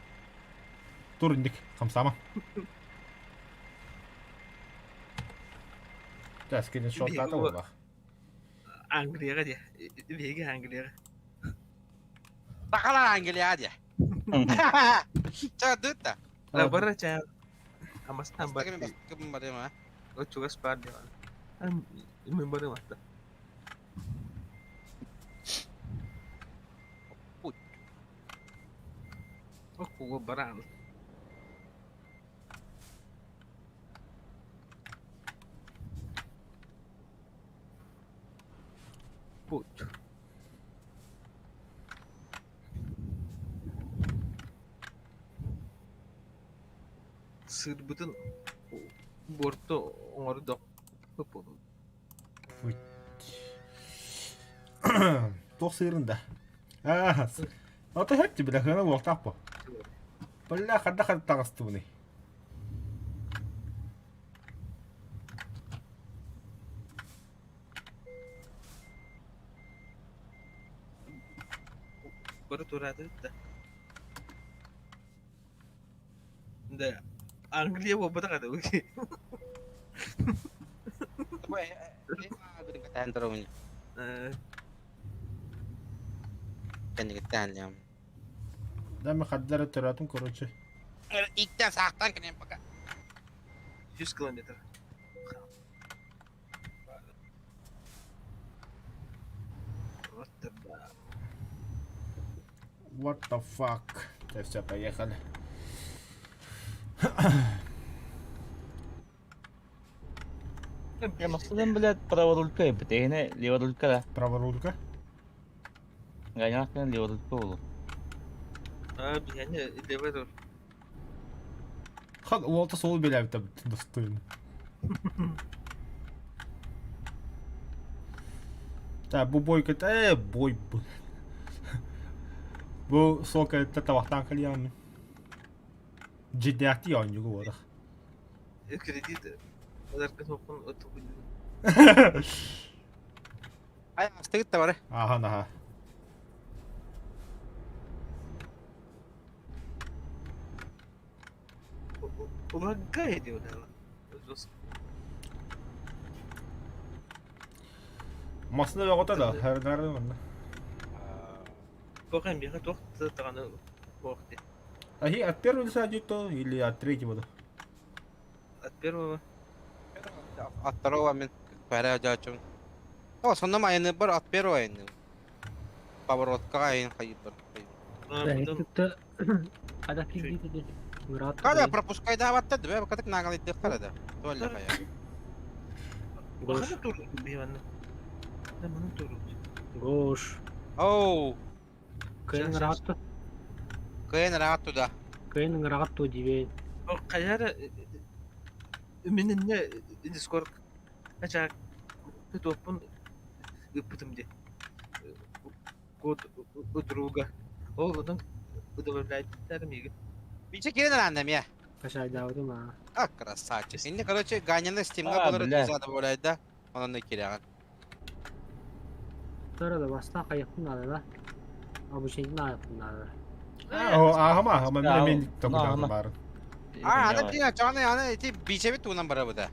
Speaker 3: Турник, хамсама. Да, скриншоттаата буоллах.
Speaker 2: Англияҕа дии. Биһиги Англияҕа.
Speaker 4: Сахалар Англия дии. Ча дыта.
Speaker 2: La барра ча. Амастан бар.
Speaker 4: Бастакы барыма.
Speaker 2: Чугас бар дии. Мен барым атта. Оккуга баран. Путь. Сырбытын борто оҥордох ыппын.
Speaker 3: Туох сыырын да. Аа, ото хэпти бля, хына буолтаах бу. Бля, хадда хадда таҕыстыбыный.
Speaker 2: Бары тураатыбыт да. Да, Англия буолбатах этэ
Speaker 3: Да, мен хаддара төрөтүм, короче.
Speaker 4: Иктен саахтан кэлэн пока.
Speaker 2: 100 километр. Вот да.
Speaker 3: What the fuck? Да все, поехали.
Speaker 5: Я максадым, блядь, праворулька эбит. Эһине леворулька да.
Speaker 3: Праворулька?
Speaker 5: Ганях леворулька болу.
Speaker 2: А, биһиэнэ левый
Speaker 3: Хан уолта суол билээбитэ достойно. Так, бу бой кыт э бой бу. Бу суол кэлтэ табахтаан кэлиэҕим. Дьиҥнээхтии оонньууга буолар.
Speaker 2: Кредит ыларгын суоххун отугун.
Speaker 4: Ай, астыгыт да бары.
Speaker 3: Аха, наха.
Speaker 2: Лагает его, да.
Speaker 3: Массыына бөҕөтө да, харынары манна.
Speaker 2: Пока миэхэ туох даҕаны суох дии.
Speaker 3: Ахи от первого лица идет то или от третьего да?
Speaker 2: От первого.
Speaker 4: От второго мин пара дьаачым. О, сонно айны бар от первого айны. Поворотка айын хайбар.
Speaker 7: Потом... Когда кредит
Speaker 4: Когда пропускай да ватта, да, катык нагалый дыхара да. Туалля хая.
Speaker 7: Гош. Гош.
Speaker 4: Оу.
Speaker 7: Кыйын ыраатты.
Speaker 4: Кыйын ыраатты да.
Speaker 7: Кыйын ыраатты дибей.
Speaker 2: Каяра мининне Дискорд ача топпун ыппытым ди. Код у друга. Ол онон добавляйттар миги.
Speaker 4: Биче кирен ранным я.
Speaker 7: Кашайдаабытым аа.
Speaker 4: А, красавчик. Инде, короче, Ганяны стимга болар тузада болай да. Онон киряган.
Speaker 7: Тора да баста кайыктын надо да. Обучение надо.
Speaker 3: Аһама, аһама, мен мен токудаатым баар.
Speaker 4: А, аны ти чаны аны ити бичеби туунан барабыта.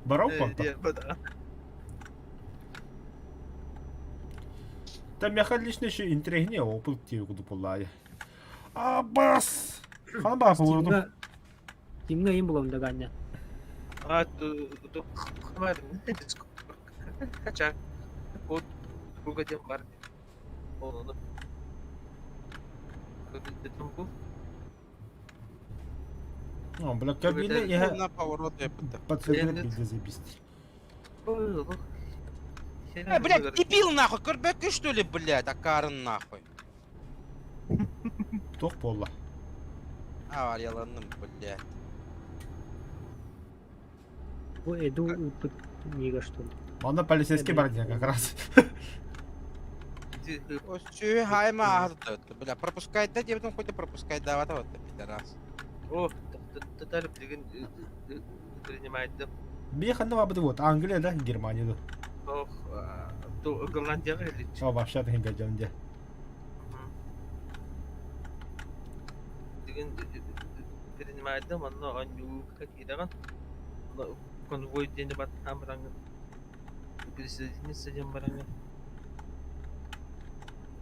Speaker 3: Барау понта. Та миэхэ лично еще интереснее опыт тиэ курдук буоллаайа. Абас! Хана баар повороту.
Speaker 7: Стимҥа Стимҥа ыйын булабын да Ганя.
Speaker 2: А, Кача. Код друга диэн бар. Ол ону. Бу.
Speaker 3: О, бля, кабина я
Speaker 4: На поворот я
Speaker 3: подсобил заебись.
Speaker 4: Э, блядь, дебил нахуй, көрбөккүн что ли, блядь, акарын нахуй.
Speaker 3: Туох буолла?
Speaker 4: Аварияланным, блядь.
Speaker 7: Бу Эду ыыппыт нига что ли?
Speaker 3: Онно полицейский бар диэн как раз.
Speaker 4: Өссө хайма бля, пропускай да диэбитим хоть пропускай давата вот пидорас.
Speaker 2: О, татар билигин принимает да.
Speaker 3: Бии ханна бабыты вот, Англия да, Германия да.
Speaker 2: Ох, Голландияҕа илич.
Speaker 3: О, вообще ты гаджан де.
Speaker 2: Билигин принимает да, манна оонньууга киирэҕин. Конвой диэни баттаан бараҥҥын присоединиться диэн бараҥҥын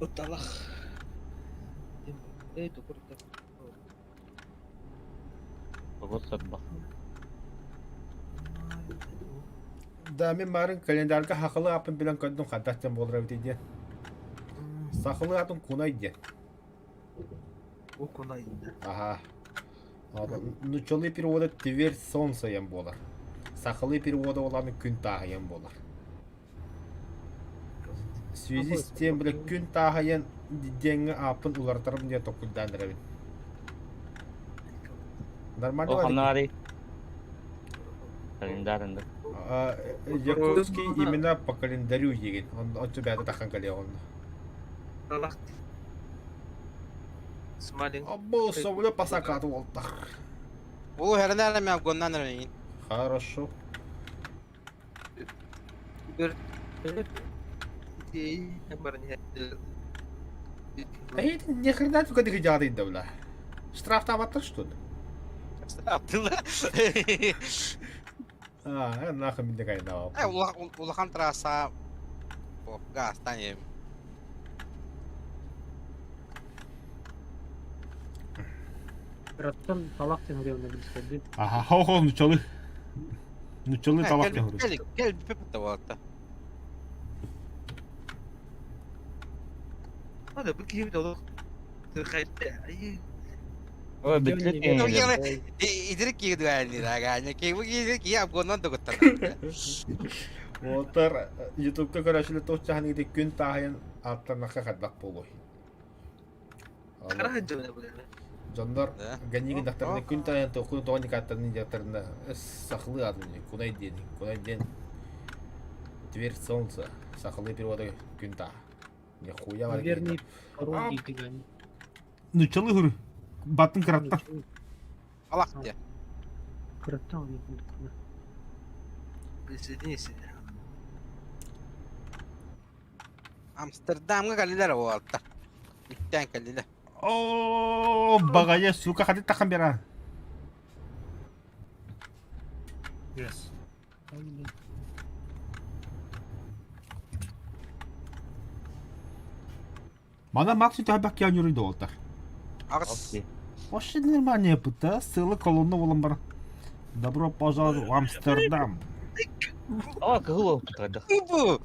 Speaker 2: Ыталах Эй, тукурда.
Speaker 5: Тоҕо сарбах.
Speaker 3: Да, мин марын календарга хахылы апын билэн көрдүм хантах диэн буолар эбит диэн. Сахылы атын кунай диэн.
Speaker 2: О, кунай.
Speaker 3: Аха. Нуччалыы перевода Тверь солнца диэн буолар. Сахалыы перевода оланы күн тааһыйан буолар. В связи с тем, бля, күн тааһыйан диэҥҥэ ааппын уларытарым диэн толкуйдаан эрэбин. Нормально
Speaker 5: О, ханнаарый? Календарь да.
Speaker 3: Якутский имена по календарю диигин. Ончу бэйэтэ таххан кэлиэ онно.
Speaker 2: Смалин.
Speaker 3: Або соболе пасакаты уолтах.
Speaker 4: Ол хэрэнэ эрэ гоннан эрэ
Speaker 3: Хорошо. Эй, ни хрена только ты делает да, бля. Штраф там что ли?
Speaker 4: Аптылар.
Speaker 3: А, нахуй мне такая дава.
Speaker 4: Э, улахан трасса газтан ем.
Speaker 7: Раттан талах тен уревна билсерди.
Speaker 3: Ага, хо-хо, нучалы. Нучалы талах тен
Speaker 4: Кел, кел, пепе болатта.
Speaker 2: Hadi bu киһи олох
Speaker 5: Ой, бүтлек
Speaker 4: Идирик киирдү аганя. Ки бу киирди ки абгоннан догуттар.
Speaker 3: Уолтар ютубка көрөшүлө туох чаһан күн тааһыйан аттарнахха хаддах буолуой.
Speaker 2: Хара дьоно булар.
Speaker 3: Дьоннор ганнигин дактарына күн тааһыйан тоқкун тоҕон никааттарны диаттарына сахылы атын кунай диэн кунай диэн Тверь солнца сахалы перевода күн таа. Нихуя бар.
Speaker 7: Наверное, король дейді.
Speaker 3: Нучалы хуру. Баттын кыраттан.
Speaker 4: Алах де.
Speaker 7: Кыраттан.
Speaker 2: Присоединись.
Speaker 4: Амстердамга калилер болатта. Үттен калилер.
Speaker 3: О, багая, сука, хати тахан бера.
Speaker 6: Yes.
Speaker 3: Мана максимум табак я не долтар.
Speaker 4: Агыс.
Speaker 3: Вообще нормальная пыта, сыла колонна болан бар. Добро пожаловать в Амстердам.
Speaker 5: А, кыһыл тутардах.
Speaker 4: Бу.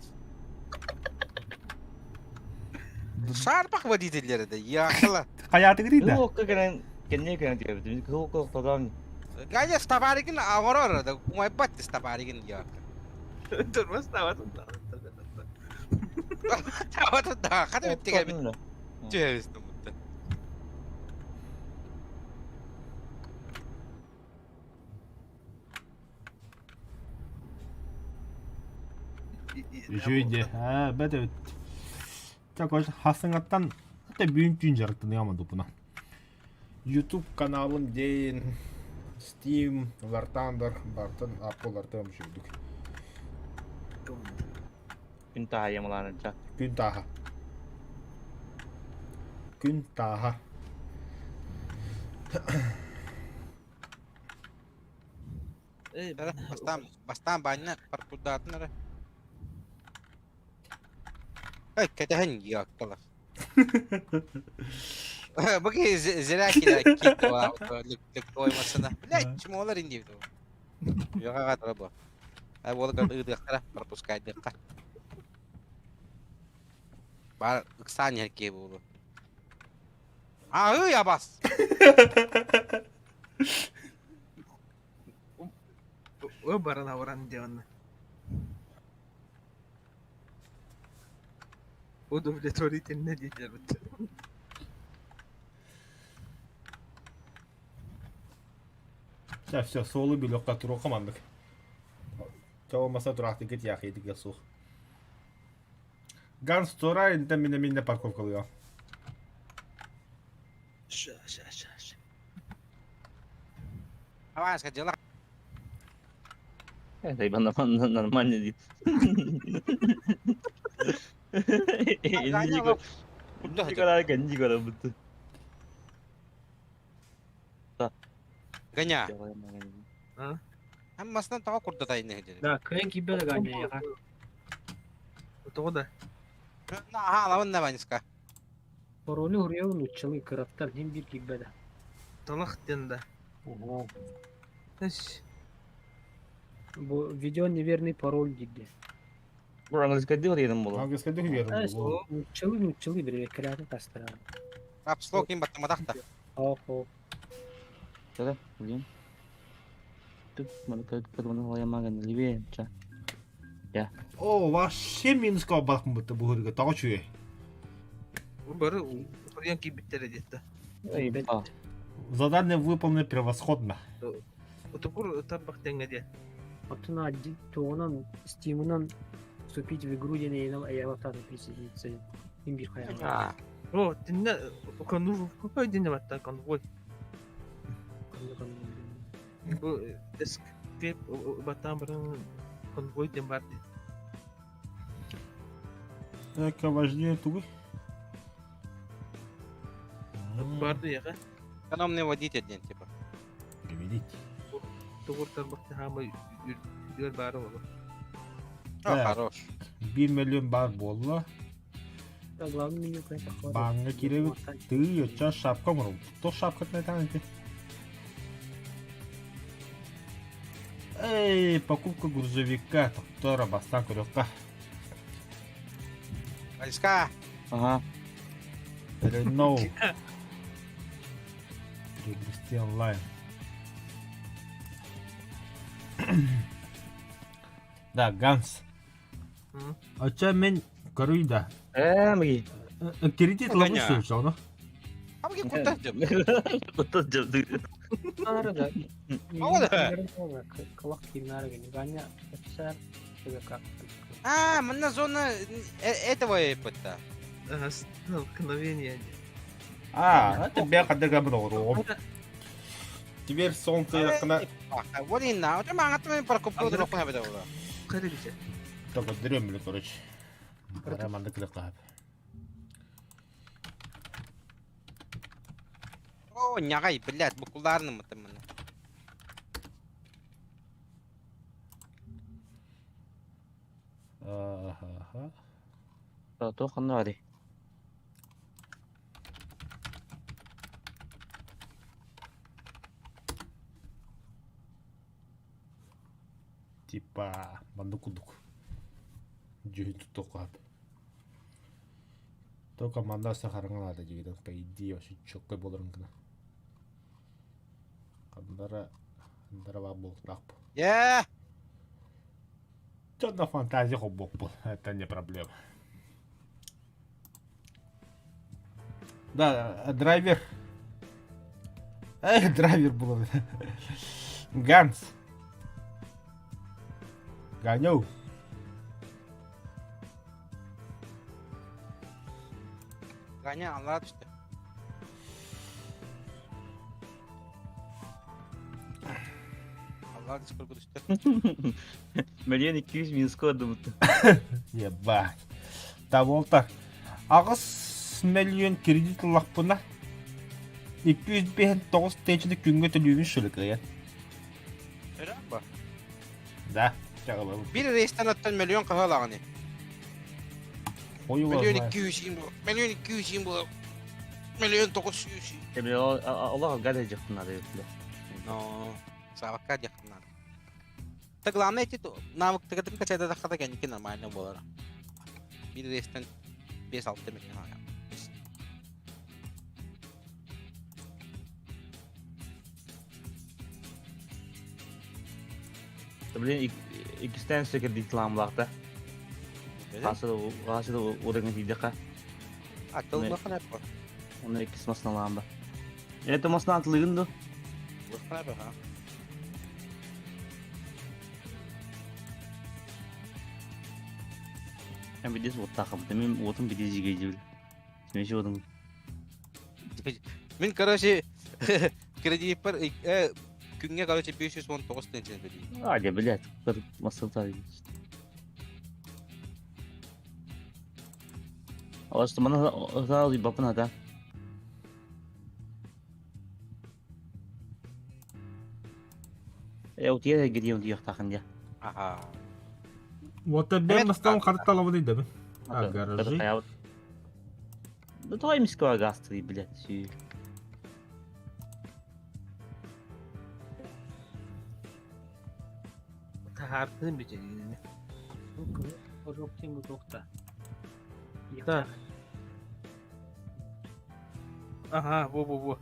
Speaker 4: Шарпах водительлери де яхла.
Speaker 3: Хаятı грида.
Speaker 5: Кыһыл окка кэлэн кэнние кэлэн диэбит. Кыһыл окка тотан
Speaker 4: Ганя стабаригин агорор да кумай бат стабаригин я.
Speaker 2: Турмас тават.
Speaker 4: Тават да хата биттиге бит. Түһэбис тумутта.
Speaker 3: Үчүгэй Аа, бэт эбит. Так, хасыңаттан та бүүн түүн жарыктын яман дупуна. YouTube каналым дейін Steam, War Thunder, бартын апполартым жүрдік.
Speaker 5: Күн тааһыйамалааныча.
Speaker 3: Күн тааһа. Күн тааһа.
Speaker 4: Бастаан бастаан баанна паркурдаатын эрэ. Эй, кэтэһэн якталар. Бу киһи зря киирдэ массыына. Блядь, чмолар инди Йоҕа хатара бу. Ай буола ыытыахтара, пропускайдыахха. Бар ыксаан иһэр киһи буолу. Аһыы абас!
Speaker 2: Ой баран аваран диэн. Удовлетворительно диэтилэр
Speaker 3: Все, все, суолу билиэххэ туруохха маннык. Чэ болмаса тураахтыгыт яхыйдыга суох. Ганс тура интэ минэ минэ парковкалыга.
Speaker 2: Ща, ща, ща, ща.
Speaker 4: Аванска дела.
Speaker 5: Это ибо нормально дейді. Инди көрө
Speaker 4: Ганя. Хаммасынан тоҕо курдатайын иһдин.
Speaker 7: Да, кыайан киирбэт Ганя яха.
Speaker 2: Тоҕо да?
Speaker 4: Аха, лавын да Ваниска.
Speaker 7: Паролю уруйабын нууччалыы кыраттан иһин биир киирбэтэ.
Speaker 2: Талах диэн да.
Speaker 7: Ого.
Speaker 2: Эс.
Speaker 7: Бу введен неверный пароль диде.
Speaker 5: Бу английскайдыы диэтим буолуо.
Speaker 3: Английскайдыы үөрэн буолуо.
Speaker 7: Нууччалыы нууччалыы бирибэккэлээтин тастаран.
Speaker 4: Капслок ким баттаматах да.
Speaker 7: Ок ок.
Speaker 5: Чэ, блин. Тут маны кыргын либе ча.
Speaker 3: О, вообще минус кабахпын бытта бу хырга тоҕо үчүгэй.
Speaker 2: Бары уруйан киирбиттэрэ диэтэ.
Speaker 3: Задание выполнено превосходно.
Speaker 2: Утукур тарбах тэҥҥэ диэ.
Speaker 7: Оттон один тугунан стимунан вступить в игру диэн эйэнэл эйэҕэ присоединиться им биир хайаҕа.
Speaker 2: О, тиннэ конвой диэн баттан конвой. Бу эскеп баттан баран конвой диэн бар дии.
Speaker 3: Так, важнее тугуй.
Speaker 2: Бар дии яха.
Speaker 4: Экономный водитель диэн типа.
Speaker 3: Переведите.
Speaker 2: Тугур тарбах хаамай үрдүгэр баара буолуо.
Speaker 4: О, хорош.
Speaker 3: 1 миллион бар буолла.
Speaker 7: Главный меню
Speaker 3: Бааҥҥа киирэбит. Тыы, оччо шапка оҥоробут. Туох шапкатын этаан ити? Эй, покупка грузовика. Токтор, бастаан көрүөххэ.
Speaker 4: Ваниска.
Speaker 5: Ага.
Speaker 3: Рено. Приобрести онлайн. Да, Ганс. Оччо мин көрүй да.
Speaker 5: Ээ, мыги.
Speaker 3: Кредит ылабын сөп, ону.
Speaker 4: Амги куттас дьом.
Speaker 5: Куттас дьом.
Speaker 7: Нары да.
Speaker 4: Ого да.
Speaker 7: Кылах киирнары гини. Ганя офицер ЧВК.
Speaker 4: А, манна зона этого эппытта.
Speaker 2: Столкновение.
Speaker 3: А, это бя хаддага бын Теперь солнце якына...
Speaker 4: Вот и на, вот маңаттым парковка дурокку хабеда була.
Speaker 2: Кыры
Speaker 3: Только дремли, короче. Романды кылыкка.
Speaker 4: О, нягай, блядь, букуларны мытым.
Speaker 3: Ага.
Speaker 5: Туох ханна барый?
Speaker 3: Типа, маннык курдук. Дьүһүн туттуохха Только манна сахарыҥа наада диигин, по идее, вообще чёткай буоларын гына. Хандара, хандара баар буолуохтаах бу.
Speaker 4: Ээ,
Speaker 3: Чё на фантазия холбуохпун, это не проблема. Да, драйвер. Эх, драйвер было. Ганс. Ганю.
Speaker 4: Ганя аллара түстэ. Аллара дискорга түстэ.
Speaker 5: Миллион 200 минуска отдубут.
Speaker 3: Ебать. Таволта. Аҕыс миллион кредит ыллахпына 259 тысячаны күҥҥэ төлүүбүн шылыкыйан.
Speaker 4: Өрө ба.
Speaker 3: Да, чаҕылабын.
Speaker 4: Биир рейстэн оттон миллион хаһыалаҕын
Speaker 3: Ой,
Speaker 4: Миллион 200 юм бу. Миллион 200 юм бу. Миллион 900.
Speaker 5: Тебе олох гада дьахтынады бile.
Speaker 4: Но саабакка дьахтынады. Так главное эти навык качайда кэнники нормально буолара. Биир рейстен 5-6 миллион.
Speaker 5: Блин, иккистээн сөкердик тылаамлаахта. Хаасы да удаҥа тиийдэххэ.
Speaker 4: А тыллахын эппо.
Speaker 5: Оны иккис масналаан ба. Это масна атылыгын ду?
Speaker 4: Лыхын эппо, ха.
Speaker 5: Мен бидес оттақым. Мен отым бидес жеге жебіл. Мен отым.
Speaker 4: Мин, короче, кредит бар, күҥҥэ, короче, 519 тыһыынча төлүүр.
Speaker 5: А, не, блядь, масыл Алашты мана сразу бапын ата. Э, утия гидием диях тахын я.
Speaker 4: Ага.
Speaker 3: Вот бэм мастан карталабын дейдебин. А, гаражи.
Speaker 5: Да твой мискова газ ты, блядь. Сүй.
Speaker 2: Таһаартын бүтүнүн.
Speaker 7: Ожог тем бутокта.
Speaker 2: Да. Ага, во во во.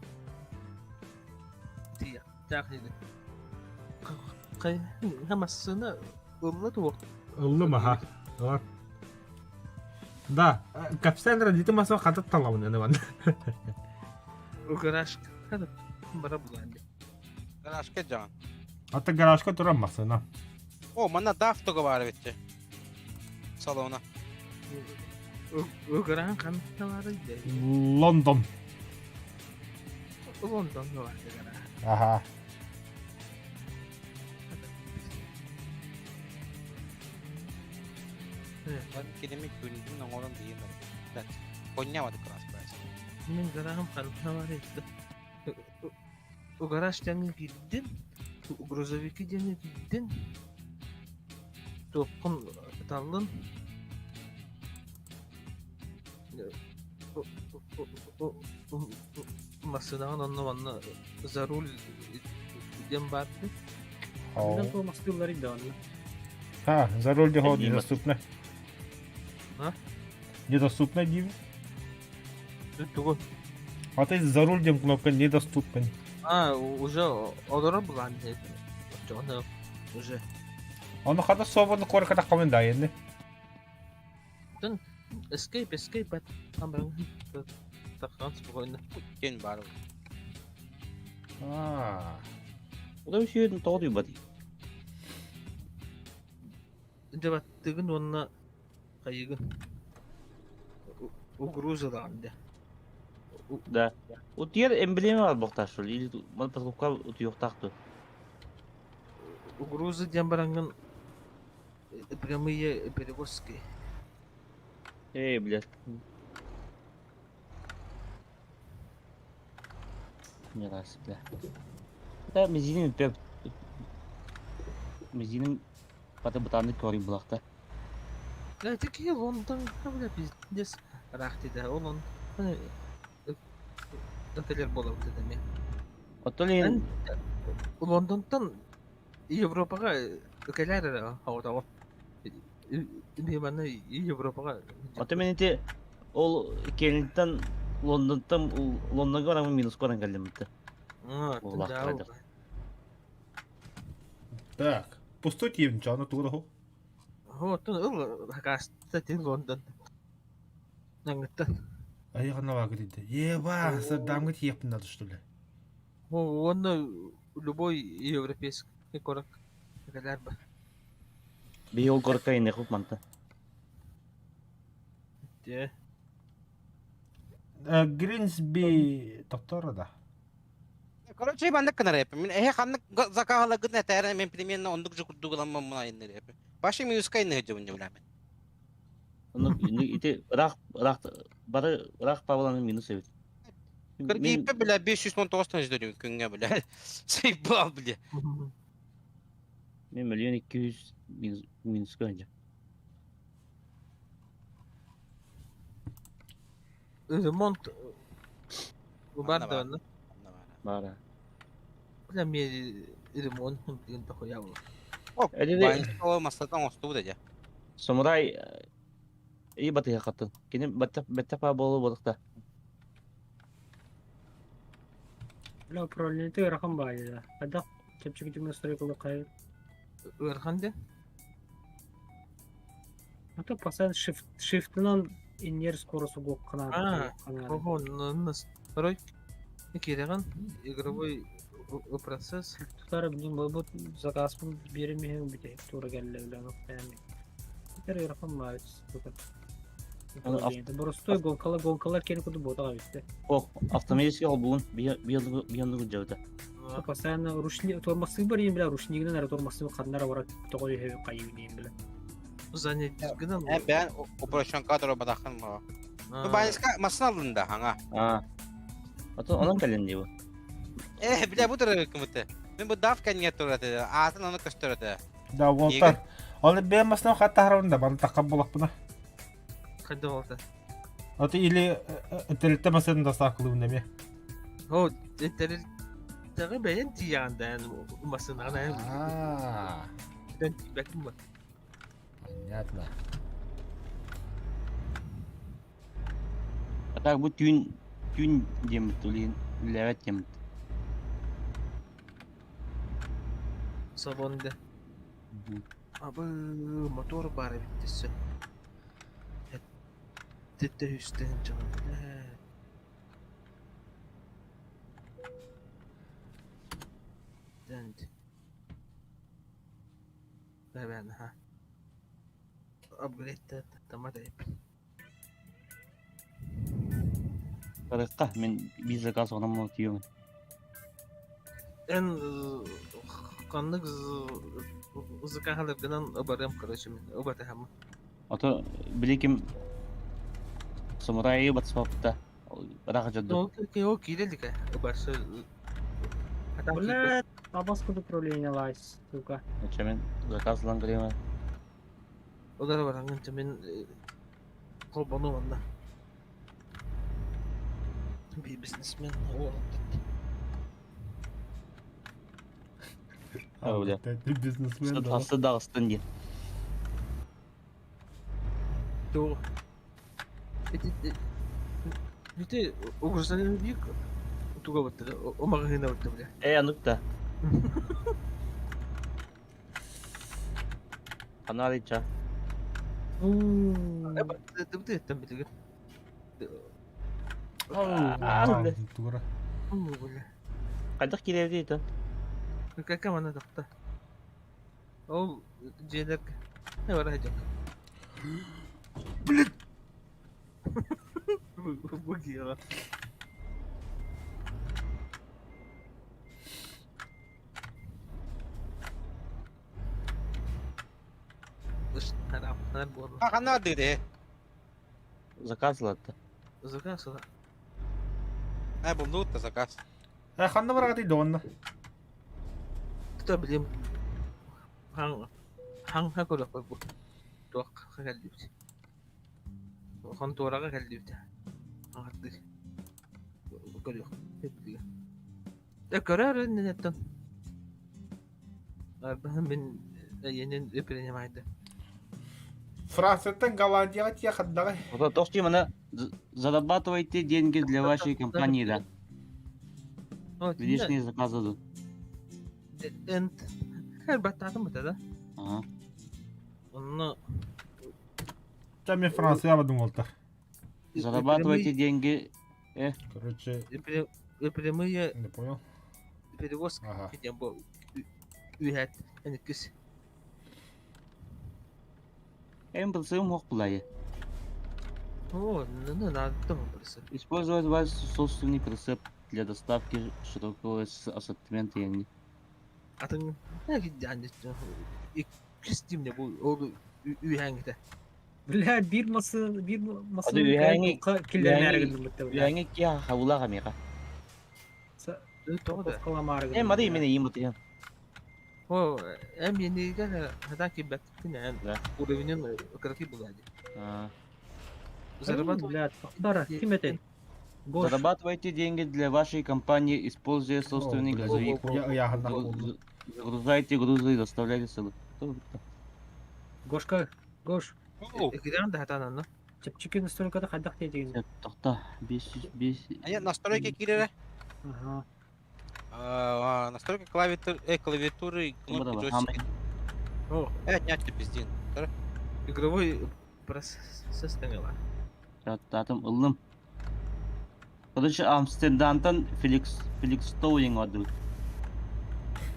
Speaker 2: Тия, так dedi. Кай, хамассына ылла туох.
Speaker 3: Ыллым аха. Ылар. Да, капсендра дити маса хатат талабын эне бан.
Speaker 2: Гараж хада бара буланды.
Speaker 4: Гаражка жан.
Speaker 3: Ата гаражка туран масына.
Speaker 4: О, манна дафтога бар битти. Салона.
Speaker 2: Гараж канналары иде.
Speaker 3: Лондон.
Speaker 2: Лондон бар гараж.
Speaker 3: Ага.
Speaker 4: Мен келеме күндүн оңорон дейм. Конья бады крас прайс.
Speaker 2: Мен гаражым канналары иде. Гараж теңи кирдин. Грузовики деңи кирдин. Тоққун таллын. Масынаҕын онно манна за руль диэн барды.
Speaker 7: Ондан то мастыллар иде онна.
Speaker 3: А, за руль дего недоступно.
Speaker 2: А?
Speaker 3: Недоступно, Дим.
Speaker 2: Тугу.
Speaker 3: А ты за руль дем кнопка недоступна.
Speaker 2: А, уже олоро булан диэн. Очону уже.
Speaker 3: Оны хата собаны корката комenda енді.
Speaker 2: Escape, escape там таххан спокойно.
Speaker 4: Кен бар.
Speaker 3: А.
Speaker 5: Ода bir тоҕо дуйбат.
Speaker 2: Дебат тыгын онна хайыгын. Угрузаланды.
Speaker 5: Да. Утиер эмблема бар боқташ шул. Или мал паскопка утуйоқтақты.
Speaker 2: Угрузы диэн барангын прямые перевозки.
Speaker 5: Эй, блядь. Не раз, бля. Да, мезинин пеп. Мезинин пата бутанды көрін булақта.
Speaker 2: Да, такие Лондон, бля, пиздец. Рахти да, ол он. Отелер болот дедим.
Speaker 5: Отолин
Speaker 2: Лондонтан Европаға кэлэр хаутаво. Биманы Европаға.
Speaker 5: Ото мен ити ол Келинтон Лондонтан Лондонга барамын минус көрін келдім бітті. Ол лақтырады.
Speaker 3: Так, пустой тием жаны тура хо.
Speaker 2: Вот он хакаста ти Лондон. Нангытта.
Speaker 3: Аяғына бак дейді. Еба, сырдамға тиеппін надо что ли.
Speaker 2: Он любой европейский корак кэлэр ба.
Speaker 5: Би ол горка ине хуп манта.
Speaker 2: Те.
Speaker 3: Гринсби доктора да.
Speaker 4: Короче, маннык гынар эпи. Мин эһэ ханнык закаһалагын этээрэ мен примерно ондук жукурдугуламмын мына иннер эпи. Башы минуска инне жыбын жыбыламын.
Speaker 5: Оны ити рақ рақ бары рақ павланы минус эбит.
Speaker 4: Кыргыйппе бля 519 тыһыынча төлүүр күҥҥэ бля. Сайбал бля.
Speaker 5: Мен 1 200 000 минус минус көрінже.
Speaker 2: Ремонт. Баар да онно.
Speaker 5: Баара.
Speaker 2: Бля, мне ремонт блин дохуя было.
Speaker 4: О, массата оҥостубут этэ.
Speaker 5: Самурай и батыһа хатын. Кини баттах баа буолу буолуохта.
Speaker 7: Бля, управлениета ыарахан баайы да. Хайдах чэпчэкитик настройкалыы хайа.
Speaker 2: Ыарахан да?
Speaker 7: А то постоянно shift shiftынан иннер скорость угуохха
Speaker 2: А, ого, настрой. Кирэҕин игровой процесс.
Speaker 7: Тутары блин бу заказпын биэримиһин бүтэһик тура кэллэ бля нохтаами. Теперь ыарахан баайы сука. Боростой гонкалар гонкалар кери куду ботаға битте.
Speaker 5: Ох, автоматически холбуун биһанныгы дьабыта.
Speaker 7: Постоянно ручник тормозы бар бля ручнигинен эрэ тормозы ханнара бара тоҕо үһү хайыы бля.
Speaker 2: Занять гынан.
Speaker 4: Э, бэйэн упрощенка туруорбатаххын боо. Бу Бааньыска массыына ыллын да, хаҥа.
Speaker 5: Аа. Ото онон кэлин дии бу.
Speaker 4: Э, бля, бу турар кымыты. Мин бу дав кэннигэр турар этэ, аатын ону көстөр этэ.
Speaker 3: Да, уолтар. Ол бэйэм массыынам хаттаһарабын да, бары таххан буолахпына.
Speaker 2: Хайда болта.
Speaker 3: Аты или тэрилтэ массыынатын доставкалыыбын эмиэ.
Speaker 2: О, тэрилтэҕэ бэйэн тиийэҕин да массыынаҕын
Speaker 3: Аа,
Speaker 2: эн тиийбэккин ба.
Speaker 3: понятно.
Speaker 5: А так бу түүн түүн диэммит улиин үллээбэт диэммит.
Speaker 2: Салон да. Абы мотор бар эбит дөссө. Тетте үстен чаҕын. Дэнт. Бэбэн ха. Апгрейд тамада
Speaker 5: Барыкка мин биир заказ оҥорон тиийэбин.
Speaker 2: Эн ханнык закаһаларгынан ыбарыам короче мин ыбатыһаммын.
Speaker 5: Ото били ким самурайы батсыбапта ыраах дьонду.
Speaker 2: Ол киирэ илик ыбарсы
Speaker 7: Блядь, абас управление лазь, сука.
Speaker 5: Очо мин заказ ылан көрүөм.
Speaker 2: Олар бараҥын мин холбону манна. Би бизнесмен
Speaker 5: А, бля.
Speaker 3: Ты бизнесмен, да.
Speaker 5: Хасты даҕыстын диэн.
Speaker 2: Туох. Ити угрузанын бик туга баттыга омаҕыһына батта бля.
Speaker 5: Э анук да. Канарыча.
Speaker 2: Тыбты битигин.
Speaker 3: Тура.
Speaker 2: Бля.
Speaker 5: Хайдах киирэбитий то?
Speaker 2: Кака мана тахта. Ол дьиэлэр не бара дьок.
Speaker 3: Блин!
Speaker 2: Бу киэҕэ.
Speaker 4: А ханна бардыгыт ээ?
Speaker 5: Заказ ылатта.
Speaker 2: Заказ ыла.
Speaker 4: Э, буллугут да заказ.
Speaker 3: Э, ханна бараҕытый донна?
Speaker 2: Тута билим хаҥ хаҥха көрөххө бу. Туохха кэллибит. Хонтуораҕа кэллибит. Аҥардыы. Көрүөх. Э көрөр иннинеттэн. Мин эйиэнин принимайды.
Speaker 6: Францияттан Голландияҕа тиийэ ханнаҕай?
Speaker 5: Ото тохти мана зарабатывайте деньги для вашей компании, да. Лишние заказы.
Speaker 2: Энт. Баттаатым бата да.
Speaker 5: Ага.
Speaker 2: Онно
Speaker 3: Там мен Франция бардым уолтар.
Speaker 5: Зарабатывайте деньги.
Speaker 3: Короче,
Speaker 2: Прямые
Speaker 3: не понял.
Speaker 2: перевозки
Speaker 3: Ага.
Speaker 2: диэн бу үһэт эниккис.
Speaker 5: Эм прицелым мог плае.
Speaker 2: О, ну надо просто.
Speaker 5: Использовать ваш собственный прицеп для доставки широкого ассортимента денег.
Speaker 2: Атын иккис димне бу ол үһэҥҥитэ.
Speaker 7: Бля, биир масы, биир масы
Speaker 5: Ады үһэҥҥи-
Speaker 7: киллэрмээри
Speaker 5: үһэҥҥи-
Speaker 7: гынным бытта, бля.
Speaker 5: Үһэҥҥи киһи хабылаах эмиэхэ.
Speaker 2: Тоҕо да.
Speaker 7: Каламары
Speaker 5: Э, мады именно им вот
Speaker 2: О, эм енигэ хата кибэттин эн
Speaker 5: Да.
Speaker 2: уровенин кыракый булади.
Speaker 5: А,
Speaker 2: Зарабатывать
Speaker 7: Бля, бара, ким этэй? Гош.
Speaker 5: Зарабатывайте деньги для вашей компании, используя собственный
Speaker 6: О, блядь,
Speaker 5: грузовик.
Speaker 6: Я ыйааһыннах буолла.
Speaker 5: Загружайте грузы и доставляйте ссылку.
Speaker 7: Гошка, Гош,
Speaker 2: Игран да хатан анна.
Speaker 7: чэпчэки настройката хайдах диэтигин?
Speaker 5: Тохто, 505...
Speaker 4: Они настройки киирэрэ.
Speaker 7: Ага.
Speaker 4: А, Настройка клавиатуры, клавиатуры, кнопки джойстика.
Speaker 2: О,
Speaker 4: Нет, ты пиздин.
Speaker 2: игровой процесс таҥала.
Speaker 5: Татым ыллым. Короче, Амстердамтан Феликс Феликстоуинг одут.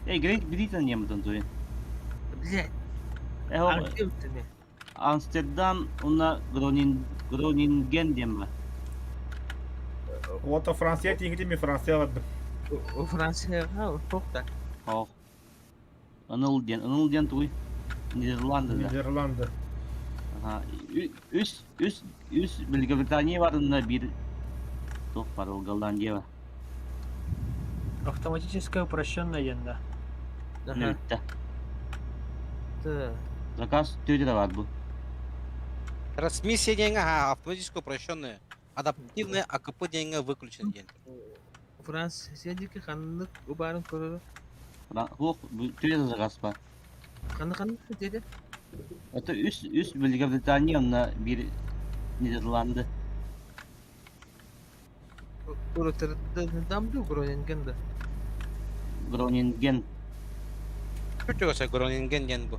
Speaker 5: Эй, Грейт Британ немтан туин.
Speaker 2: Блядь,
Speaker 5: Э,
Speaker 2: Артем ты.
Speaker 5: Амстердам уна Гронин Гронинген диэн
Speaker 6: Вот Франция тииҥҥитин мин Франция бардым.
Speaker 2: Францияҕа туох да.
Speaker 5: Ох. Ыныл диэн, Ыныл диэн тугуй? Нидерланды да.
Speaker 6: Нидерланды.
Speaker 5: Ага. Үс, үс, үс Великобритания барында биир туох бар, ол Голландия бар.
Speaker 7: Автоматическая упрощенная диэн да.
Speaker 2: Ага.
Speaker 5: Бүттэ.
Speaker 2: Да.
Speaker 5: Заказ тетя бар бу.
Speaker 4: Трансмиссия деньги, ага, автоматически упрощенная. Адаптивная АКП деньги выключен день.
Speaker 2: Франция диэки ханнык убаарын көрөрө.
Speaker 5: Хуох, тетя заказ бар.
Speaker 2: Ханнык ханнык диэти?
Speaker 5: Это үс, үс Великобритания онно биир Нидерланды.
Speaker 2: Роттердам ду Гронинген да.
Speaker 5: Гронинген.
Speaker 4: Чуть Гронинген диэн бу.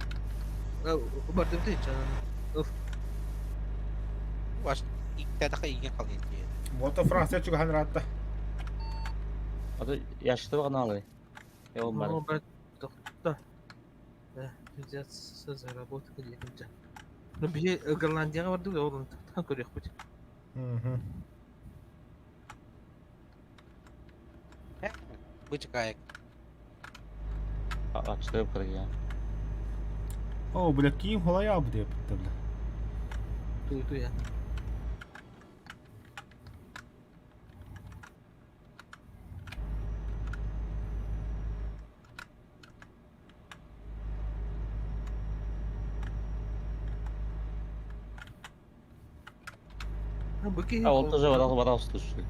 Speaker 2: Бардым ты чанан.
Speaker 4: Баш иккәтәхә иген калган дии.
Speaker 6: Вот Франция чугаһан ыраатта.
Speaker 5: А то ящикта каналы. Э, ол бар.
Speaker 2: Ну, брат, тохто. Да, взяться за работу где-нибудь. Ну, бие Голландияга бардык, ол тан көрүөхпүт.
Speaker 4: Бычкаек.
Speaker 5: Ачтырып кыргыя.
Speaker 3: О, бля, киим холая бу деп бля.
Speaker 2: Ту ту я. Бу киһи
Speaker 5: А ол тоже барал барал слушай.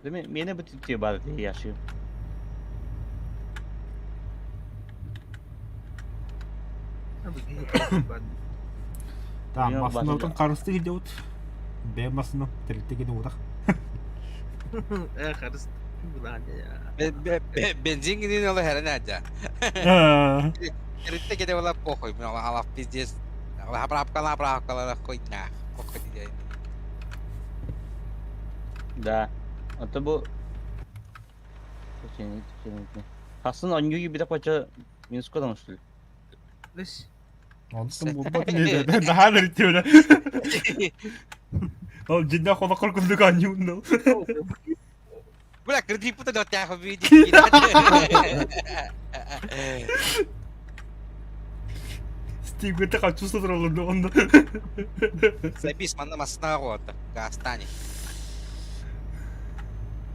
Speaker 5: Да меня бы тебе бар яши.
Speaker 2: Бу киһи бар.
Speaker 3: Там
Speaker 5: Мен
Speaker 3: массыынатын
Speaker 5: башында-
Speaker 3: харысты кидеут. Бэ массыына тэрилтэ утах.
Speaker 2: Э, харыс булаан я.
Speaker 4: Бензин гинин олы хәрән әҗә. Тэрилтэ кеде була похуй, мен алап пиздец. Заправка, заправка, хуйня. Похуй дии.
Speaker 5: Да. А то бу Хасын онньуу бит коча минус кодом что ли?
Speaker 2: Лес.
Speaker 3: Онтон буолбат не наһаа бэритти бля. Ол дьиннээх холокор курдук анньууннал.
Speaker 4: Бля, кредит пута да тяхо види.
Speaker 3: Стигмете хочу сотураллар онно.
Speaker 4: Запись манна масна гота. Гастани.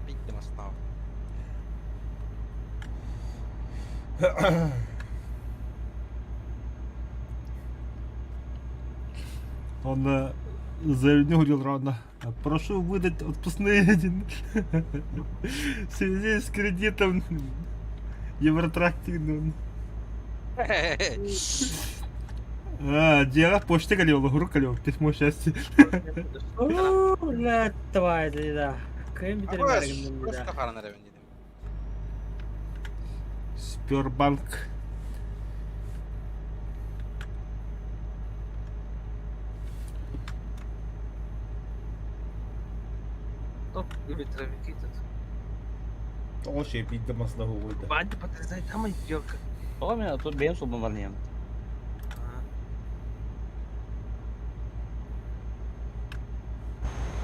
Speaker 4: Питте масна.
Speaker 3: Он заявление говорил рано. Прошу выдать отпускные один в связи с кредитом Евротрактинг. А, дело почта калева, гру калева, письмо счастья.
Speaker 7: О, блядь, давай, да. Кым битер
Speaker 4: Просто харана ревен дидим.
Speaker 3: Сбербанк.
Speaker 2: Топ ветровики тут.
Speaker 6: Тоҕо шепийдэ массыына угуйда.
Speaker 2: Баанды подрезай там идёлка.
Speaker 5: О, меня тут бэйэм сулбан бар нем.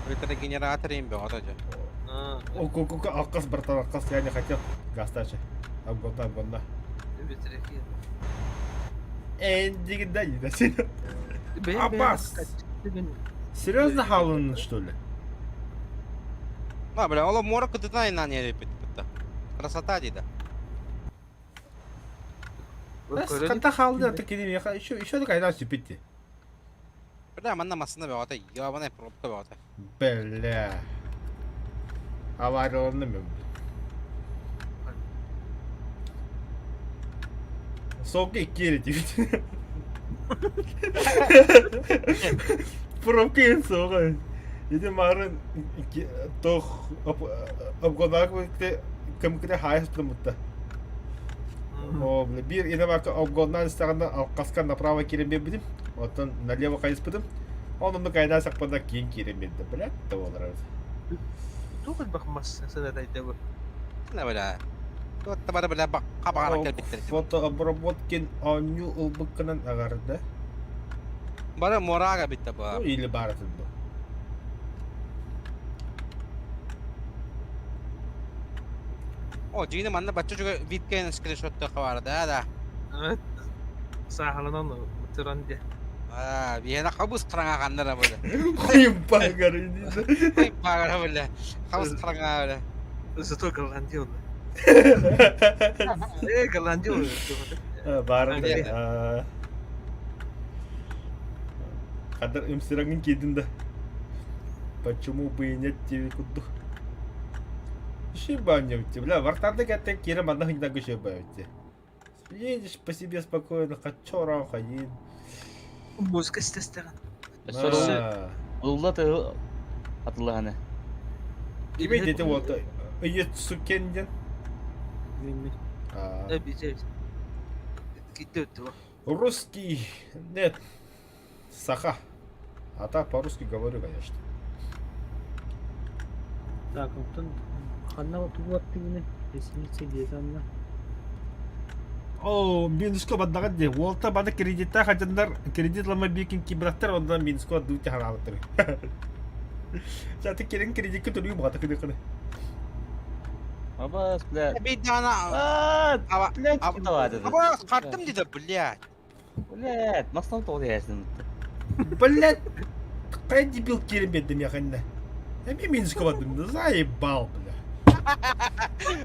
Speaker 4: Ветрогенератор им бе ото же.
Speaker 6: О, ко аккас, братан, аккас, я не хотел. Гастача. Обгонда, обгонда.
Speaker 2: Ветровики.
Speaker 6: Эндиги да не Аббас! Серьезно халын, что ли?
Speaker 4: На, бля, оло мора кытытна инан ере пит пытта. Красота дида.
Speaker 6: Ханта халды, это кини еще еще такая сүпитти.
Speaker 4: Бля, манна масна бе ото, ёбаная пробка бе ото.
Speaker 6: Бля. Аварияланным мен. Солка икки диэбит. Пробка иһин суоҕа. Ити маарын туох обгонаак кэмките хаайа сытыммытта. О, бля, биир иномарка обгоннаан истэҕинэ алкаска направо киирэн биэрбитим. Оттон налево хайыспытым. Ол оннук айдаа саппана киин киирэн биэрдэ. Блядь, да буолар эбит.
Speaker 2: Туох элбэх мас сынатайда бу?
Speaker 4: Бля, бля. Туотта бары бля хабаҕара кэлбиттэр.
Speaker 6: Фотообработкин оонньуу ылбыккынан аҕарда.
Speaker 4: Бары муораага битте бу.
Speaker 6: Ну, или барытын бу.
Speaker 4: О, дьиҥинэ манна бачча үчүгэй вид скриншоттуохха баара да да.
Speaker 2: Сааһыланан туран де.
Speaker 4: Аа, биһиэнэ хабыс хараҥа ханнара бу.
Speaker 6: Хуйбагар
Speaker 4: Хуйбагар бile. Хабыс хараҥа бile.
Speaker 2: Зато Голландия ол. Э, Голландия ол.
Speaker 6: Баар Хадыр ымсыраңын киирдин да. Почему бы и нет диэби курдук. Шибаневте, бля, вартарды кэттен киирэ манна хыннарга шибаневте. Едешь по себе спокойно, хочу ходин.
Speaker 2: Музыка истэстэҕин.
Speaker 5: Өссө ылла тыһы атыллаһаны.
Speaker 6: Имей дети вот Ыйытсукен диэн. Русский нет саха. А так по-русски говорю, конечно.
Speaker 7: Так, оттон ханна тугу аттыгыны? Лестница где-то анна.
Speaker 6: О, минуско баддаҕа дии. Уолта баны кредиттээх хадьаннар кредит лама биикин кибраттар оннан минуско дуу хараабыттар. Саты кирин кредиккэ төлүү баҕата кыдыкыны.
Speaker 5: Абас, блядь.
Speaker 4: Бейдана.
Speaker 5: А, блядь, давай.
Speaker 4: Абас, картым диде, блядь.
Speaker 5: Блядь, мастан тоҕо ясен.
Speaker 6: Блядь, какая дебил кирин беддим я ханна. Эми минуско баддым, заебал, бля.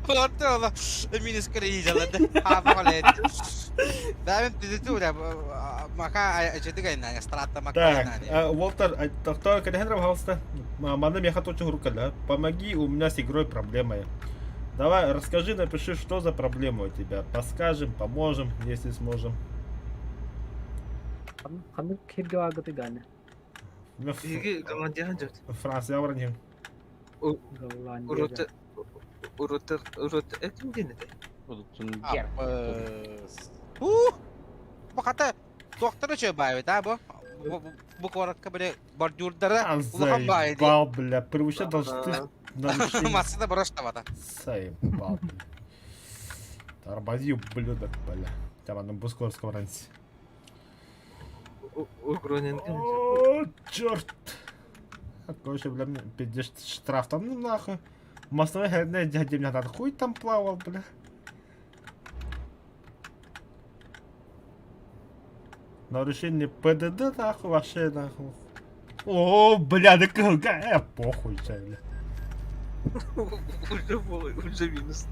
Speaker 4: Орто ола минус кредит алады. Бәбин түзүтү мака чөтүгайна страта
Speaker 6: Так, Уолтер, тохтоо кэтэһэн пожалуйста. Манна меха точно хурукала. Помоги, у меня с игрой проблема. Давай, расскажи, напиши, что за проблема у тебя. Подскажем, поможем, если сможем.
Speaker 7: Ханнык хирге агаты ганы.
Speaker 2: Биһиги Голландияҕа дьот.
Speaker 6: Франция баран
Speaker 7: Голландия.
Speaker 2: Урута урута урута этим диэн этэ.
Speaker 4: Ух! Баката туохтара чө баайбыт а бу? Бу куоракка били бордюрдара улахан баайы дии.
Speaker 6: Заебал, бля, превышать должны нарушение.
Speaker 4: Массына бороштабата.
Speaker 6: Заебал, бля. Тормози, ублюдок, бля. Там на Бускорском ранце. О, черт! Короче, бля, мне пиздец штраф там, ну нахуй. Мостовой где меня надо хуй там плавал, бля. Нарушение ПДД, нахуй, вообще, нахуй. О, бля, да какая, похуй, чай, бля.
Speaker 2: Уже уже минус.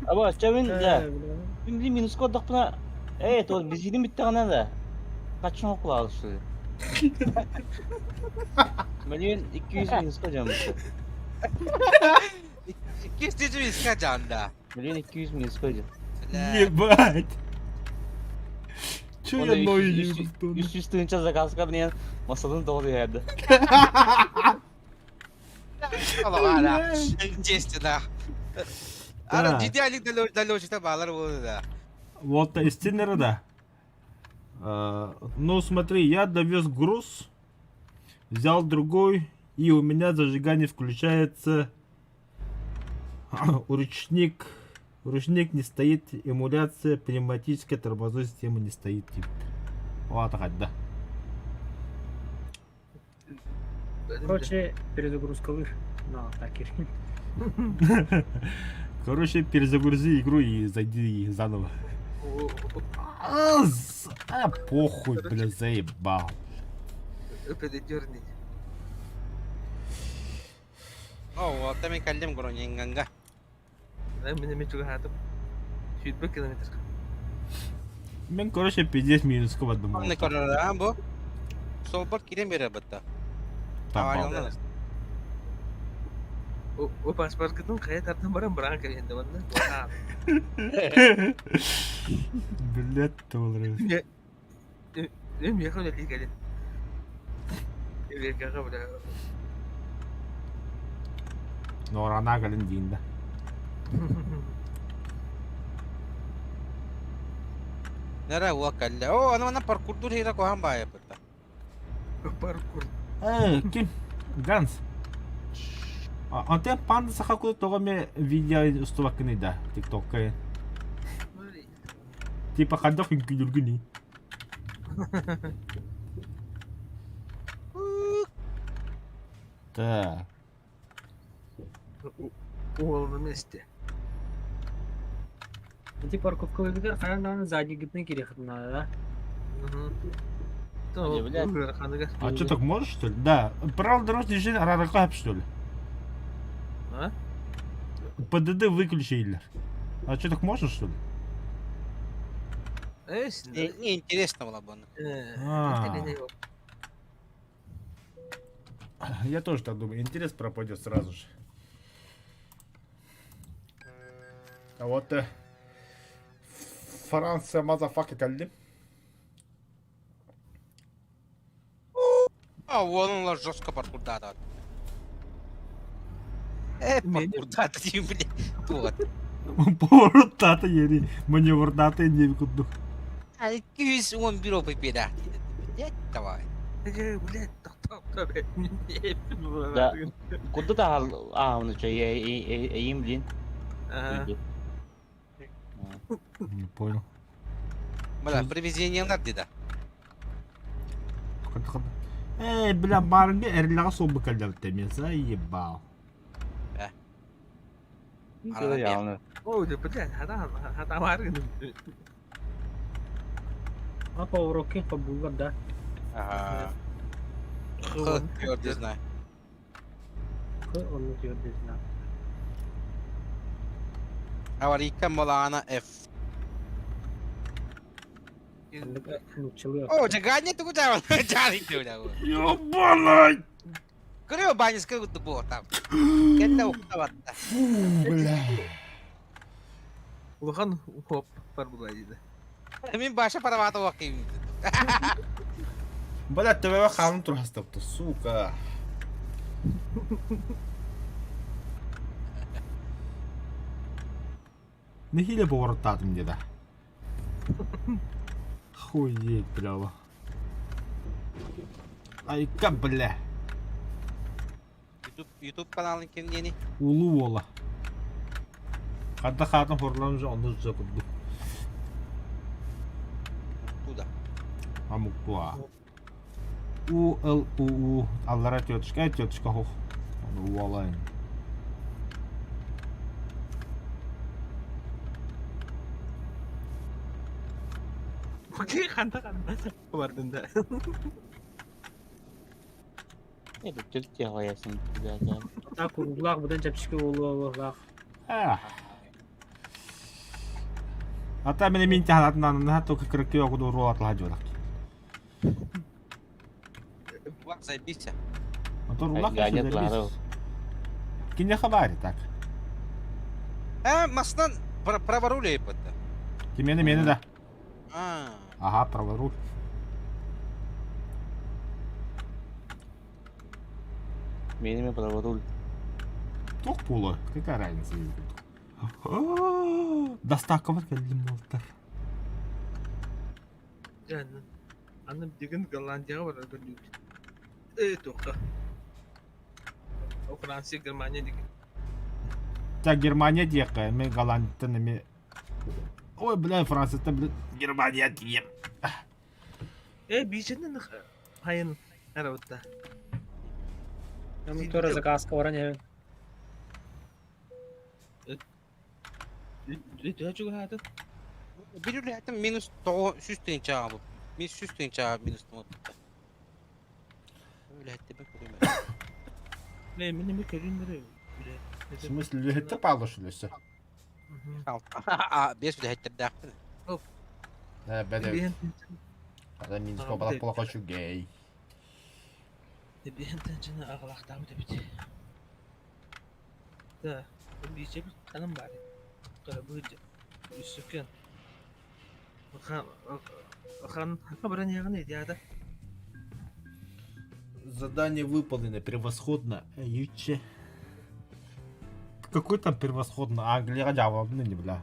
Speaker 5: Аба, чабин, да. Мин минус коддохпуна. Эй, то бизидин бүттэҕинэ да. Хаччын окулаалы что Миллион 200 минуска жаммыт.
Speaker 4: 200 минуска жанда.
Speaker 5: Миллион 200 минуска жам.
Speaker 6: Ебать! Че я ною
Speaker 5: 300 тыһыынча заказка билэн масалын тоҕо түһэрдэ.
Speaker 4: Естественно. Ара идеалик далече балар болды да.
Speaker 6: Вот истинно да. Ну смотри, я довез груз, взял другой, и у меня зажигание включается. Ручник, ручник не стоит, эмуляция пневматической тормозной системы не стоит. Типа. Вот да.
Speaker 7: Короче, перезагрузка лыж. На, так
Speaker 6: Короче, перезагрузи игру и зайди заново. А, а похуй, бля, заебал.
Speaker 2: Передерни.
Speaker 4: О, вот там и каллем гронинганга.
Speaker 2: Мен эми чугаһаатым. 120 километр.
Speaker 6: Мен, короче, пиздец минуска в одном.
Speaker 4: Онны көрөр бу. Солбор кирен бере бытта.
Speaker 6: Там.
Speaker 2: О паспорткытын хайа тардан баран быраҕан кэбиһэн уонна
Speaker 6: Билет туолар.
Speaker 2: Миэхэ үлэлии кэлин. Миэхэҕэ бля.
Speaker 6: Нооранаа кэлин диин да.
Speaker 4: Нара уа кэллэ. Оо, аны манна паркурдуур хира куһаан баайа бытта.
Speaker 2: Паркур.
Speaker 6: Э, ким? Ганс. Антон панда саха куду тоҕо эмэ видео устубаккыный да тиктокка типа хайдах үҥкүүлүргүнүй Так.
Speaker 2: Уол на месте.
Speaker 7: Ити парковкаларыгар хайаан даҕаны заднигытынан кириэххитин наада да?
Speaker 6: А что, так можешь, что ли? Да. Правила дорожного движения араракап, что ли?
Speaker 2: А?
Speaker 6: ПДД выключили. А что, так можно, что ли?
Speaker 4: Не интересно было бы.
Speaker 6: Я тоже так думаю. Интерес пропадет сразу же. А вот Франция мазафака кэллим.
Speaker 4: А вон он жестко паркурдата. Паркурдата, блин. Вот.
Speaker 6: Поворотата ери, маневрдата не курдук.
Speaker 4: А 211 опыт Блядь, давай.
Speaker 2: Блядь,
Speaker 5: Да. Куда та а, он что, я им, блин.
Speaker 6: Не понял.
Speaker 4: Бля, привезение надо, да.
Speaker 6: Эй, бля, барынга эрилэҕэ суолбу кэллэбиттэ мен заебал.
Speaker 2: Ой, блядь, хата баргын.
Speaker 7: А по уроке побулар, да.
Speaker 4: Ага. Твердый знаю.
Speaker 7: Он твердый знак.
Speaker 4: Аварийка Малана F. О, чаганя ты куда?
Speaker 6: Ёбаный!
Speaker 4: Көрүө баньыска курдук буолуохтаах. Кэннэ уктабатта.
Speaker 6: Фу, бля.
Speaker 2: Улахан хоп бар булай
Speaker 4: Мин баша парабата уаққым.
Speaker 6: Бля, төбөбө хаалын турхастапты, сука. Нэһиилэ повороттаатым диэдэ. Хуеть, бля. Айка, бля.
Speaker 4: YouTube, YouTube каналын ким диэни?
Speaker 6: Улуу уола. Ханта хаатын хорлан уже онну жа курдук.
Speaker 4: Туда.
Speaker 6: Амуктуа. У Л У У аллара тетушка, тетушка хох. Уолайн.
Speaker 2: Ханта ханта бардын да.
Speaker 5: Это тетя ясен.
Speaker 7: Так круглах будан чапчики олуоллах.
Speaker 6: Ата мен мин тахатынан только кыркы огуду руолатлаха жолак.
Speaker 4: Улак заебись.
Speaker 6: А то рулак Кине хабари так.
Speaker 4: Э, маснан праворуль это.
Speaker 6: Кимени мени да. Ага, праворуль.
Speaker 5: Мени праворуль.
Speaker 6: Тох пулы, какая разница? Доставка вот кэллим буолтар.
Speaker 2: Аны билигин Голландияҕа барар көрдүүбүт. Э, туохха. Франция, Германия деген.
Speaker 6: Так, Германия диэххэ, мен Голландияттан эми... Ой, бля, Францияттан, бля, Германия диэм.
Speaker 2: Э, биичэнэн хайын арабытта.
Speaker 7: Нам тоже заказка баран эбин.
Speaker 2: Төһө чугаһаатын?
Speaker 4: Bir үлэһэтим минус тоҕо сүүс тыһыынчаҕа бу. Мин сүүс тыһыынчаҕа минус Үлэһэттибин көрүмэ.
Speaker 2: Э, мин эми көрүннөрү.
Speaker 6: В смысле, үлэһиттэр паалла шүлөсө?
Speaker 4: А, бес үлэһэттердээхпин.
Speaker 6: Э, бэдэ. Ада минус побалак полака гей.
Speaker 2: Биһэн тыһыынчаны аҕалаахтаабыт эбит. Да, биичэбит ханан баарый? Кырабыыр Үссүкэн. Хан баран иһэҕин идеята.
Speaker 6: Задание выполнено превосходно. Юче. Какой там превосходно? Англияға жауабын не бля.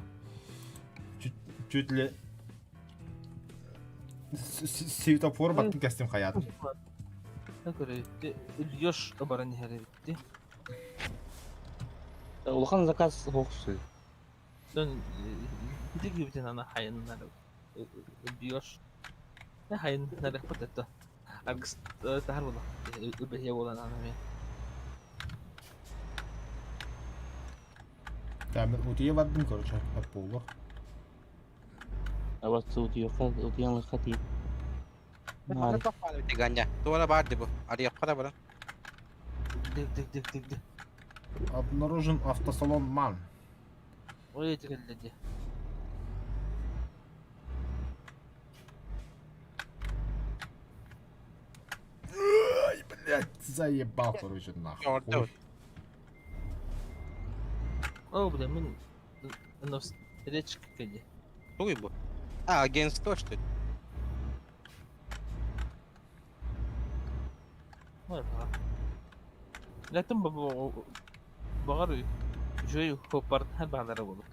Speaker 6: Чуть, чуть ли светофор баттын костюм хаятым.
Speaker 2: Ильёш баран иһэр эбитти.
Speaker 5: Улахан заказ суохсуй.
Speaker 2: Дон ити киһибитин аны хайыннар Ильёш хайыннарыахпыт это аргыс таһар буолла үбэһиэ буолан аны эмиэ.
Speaker 6: Мен утуйа бардым, короче, буолуо.
Speaker 5: Абат утуйуохха утуйан тиий.
Speaker 4: Манна тоқ баар эбит Ганя. Туора баар дии бу. Арыйахха да баран.
Speaker 2: Дик дик дик дик дик.
Speaker 6: Обнаружен автосалон МАН.
Speaker 2: Ой, эти кэллэ дии.
Speaker 6: Ай, блядь, заебал, короче, нахуй.
Speaker 2: О, бля, мин на встречке кэлли.
Speaker 4: Тугуй бу? А, агентство, что ли?
Speaker 2: Ой, баҕар. Лэтин баҕар үчүгэй партнер баалара буолуо.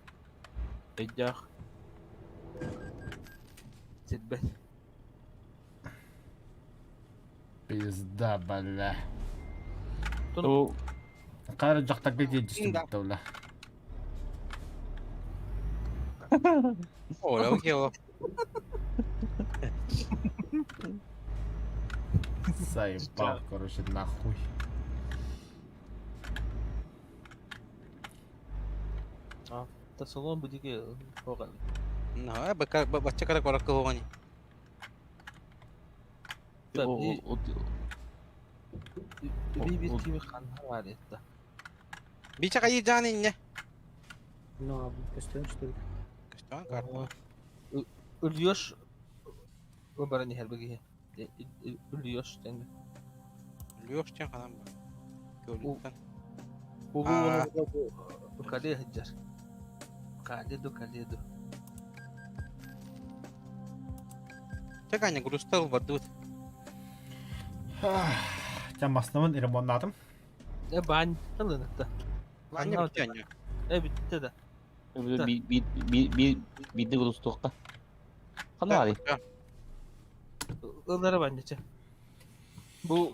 Speaker 2: Өйдөөх. Сирбэт.
Speaker 6: Пизда, бля.
Speaker 5: Ту
Speaker 6: Қайра жақтарға келді бля.
Speaker 4: О, окей.
Speaker 6: Заебал, короче, нахуй.
Speaker 2: Автосалон бу диэки суох
Speaker 4: Ну, бачча кара коракка хоҕони.
Speaker 2: Би бир киви ханна бар этта.
Speaker 4: Бича кайы жан инне.
Speaker 7: Ну, а көстөн, что ли?
Speaker 4: Көстөн карта.
Speaker 2: Ульёш баран иһэр быгиһи. Ульёш тен.
Speaker 4: Ульёш тен ханан бар. Көлүттэн.
Speaker 2: Бу кале хыджар. Каледу каледу.
Speaker 4: Чаканя грустал бардыбыт.
Speaker 6: Тя маснамын ремонтнатым.
Speaker 2: Э бань тылынытта.
Speaker 4: Аня битте аня.
Speaker 2: Э битте да.
Speaker 5: би би би би бидди грустуохха. Ханна баарый?
Speaker 2: Ыллара банняча. Бу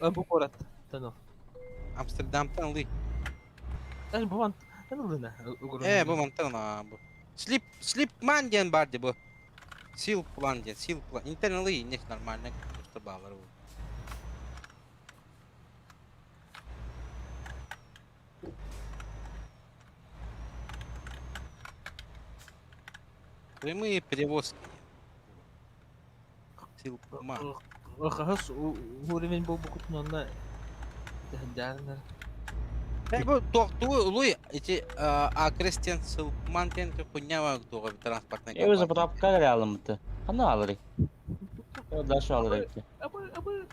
Speaker 2: бу куорат тано.
Speaker 4: Амстердамтан ылый.
Speaker 2: Э бу ман ылына.
Speaker 4: Э бу мантан бу. Слип слипман диэн бар ди бу. Сил план диэн, сил план. Интерн ылый, не нормально. Просто баалар бу. Прямые перевозки. Силпман.
Speaker 2: Хаһыс уровень буолбуккутун онно тэһэндээринэр.
Speaker 4: Бу туохтуу улуй ити Акрестен Силпман диэн хуйня туга транспортный
Speaker 5: Эбэ заправка реалымыты. Ханна алырый? Дальше алырый.
Speaker 2: Абы абы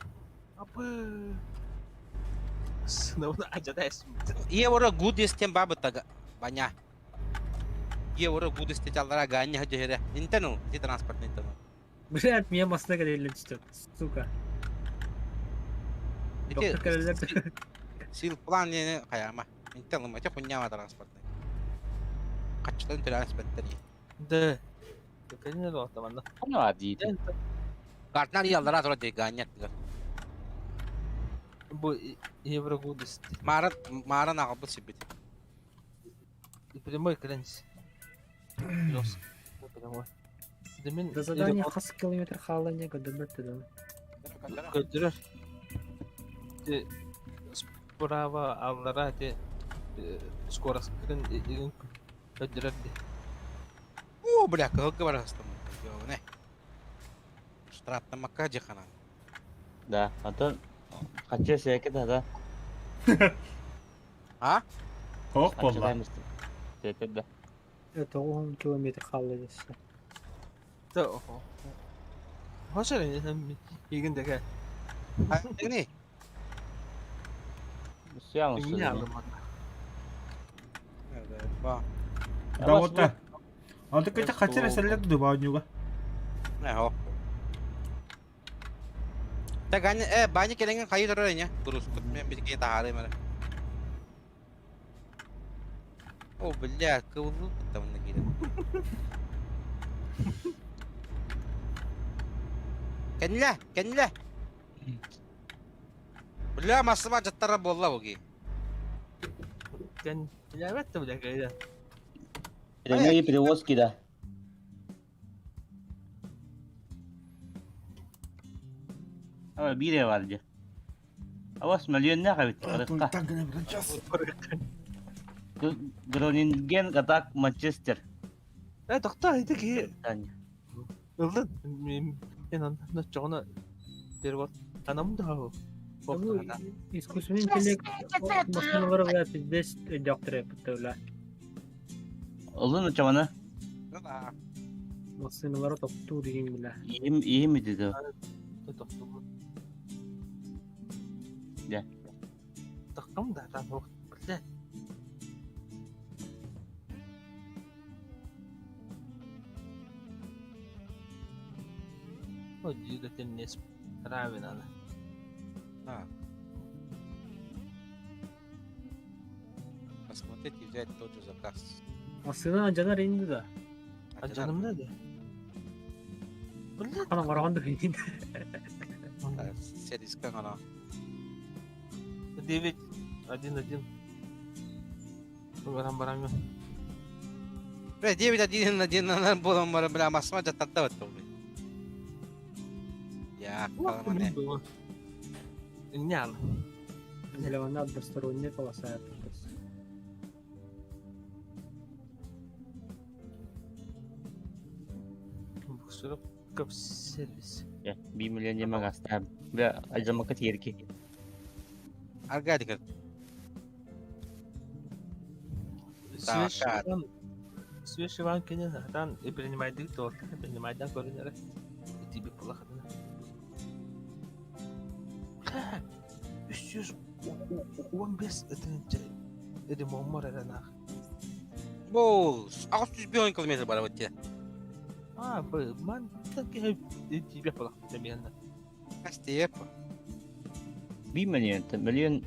Speaker 2: абы Сынауна ажадайс.
Speaker 4: Евро гудестен бабытага баня. Евро гудесте жаллара ганя хажыра. Интернал, ити транспортный интернал.
Speaker 7: Блядь, меня масна кэлэллэр түстэ, сука.
Speaker 4: Ити
Speaker 7: Доктор кэлэллэр.
Speaker 4: Силплан диэн хайама. Интернал ма хуйня транспортный. Качтан транспорттар.
Speaker 2: Да. Кэлин олохтаманна.
Speaker 5: Ханна баар диити?
Speaker 4: Картнар яллара тура ди ганя.
Speaker 2: Бу евро гудест.
Speaker 4: Мара мара нагабы сибит.
Speaker 2: Прямой кэлэнс. Жос. Прямой. Демин
Speaker 7: До задания хас километр хаалла не көрдөрбөт да.
Speaker 2: Көрдөрөр. Те справа аллара те скоросткын игин көрдөрөр ди.
Speaker 4: О, бля, кыһылга барастым. Не. Штрафтамакка жиханан.
Speaker 5: Да, антон хачча сээке да да.
Speaker 4: А?
Speaker 6: Хох болла.
Speaker 5: Сээке да.
Speaker 7: Это 10 километр хаалла десе.
Speaker 2: Те охо. Хошер игин деге.
Speaker 4: Не.
Speaker 5: Сяң
Speaker 2: Игин алдым.
Speaker 4: Ба.
Speaker 6: Да вот та. А ты кача хачара сэллэ дуба оонньууга.
Speaker 4: Эһо. Так Аня, Баня кэлэҥҥин хайыы турар ини. Грузкут мен битикини таһаарыым эрэ. О, бля, кыбыллыы кытта манна киирэн. Кэннилэ, кэннилэ. Бля, массыба дьаттара буолла буги.
Speaker 2: Кэн билээбэт да бля кайда.
Speaker 5: Прямые перевозки, да. А, биир бар дии. Абас мөлүйүөннээх эбит барыкка. Гронинген атак Манчестер.
Speaker 2: Э, тохтоо, ити киһи ыллын. Мен онно чоҕуна перевод анам да
Speaker 7: Ну, искусственный интеллект машиналары бля пиздец өйдөөхтөр эппиттэ бля.
Speaker 5: Ылын очоҕуна.
Speaker 7: Массыыналары топтуур игин бля.
Speaker 5: Иим иим ити Дьэ.
Speaker 2: Тахтам да там бля. О, двигатель не справен.
Speaker 4: Так. Посмотреть и взять тот же заказ.
Speaker 7: Массыына дьанар инди да.
Speaker 2: А жаным да? Бля.
Speaker 7: Ана бараган да инди.
Speaker 4: Сервиска гана.
Speaker 2: 9 1 1. Барам барам.
Speaker 4: Бля, 9 1 1 буолан баран бля массыма дьаттарда баттым. Я, каламане.
Speaker 2: Нял.
Speaker 7: Бля, односторонняя полоса.
Speaker 2: Буксировка сервис.
Speaker 5: Биир миллион диэн магазтаам. Бля, алдьаммакка тиэрки.
Speaker 4: Аргадика.
Speaker 2: Свеж Иван Свеж Иван кини сатаан принимайдык туолта принимайдан көрүнэрэ итиби пулахатына 315 ытынча ремонмор эрэнаах
Speaker 4: Бол, 601 километр бар вот те.
Speaker 2: А, б, ман киһи тиибэ пулахта миэнэ.
Speaker 4: Кастеп.
Speaker 5: Биир миллион, миллион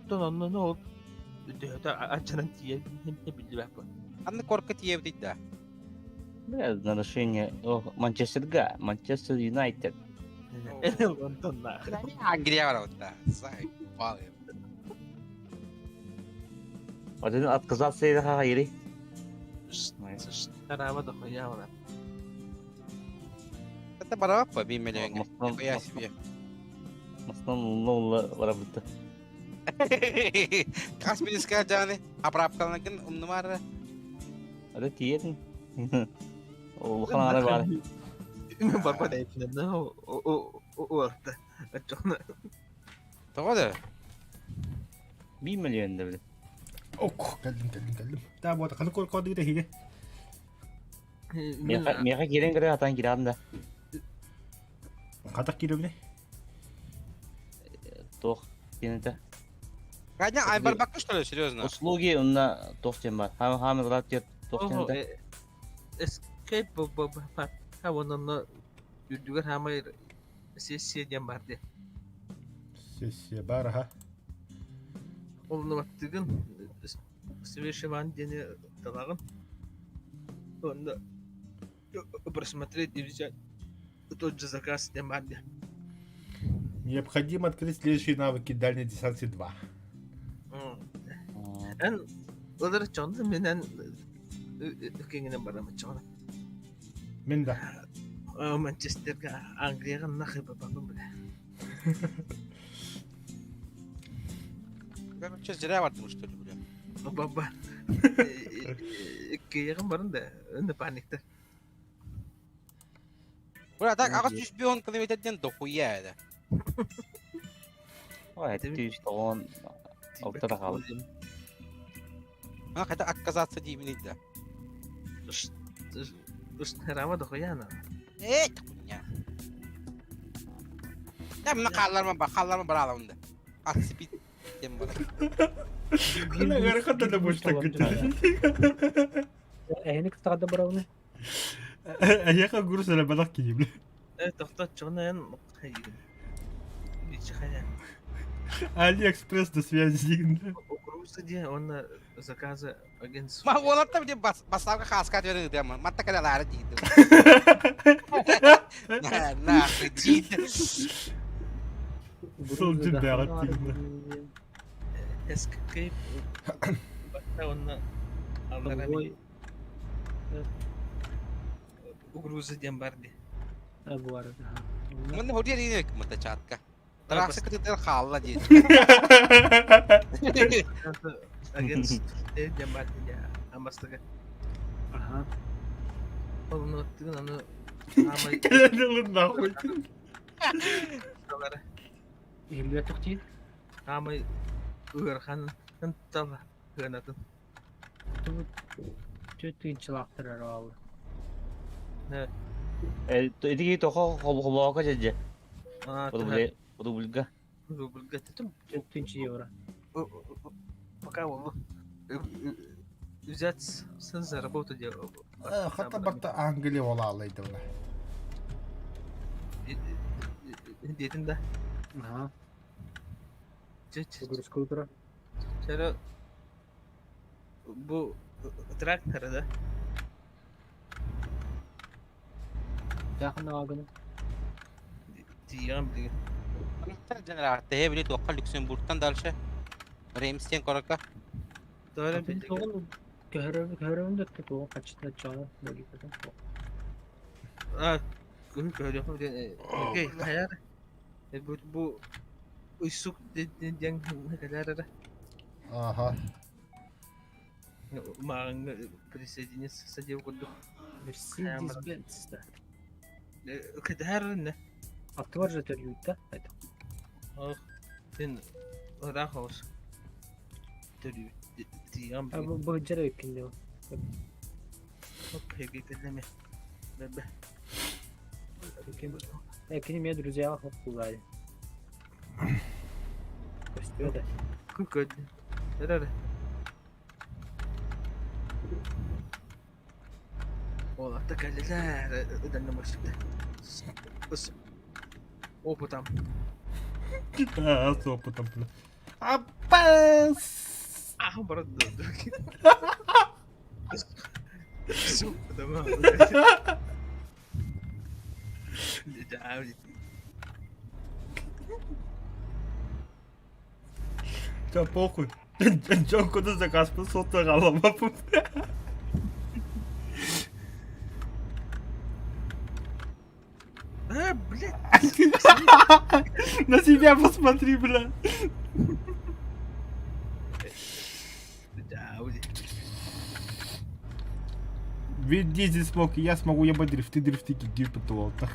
Speaker 2: Тон онно ол дөһөтө ачанан тиийэ биллибэппин.
Speaker 4: Анны корка тиийэбит да.
Speaker 5: Бля, нарушение. О, Манчестерга, Манчестер Юнайтед.
Speaker 2: Онтон наах.
Speaker 4: Англия бар вот да. Заебал.
Speaker 5: Один отказался и хаайри.
Speaker 2: Тараба дохуя вона.
Speaker 4: Это барапа 1 миллион. Нихуя себе.
Speaker 5: Маснан улла барабыта.
Speaker 4: Хас билиска жаны апрапкаланакын умнумар.
Speaker 5: Ада тиетин. Улахан ара бар.
Speaker 2: Мен барба дайпинен о о о Аччона.
Speaker 4: Тоҕо да?
Speaker 5: 1 миллион да бile.
Speaker 6: Ок, кэллим, кэллим, кэллим. Та буота ханы кор кор диги.
Speaker 5: Меха кирен кире атан киран да.
Speaker 6: Хатак кииребиний.
Speaker 5: Тох тенете.
Speaker 4: Гадя, ай барбакка что ли, серьезно?
Speaker 5: Услуги онна тох тем бар. Хам хам рат тет тох тенете.
Speaker 2: Escape б б ха онно үрдүгэр хамай сессия диэн бар дии.
Speaker 6: Сессия бар аха.
Speaker 2: Ол баттыгын Свешиван диэни талаҕын. Онно просмотреть и взять тот же заказ диэн бар дии.
Speaker 6: Необходимо открыть следующие навыки дальней дистанции 2.
Speaker 2: Эн ылыр чонду менен кеңинен барам чону.
Speaker 6: Мен да.
Speaker 2: Манчестерга Англияга нахуй бабабын бля.
Speaker 4: Короче, зря бардым, что ли, бля.
Speaker 2: Баба. Киягын барын да, өнө паникта.
Speaker 4: Бля, так, 601 километр диэн дохуя это.
Speaker 5: Ой, ты что он Алтара хаалар.
Speaker 4: Она хотя отказаться диибин да.
Speaker 2: Рама дохуя на.
Speaker 4: Эй, хуйня. Да, мына хаалларма ба, хаалларма бараалабын да. Отцепить. диэн барар.
Speaker 6: Бля, ыарахаттан да буочта кытта.
Speaker 7: Эһини кытта да барабыны.
Speaker 6: Эһиэхэ груз эрэ бадах киһи, бля.
Speaker 2: Э, тохточчугун айан хайыгын. Бичи хайа.
Speaker 6: Алиэкспресс до связи дигин.
Speaker 2: Грузы диэн уонна заказы агентство.
Speaker 4: Ма уолаттар били бассаапка хааска түөрэ ыытыама. Матта кэлэ алаары диидим. Нахуй диид.
Speaker 6: Сылдьын бэҕэт дигин.
Speaker 2: Escape батта уонна аллара
Speaker 7: Конвой.
Speaker 2: угроза диэн бар дии.
Speaker 7: Бу бар.
Speaker 4: Маны хория диэн мата чатка. Трасса кытытыр хаалла диэн.
Speaker 2: Агентство диэн бар дии амбастыга.
Speaker 7: Ага.
Speaker 2: Ол ну тыгын аны аамай
Speaker 6: Кэлэн нахуй.
Speaker 7: Иһиллибэт тохтиин.
Speaker 2: Аамай ыарахан тал сыанатын.
Speaker 7: Түөрт тыһыынчалаахтар эрэ бааллар.
Speaker 5: Ити тоҕо холбооко дьэ рубльга.
Speaker 2: Рубльга
Speaker 7: Түөрт тыһыынча евро.
Speaker 2: Пока ол взять за работу делал.
Speaker 6: Хата барта Англия олаалайдыбына.
Speaker 2: Диэтин да.
Speaker 7: Ага. Загрузка утра.
Speaker 2: Чара бу трактор да.
Speaker 7: Яхана аганы.
Speaker 2: Тиийэн билигин.
Speaker 4: Женерате били туохха Люксембургтан дальше. Реймстен коротко.
Speaker 2: Тоҕо
Speaker 7: Тоҕун көһөрөбүн көһөрөбүн да туоҕун хаччытына чаҕын логикатын.
Speaker 2: А, көрүөхүм диэн окей, хайар. Бу бу уйсук диэн кэлэр эрэ.
Speaker 6: Ага.
Speaker 2: Мааҕыҥҥа присоединиться диэн курдук.
Speaker 7: Mercedes Benz да.
Speaker 2: Кэтэһэр не.
Speaker 7: Аттыбар же төрүүт да.
Speaker 2: Ох, син ыраах оҕус. Төрүүт тиийэн
Speaker 7: Бу бу жара өккүндө.
Speaker 2: Окей, кэллэме. Бэбэ.
Speaker 7: Кини мне друзья хоппулари. Көстүө да.
Speaker 2: Күкөд. Эрэр. Ол атта кэллилэр ыданна барсыкта. С опытом.
Speaker 6: А, с опытом. Апас!
Speaker 2: А, брат. С опытом. Да,
Speaker 6: Ча похуй. Дьон куда заказ сотта халамаппын.
Speaker 2: А, блядь.
Speaker 6: На себя посмотри, бля.
Speaker 2: Да, блядь.
Speaker 6: Вин Дизель смог, и я смогу ебать дрифты, дрифты, киги потуолтах.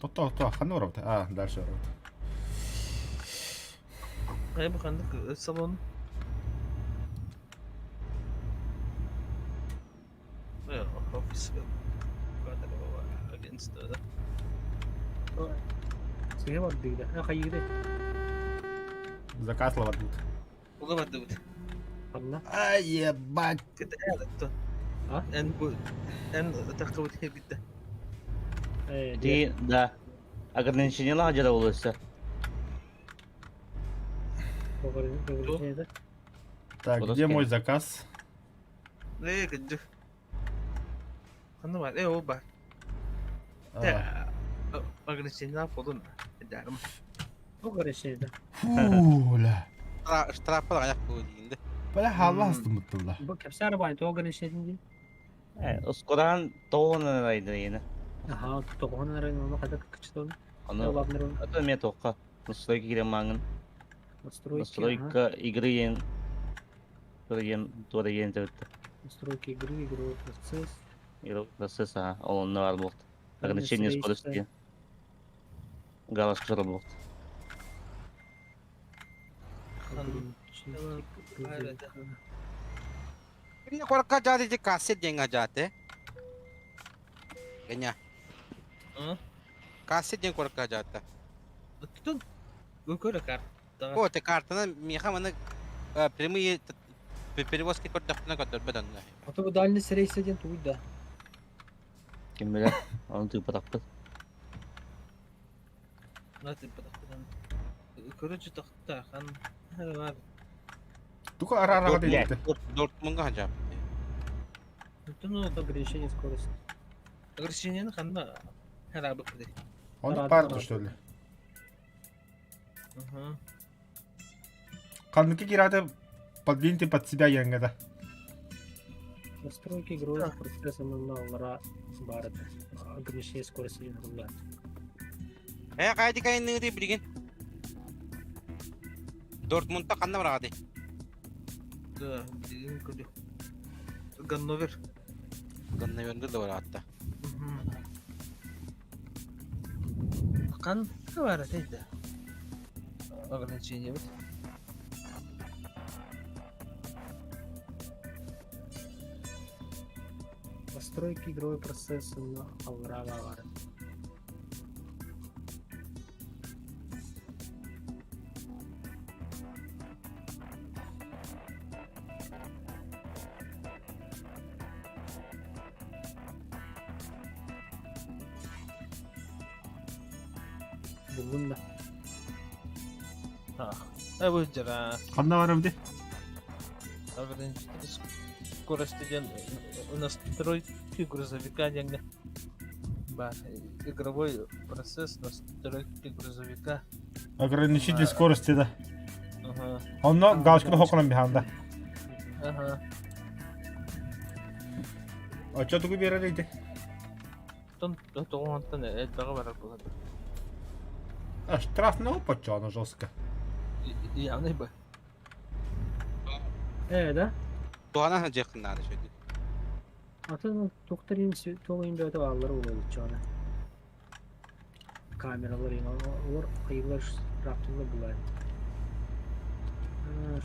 Speaker 6: То-то, то, ханна работа. А, дальше работа.
Speaker 2: Хайа бу ханнык салон? Офис агентство да.
Speaker 7: Сыһы бардыгда. А хайыгды.
Speaker 6: Заказ лавардут.
Speaker 2: Уга бардыбыт.
Speaker 7: Ханна.
Speaker 6: А, ебать.
Speaker 2: Кэтэһэ
Speaker 7: А?
Speaker 2: Эн бу эн таххыбыт хиргитте.
Speaker 7: Э,
Speaker 5: Ити да. Ограничениелаах дьара буолуоса.
Speaker 7: ограничение
Speaker 6: Так,
Speaker 5: Куда
Speaker 6: где
Speaker 5: скинуть?
Speaker 6: мой заказ?
Speaker 2: Э, кыдьык. Ханна бар? Э, ол бар.
Speaker 6: А.
Speaker 2: Ограничение болун. Дарым.
Speaker 7: Ограничение да.
Speaker 6: Фу, бля.
Speaker 4: Штраф аҕыйах буолуо диигин да.
Speaker 6: Бля, халлаастым бля.
Speaker 7: Бу кэпсээр баай тоҕо ограничение дии.
Speaker 5: Ускуран тоҕун арайдыйны.
Speaker 7: Аха, тоҕоһун арайын ону хата кычтон.
Speaker 5: Аны
Speaker 7: Главный
Speaker 5: ата мен тоққа. Настройка кирен маңын.
Speaker 7: настройки.
Speaker 5: Настройка игры ен. Тура тура ен төттө.
Speaker 7: Настройки игры, игровой процесс.
Speaker 5: Игровой процесс, ага, ол онно бар болт. Ограничение скорости. Галочка болт.
Speaker 7: Ограничение грузовика.
Speaker 4: Кини куоракка дьааты ити кассет диэҥҥэ дьааты. Геня.
Speaker 2: А?
Speaker 4: Кассет диэн куоракка дьаата.
Speaker 2: Тут Көрө картаҕа.
Speaker 4: О, ты картаны миэхэ маны прямые перевозки көрдөхпүнэ көрдөрбөт онно.
Speaker 7: Ото бу дальний рейсэ диэн тугуй да?
Speaker 5: Ким билэр, ону тыыппатахпыт.
Speaker 2: Ону тыыппатахпыт. Короче, тохтаахан.
Speaker 6: Тука ара-араҕа диэбитэ.
Speaker 4: Дортмунга ханжап.
Speaker 2: Ну,
Speaker 7: Ограничение скорости.
Speaker 2: Ограничение ханна харабык диye.
Speaker 6: Оны пар что ли?
Speaker 2: Ага.
Speaker 6: Ханныки кираты подвиньте под себя янгада.
Speaker 7: Настройки игрового процесса на баар ограничение скорости диэн уһуллар.
Speaker 4: Э, хайди кайынныгы билигин. Дортмундта ханна бараҕаday?
Speaker 2: Да, билигин көрү. Ганновер.
Speaker 4: Ганноверды да бараатта.
Speaker 2: Хан бар этейді. Ограничение бит.
Speaker 7: Настройки игровой процесса на аллара баар. Буллун да.
Speaker 2: А, бу жара.
Speaker 6: Ханна бар эбити?
Speaker 2: Ограничитель скорости диэн настройки грузовика диэҥҥэ баар. Игровой процесс настройки грузовика.
Speaker 6: Ограничитель скорости да.
Speaker 2: Ага.
Speaker 6: Онно галочканы хокунан биханда.
Speaker 2: Ага.
Speaker 6: Очо тугу берер ити?
Speaker 2: Тон тоҕуонтан элбэҕи барар буолар.
Speaker 6: А штраф на опача, жестко.
Speaker 2: Явный бы.
Speaker 7: Э, да?
Speaker 4: Туһана сылдьыаххын наада шөйдү.
Speaker 7: Атын туохтар туох иһин бэйэтэ бааллара буолуо Камералар олор хайыылар штрафтыылар булар.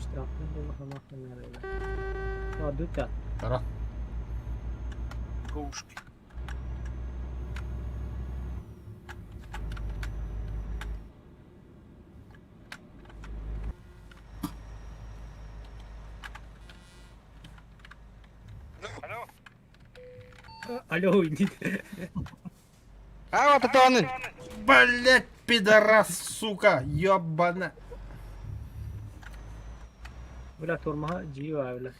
Speaker 7: Штрафтыыр буоллахына наада. Дута.
Speaker 6: Тара.
Speaker 2: Гоушки.
Speaker 7: Алло, иди.
Speaker 4: А, вот это он!
Speaker 6: Блять, пидорас, сука, ёбана.
Speaker 7: Бля, тормоһа дьиэ бля.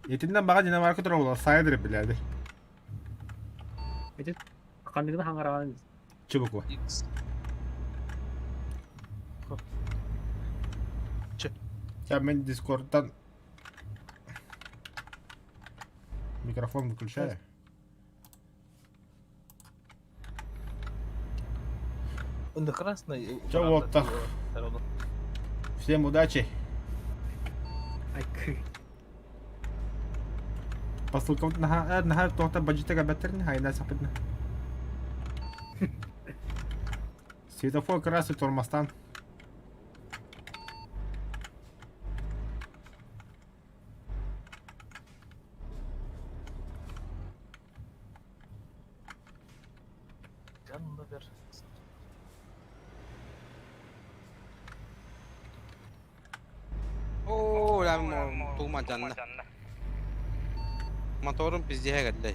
Speaker 6: Итиннэн баҕа Динамарка турар сайдер блядь.
Speaker 7: Ити ханныгына хаҥараҕын
Speaker 6: Чубуку.
Speaker 2: X.
Speaker 6: Сейчас мен дискордтан микрофон выключаю.
Speaker 2: Он красный.
Speaker 6: Чё вот так? Всем удачи.
Speaker 7: Ай,
Speaker 6: Посылка наха наха тоқта бажитага бәттерин хайна сапытна. Светофор красный тормостан.
Speaker 2: Ганновер.
Speaker 4: Оо, тугма жанна. Моторум пиздеһэ кэллэ.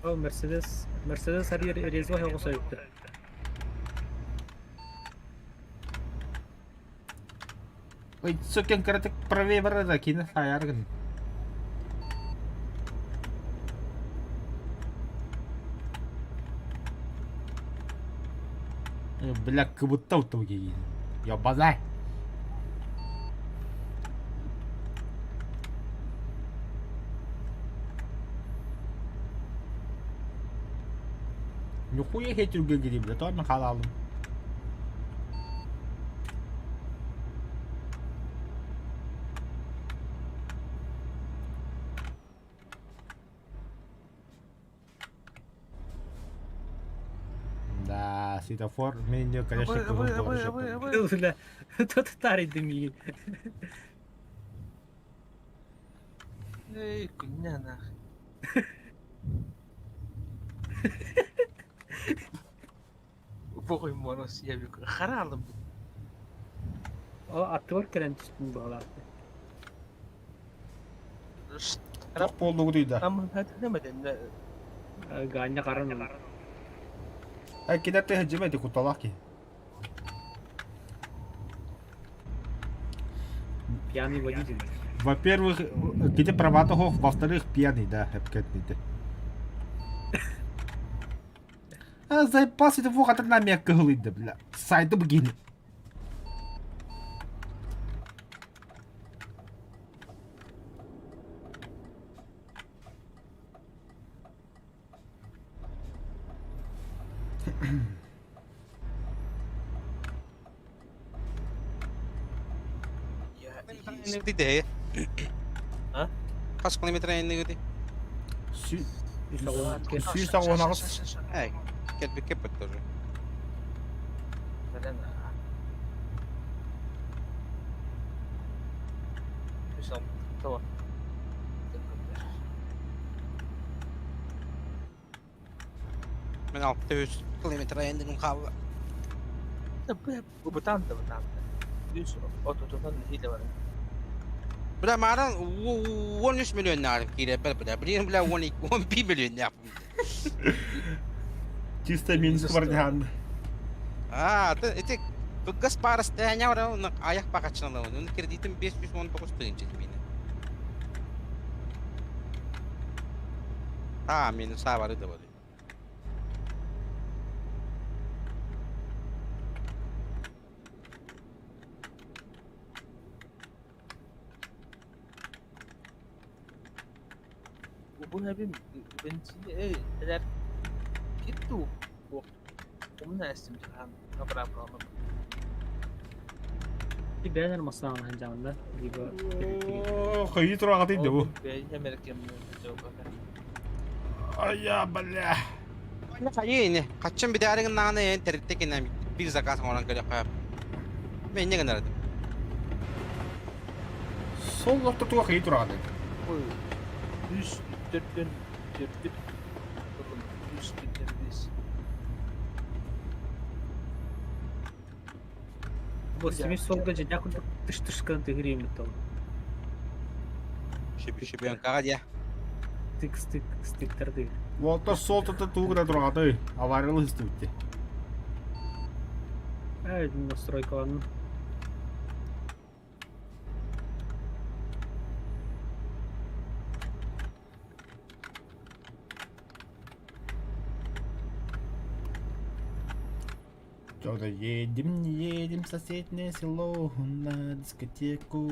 Speaker 7: О, Мерседес, Мерседес арыйар резво оҕус ойукта.
Speaker 6: Ой, сукен кыратык правее барада кини саяргын. Бля, как будто утуги. Ёбазай. Нихуя хейтер гири, бля, то мен халалым. Да, светофор меня, конечно,
Speaker 7: Бля, тут тарый миигин.
Speaker 2: Эй, күннэ нах. Похуй мороз, я харалым.
Speaker 7: О, аттыбар кэлэн түстүн баҕалаахтар.
Speaker 6: Туох буоллугутуй да?
Speaker 7: Ганя харан
Speaker 6: Ай кинер тыһыдьыма ити кутталаах киһи.
Speaker 7: Пьяный водитель.
Speaker 6: Во-первых, кити правата хоох, во-вторых, пьяный, да, эпкетниты. А заебался это вуха на меня кыһылыйда, бля. Сайды бгини.
Speaker 4: Дээ.
Speaker 2: А?
Speaker 4: Хас километр айанныгыт?
Speaker 6: 198.
Speaker 4: Эй, кэлбиккэ тоже. Мен 600 километр айанныгым хаалла.
Speaker 2: Бытаанта бытаанта. Үс отутунан нэһиилэ барар.
Speaker 4: Бля, мааран 13 миллионнаах киирэр бля. Билигин бля 11 миллионнаах.
Speaker 6: Чисто минус квартиран.
Speaker 4: А, ити кыгас парастаня ора аяк бакачналар. Оны кредитим 519 тыгынчы мени. А, минус бары да бар.
Speaker 2: Бу эбим бензин эдэр китту умна эстим хаан заправкалама.
Speaker 7: Бэйэлэр массаан ханжаанда либо
Speaker 6: Хойи тураҕатый да бу. Ая, бля.
Speaker 4: Хайы каччан битээрин нааны эн тэрилтэ бир заказ оҥорон көрөххө. Мен инньэ гынар этим.
Speaker 6: Сол ортотуга хойи тураҕатый.
Speaker 2: Ой, үс төрдөн төрдүт үс төрдөн бес.
Speaker 7: Бу семи солга жадя курдук тыш-тыш гынан тыгыр тол.
Speaker 4: Шебенкаға дия.
Speaker 7: Стык стык стыктар тыгыр.
Speaker 6: Уолтар сол тата тугуна тураҕатый. Авариялы хыстыбытте.
Speaker 7: Э, настройкаланным.
Speaker 6: Что-то едем, едем в соседнее село на дискотеку.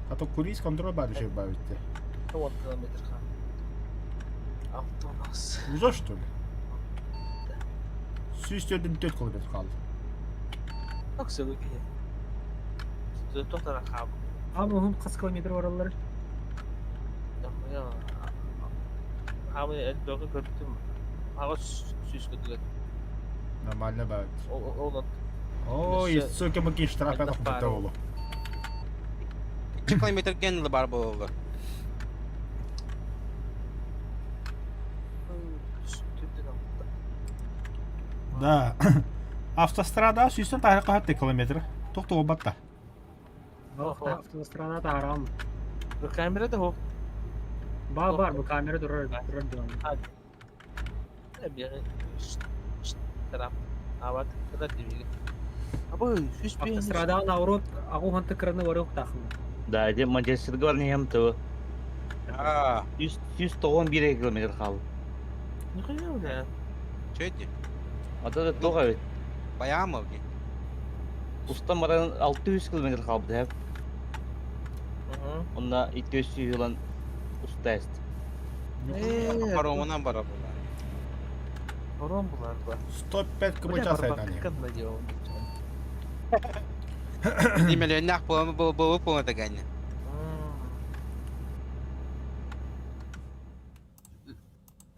Speaker 6: А то круиз контроль бар еще бавите.
Speaker 2: 10 километр хаан. Автобус.
Speaker 6: Уже что ли? 104 километр қалды.
Speaker 2: Аксы киһи. Тохтара хаабы.
Speaker 7: А муһун хас километр бараллар?
Speaker 2: Хаабы элбэҕи көрбүтүм. Аҕыс сүүс көтүгэр.
Speaker 6: Нормально бавит.
Speaker 2: Ол
Speaker 6: Ой, сука, маки штраф это хуй
Speaker 4: 2 километр ген бар болду.
Speaker 6: Да. Автострада сүүстэн таһы хаһат километр. Тоқтуға батта.
Speaker 7: Автострада таарам.
Speaker 2: Камера да хо.
Speaker 7: Ба бар бу камера турар турар диган.
Speaker 2: Штраф. Ават кыда дибиге. Абы сүүс бен.
Speaker 7: Автострада наоборот агу ханты кыраны барык тахын.
Speaker 5: Да, эти Манчестерге бар нехем то.
Speaker 4: А,
Speaker 5: 191 километр қалды.
Speaker 2: Нихуя бля.
Speaker 4: что это?
Speaker 5: А то это тоға бит.
Speaker 4: Баямов.
Speaker 5: Устан баран 600 километр қалды хеп. Онда 200 yılan usta est.
Speaker 4: Паромунан бара була.
Speaker 2: Борон булар ба.
Speaker 6: 105 км час айдани.
Speaker 4: Немелөннах болу болу болу даганы.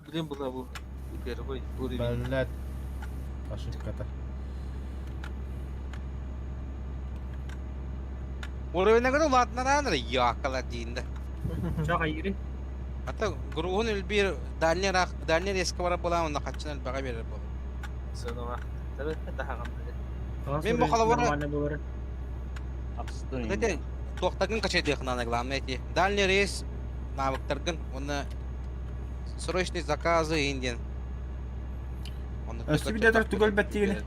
Speaker 2: Блин была бу. Первый уровень.
Speaker 6: Блядь. Ошибка-то.
Speaker 4: Уровень говорю, ладно, рано, якала динда.
Speaker 7: Чах айыыры.
Speaker 4: Ата груһун өлбир дальний рах дальний резко барар буолан онно хаччын элбэҕи биэрэр буолар.
Speaker 2: Сыанаҕа. Тэбэттэ таһаҕам.
Speaker 4: Мин бу холобура
Speaker 7: Нормально буолар.
Speaker 5: Ахсын.
Speaker 4: Это туохтаргын качайдыахына главное эти дальний рейс навыктаргын уонна срочные заказы индиан.
Speaker 6: Өссө билэтэр тугу өлбөттигини.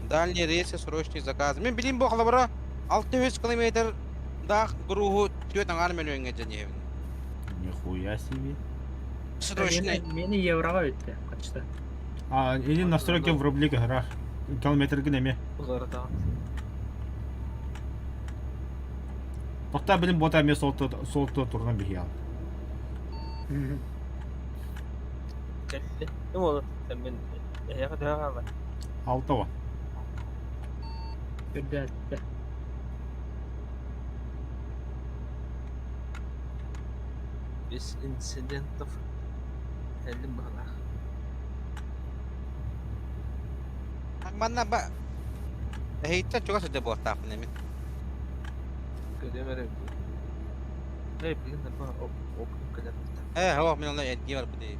Speaker 4: Дальний рейсы, срочный заказ. Мин билим бу холобура 600 километр даах груһу түөрт аҥаар мөлүөҥҥэ дьаниһэбин.
Speaker 6: Нихуя себе.
Speaker 4: Срочный.
Speaker 7: Мени евроға өтті. Қачта.
Speaker 6: А, или настройки в рубли гора. Километргин эме.
Speaker 2: Уларытаҕын.
Speaker 6: Тоқта билим бота эме солто турна бихиал.
Speaker 2: Кэллэ. Ол мен эһиэхэ төһө хаалла?
Speaker 6: Алтава.
Speaker 7: Үрдээтте.
Speaker 2: Без инцидентов кэллим быһалаах.
Speaker 4: Манна ба эһиттэн чугас сылдьар буолуохтаахпын эмин.
Speaker 2: Көрүөм эрэ. Эй, билигин да окун кэлэр.
Speaker 4: Ээ, һуох, мин онно эргийэ барбыт ээ.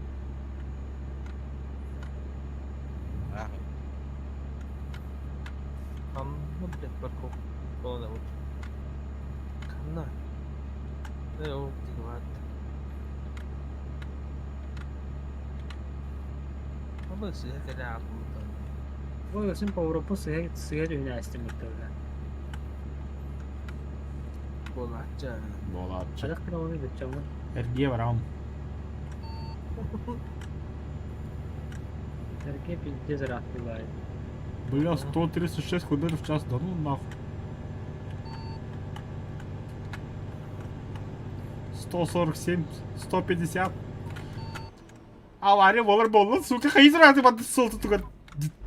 Speaker 2: Ханна блядь парковка буолан Ханна? Ээ, ол тигибаат. Оба сыһа кэлэ аалбыта.
Speaker 7: Бу син по Европа сыһа сыһа түһүнээстим быттыга.
Speaker 2: Буолаачча.
Speaker 6: Буолааччы.
Speaker 7: Адах кыраваны бүтчаммын.
Speaker 6: Эргие барам.
Speaker 7: Эрге пиздец ыраахтыылаайы.
Speaker 6: Бля, 136 км в час, да ну нахуй. 147, 150. Авария болар болла, сука, хайзраты бады солты тугар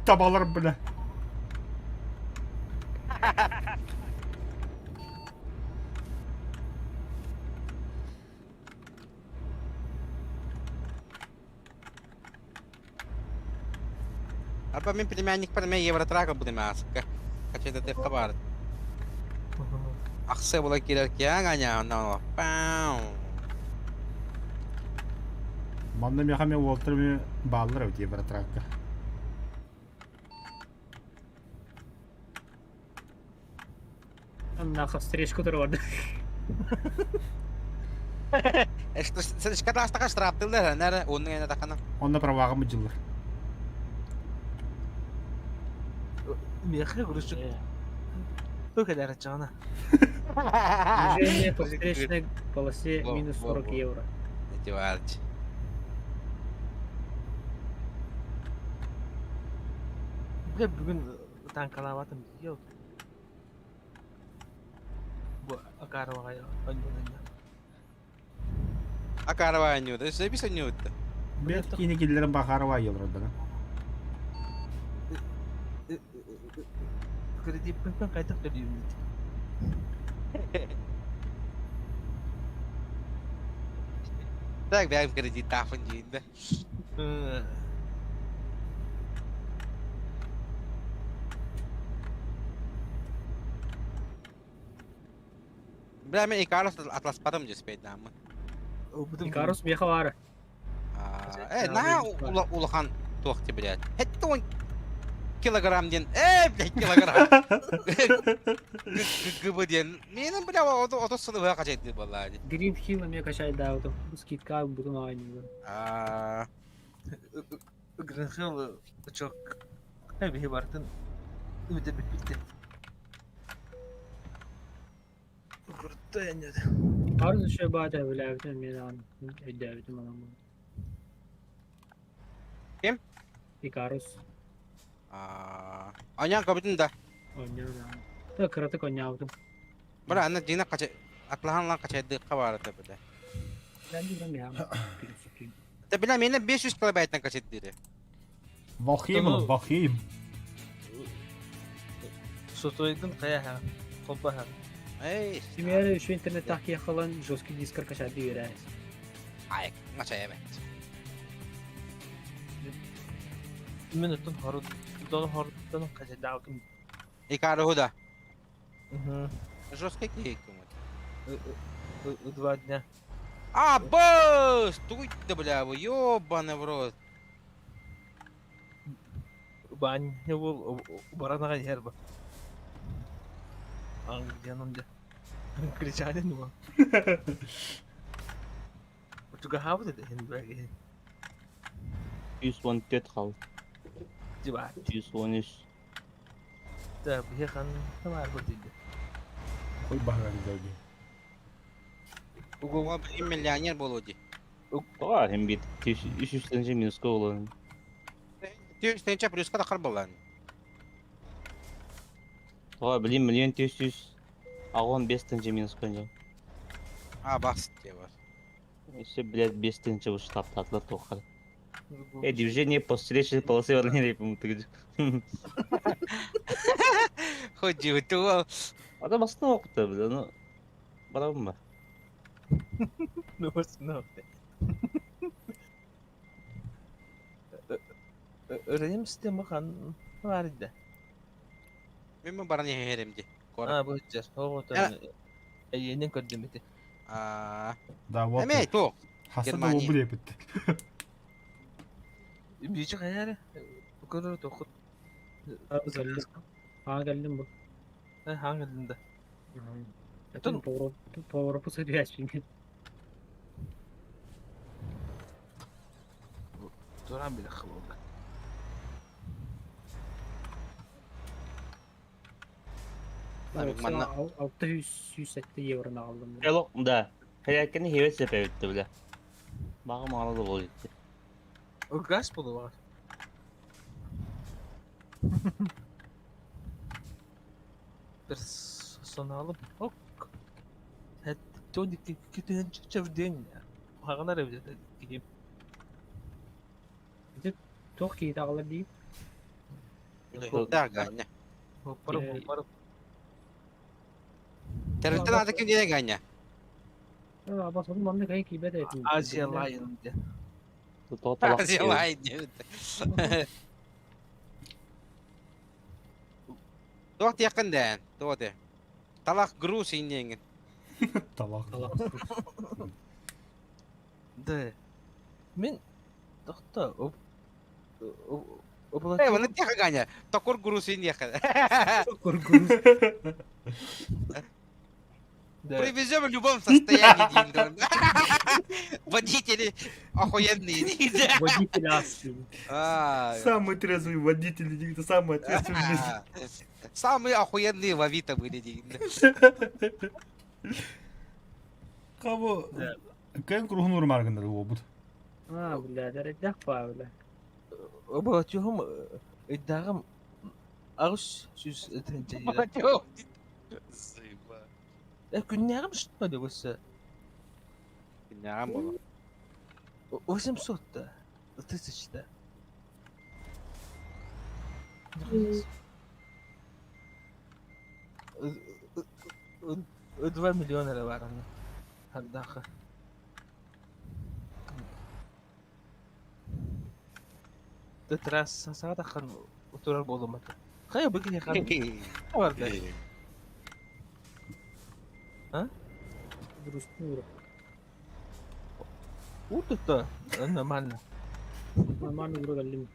Speaker 6: табалар, бля.
Speaker 4: Арба мин племянникпар эмиэ Евротрак ылбытым ааска. Хачайдатыахха баар. Ахса була киирэр киэҥ аня пау.
Speaker 6: Манна миэхэ эмиэ уолтар эмиэ бааллар эбит Евротракка.
Speaker 7: Аннаха встречку турбарды.
Speaker 4: Шкатаастака штрафтыллар, нары оннук эне тахана.
Speaker 6: Онно праваҕа мыдьыллар.
Speaker 2: Миэхэ грузчик Туох кэлэр аччаҕына.
Speaker 7: Движение по встречной полосе минус 40 евро.
Speaker 4: Эти варч.
Speaker 2: Бля, бүгүн танкалаабатым дии. Бу Акароваҕа оонньуунанньа.
Speaker 4: Акарова оонньуута, өссө бис оонньуутта.
Speaker 6: Бэт киини киллэрэн Бахарова айылрардана.
Speaker 2: Кредиппин хайдах төлүүбүт?
Speaker 4: Так, бэйэм кредиттаахпын диин да. Бля, мен Икарус атласпатым дьэ спейдааммын.
Speaker 7: Икарус миэхэ баара.
Speaker 4: Э, наһаа улахан туох ти блядь. Хэттэ килограмм диэн. Э, блядь, килограмм. Гыбы диэн. Менин бля ото сылы быһа качайдыы буоллаа дии.
Speaker 7: Green Hill эмиэ качайдаабытым. Скидка бутун оонньуулар.
Speaker 4: Аа.
Speaker 2: Green Hill очок. Биһи бартын үтэ бүппүттэ. Крутой анньыта.
Speaker 7: Арыз еще баата билээбитим эмиэ даҕаны өйдөөбүтүм анаммын.
Speaker 4: Ким?
Speaker 7: Икарус.
Speaker 4: Аа. Оонньоон көбүтүн да.
Speaker 7: Оонньоон даҕаны. Да кыратык оонньообутум.
Speaker 4: Бара аны дьиҥэ кача атлаһан ылан качайдыахха баара бile. Та бля мені 500 килобайттан качайдыыры.
Speaker 6: Валхейм, Валхейм.
Speaker 2: Сотойгун хайа холбаха.
Speaker 4: Эй.
Speaker 7: Примеры еще интернет так ехалан жесткий диск качать берет.
Speaker 4: Ай, мачай эбет.
Speaker 2: Мен өттөн хорут, дон хоруттан качайдаабытым.
Speaker 4: Икары худа. Жесткий кейк.
Speaker 2: 2 дня.
Speaker 4: А, быс! Тугуй да бля, вы ёбаный в рот.
Speaker 2: Баанньа уол баранаҕа иһэр ба. Ангианом дьэ. Кричали уол. Чугаһаабыт этэ иһин бэги.
Speaker 5: 114 хал.
Speaker 2: Дибаат.
Speaker 5: 113.
Speaker 2: Да, биһи ханна баар бу диде.
Speaker 6: Ой баһыгар дии.
Speaker 4: Угуга билим миллионер буолуо дии.
Speaker 5: Тоҕо иһин бит 300 тыһыынча минуска буолан.
Speaker 4: 200 тыһыынча плюска тахар буолан.
Speaker 5: Тоҕо билим миллион 485 тыһыынча минуска дьон.
Speaker 4: А, бас диye бар.
Speaker 5: Еще, блядь, 5 тыһыынча уж таптаатылар туохха. Э, движение по встречной полосе вернее, по-моему, ты
Speaker 4: Хоть туол.
Speaker 5: Ата басына оқыты, бля, ну... Барабын ба?
Speaker 2: Ну, ну. Өрөйүм система хан бар иде.
Speaker 4: Мен баран иһэрим ди. Кора.
Speaker 2: А, бу жер. Оҕотон эйиэнин көрдүм ити.
Speaker 4: А,
Speaker 6: Да, вот.
Speaker 4: эме туох.
Speaker 6: Хаса да
Speaker 4: Германия.
Speaker 6: ол бит.
Speaker 2: Бийчи хайары. Көрөр тохут.
Speaker 7: Кэллим. Аа кэллим бу.
Speaker 2: Хаҥылында.
Speaker 7: Этин повороту сөдүяспин.
Speaker 2: Туран биле хыбылда.
Speaker 4: Манна
Speaker 7: 607 евроны алдым.
Speaker 5: Элок, да. Хәләккәне хебет сәпә битте, бля. Багы малы да бол итте.
Speaker 2: Газ болу бар. Персоналым ок. Тони китен чевден. Хагынар эбит киим.
Speaker 7: Туох киһи аҕалар дии.
Speaker 4: Да, Ганя.
Speaker 2: Хоппар хоппар.
Speaker 4: Тэрилтэн аата ким диэн Ганя?
Speaker 7: Абас ол манна кайын киибэт этин.
Speaker 2: Азия Лайон де.
Speaker 4: Азия Лайн диэбит. Туох диэххин дээн, туох диэ. Талах груз инниэҥин.
Speaker 6: Талах.
Speaker 2: Да. Мен тохто оп
Speaker 4: Э, оны диэхэ Ганя. Токур груз инниэхэ. Привезем в любом состоянии, диэн. Водители охуенные.
Speaker 7: Водитель ас.
Speaker 4: А,
Speaker 6: Самый трезвый водитель, это самый ответственный.
Speaker 4: Самые охуенные в Авито были. диэн.
Speaker 6: Кого? Кэн кругун урмаргындар обут.
Speaker 7: А, бля, дәрәдәх па, бля.
Speaker 2: Обалатюхум иддагым агыс сүз тенче.
Speaker 4: Заеба.
Speaker 2: Э күннәгем шытмады бу.
Speaker 4: Күннәгем була.
Speaker 2: 800 да. Тысяч да. 2 миллиона эрэ бар аны. Хардаха. Трасса саатахан утурар болумата. Хайа бүгүн хан бар да.
Speaker 7: Грустнура.
Speaker 2: Утутта нормально.
Speaker 7: Нормально ура кэллим.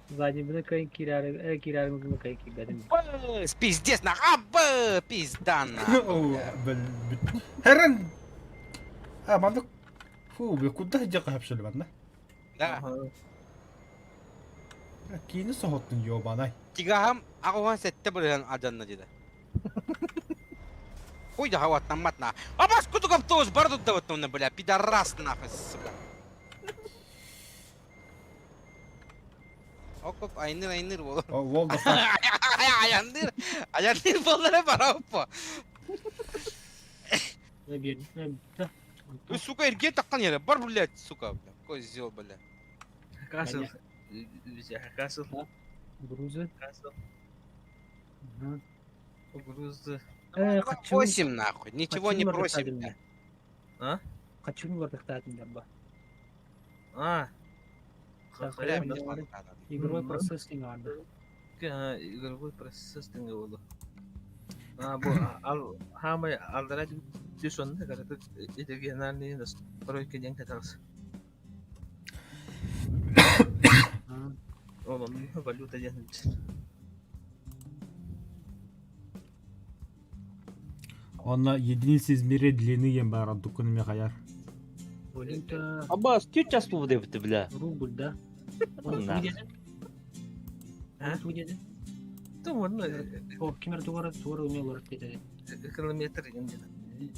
Speaker 7: Задний бына кайын кирәре, э кирәре бына кайын кибәдем.
Speaker 4: Быс, Пиздец, нах, а, б, пизда, нахуй.
Speaker 6: Херен. А, мандык. Фу, бля, куда жакка хапшылы банда?
Speaker 4: Да.
Speaker 6: Кийини соһоттун ёбанай.
Speaker 4: Тигахам агуан сетте билен аданна диде. Хуй да хават мат на. А бас кутук автобус бар тут да вот бля, пидорас нахуй, сука. Окоп айныр айныр бол.
Speaker 6: О, Вол да
Speaker 4: Аяныр, аяныр боллары бар оппа.
Speaker 7: Бер, да.
Speaker 4: Ой, сука, эрге таккан yere бар, блядь, сука, бля. Козел, бля.
Speaker 2: Касл. Касл.
Speaker 7: Грузы.
Speaker 2: Касл.
Speaker 7: Ага.
Speaker 2: Грузы.
Speaker 7: Э, хочу.
Speaker 4: Просим нахуй, ничего не просим. бля.
Speaker 2: А?
Speaker 7: Хочу вардыктаатын ба.
Speaker 2: А.
Speaker 4: Бля,
Speaker 7: Бля,
Speaker 4: мне ладно, надо.
Speaker 7: Игровой процесс не надо.
Speaker 2: Игровой процесс теңге болду. Бу хаамай аллара түс онно кыратык региональный настройка диэн кэтэҕис. Ол онно валюта диэн
Speaker 6: Онно единица измерения длины диэн баар ордуккун эмиэ хайар.
Speaker 7: Валюта
Speaker 5: Аббас, чуть час буолбут эбит бля.
Speaker 7: рубль, да? Оны туу дедин?
Speaker 2: А?
Speaker 7: Оны туу дедин?
Speaker 2: Ту онно
Speaker 7: О, кимер тугара тугара умел олорор диэтэ.
Speaker 2: Километр диэн диэн.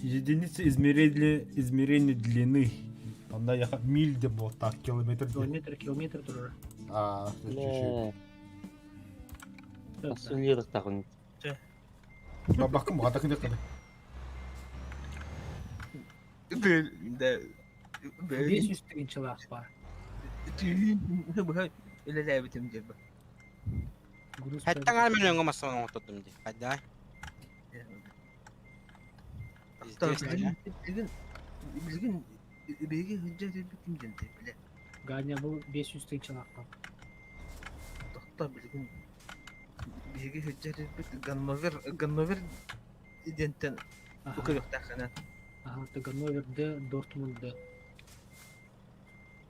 Speaker 6: Единица измерения, измерения длины. Онно яха миль деп буолтаах километр диэн.
Speaker 7: Километр, километр турара.
Speaker 6: А, чуть-чуть.
Speaker 5: Асулиыртаҕын.
Speaker 6: Бабаккын баҕатакын диэххэ.
Speaker 7: 500 тыһыынчалаах баар.
Speaker 2: Быһа үлэлээбитим диир ба.
Speaker 7: Груз
Speaker 4: Хэттэн аан мөлөҥҥө массыына оҥоттордум дии. Хайдаа?
Speaker 2: Билигин билигин биһиги сылдьа сылдьыбытым диэн билэ.
Speaker 7: Ганя бу 500 тыһыынчалаах баар.
Speaker 2: Тохто билигин биһиги сылдьа сылдьыбыт Ганновер Ганновер диэнтэн бу көрүөхтээххинэ.
Speaker 7: Ага, это Ганновер Д, Дортмунд Д.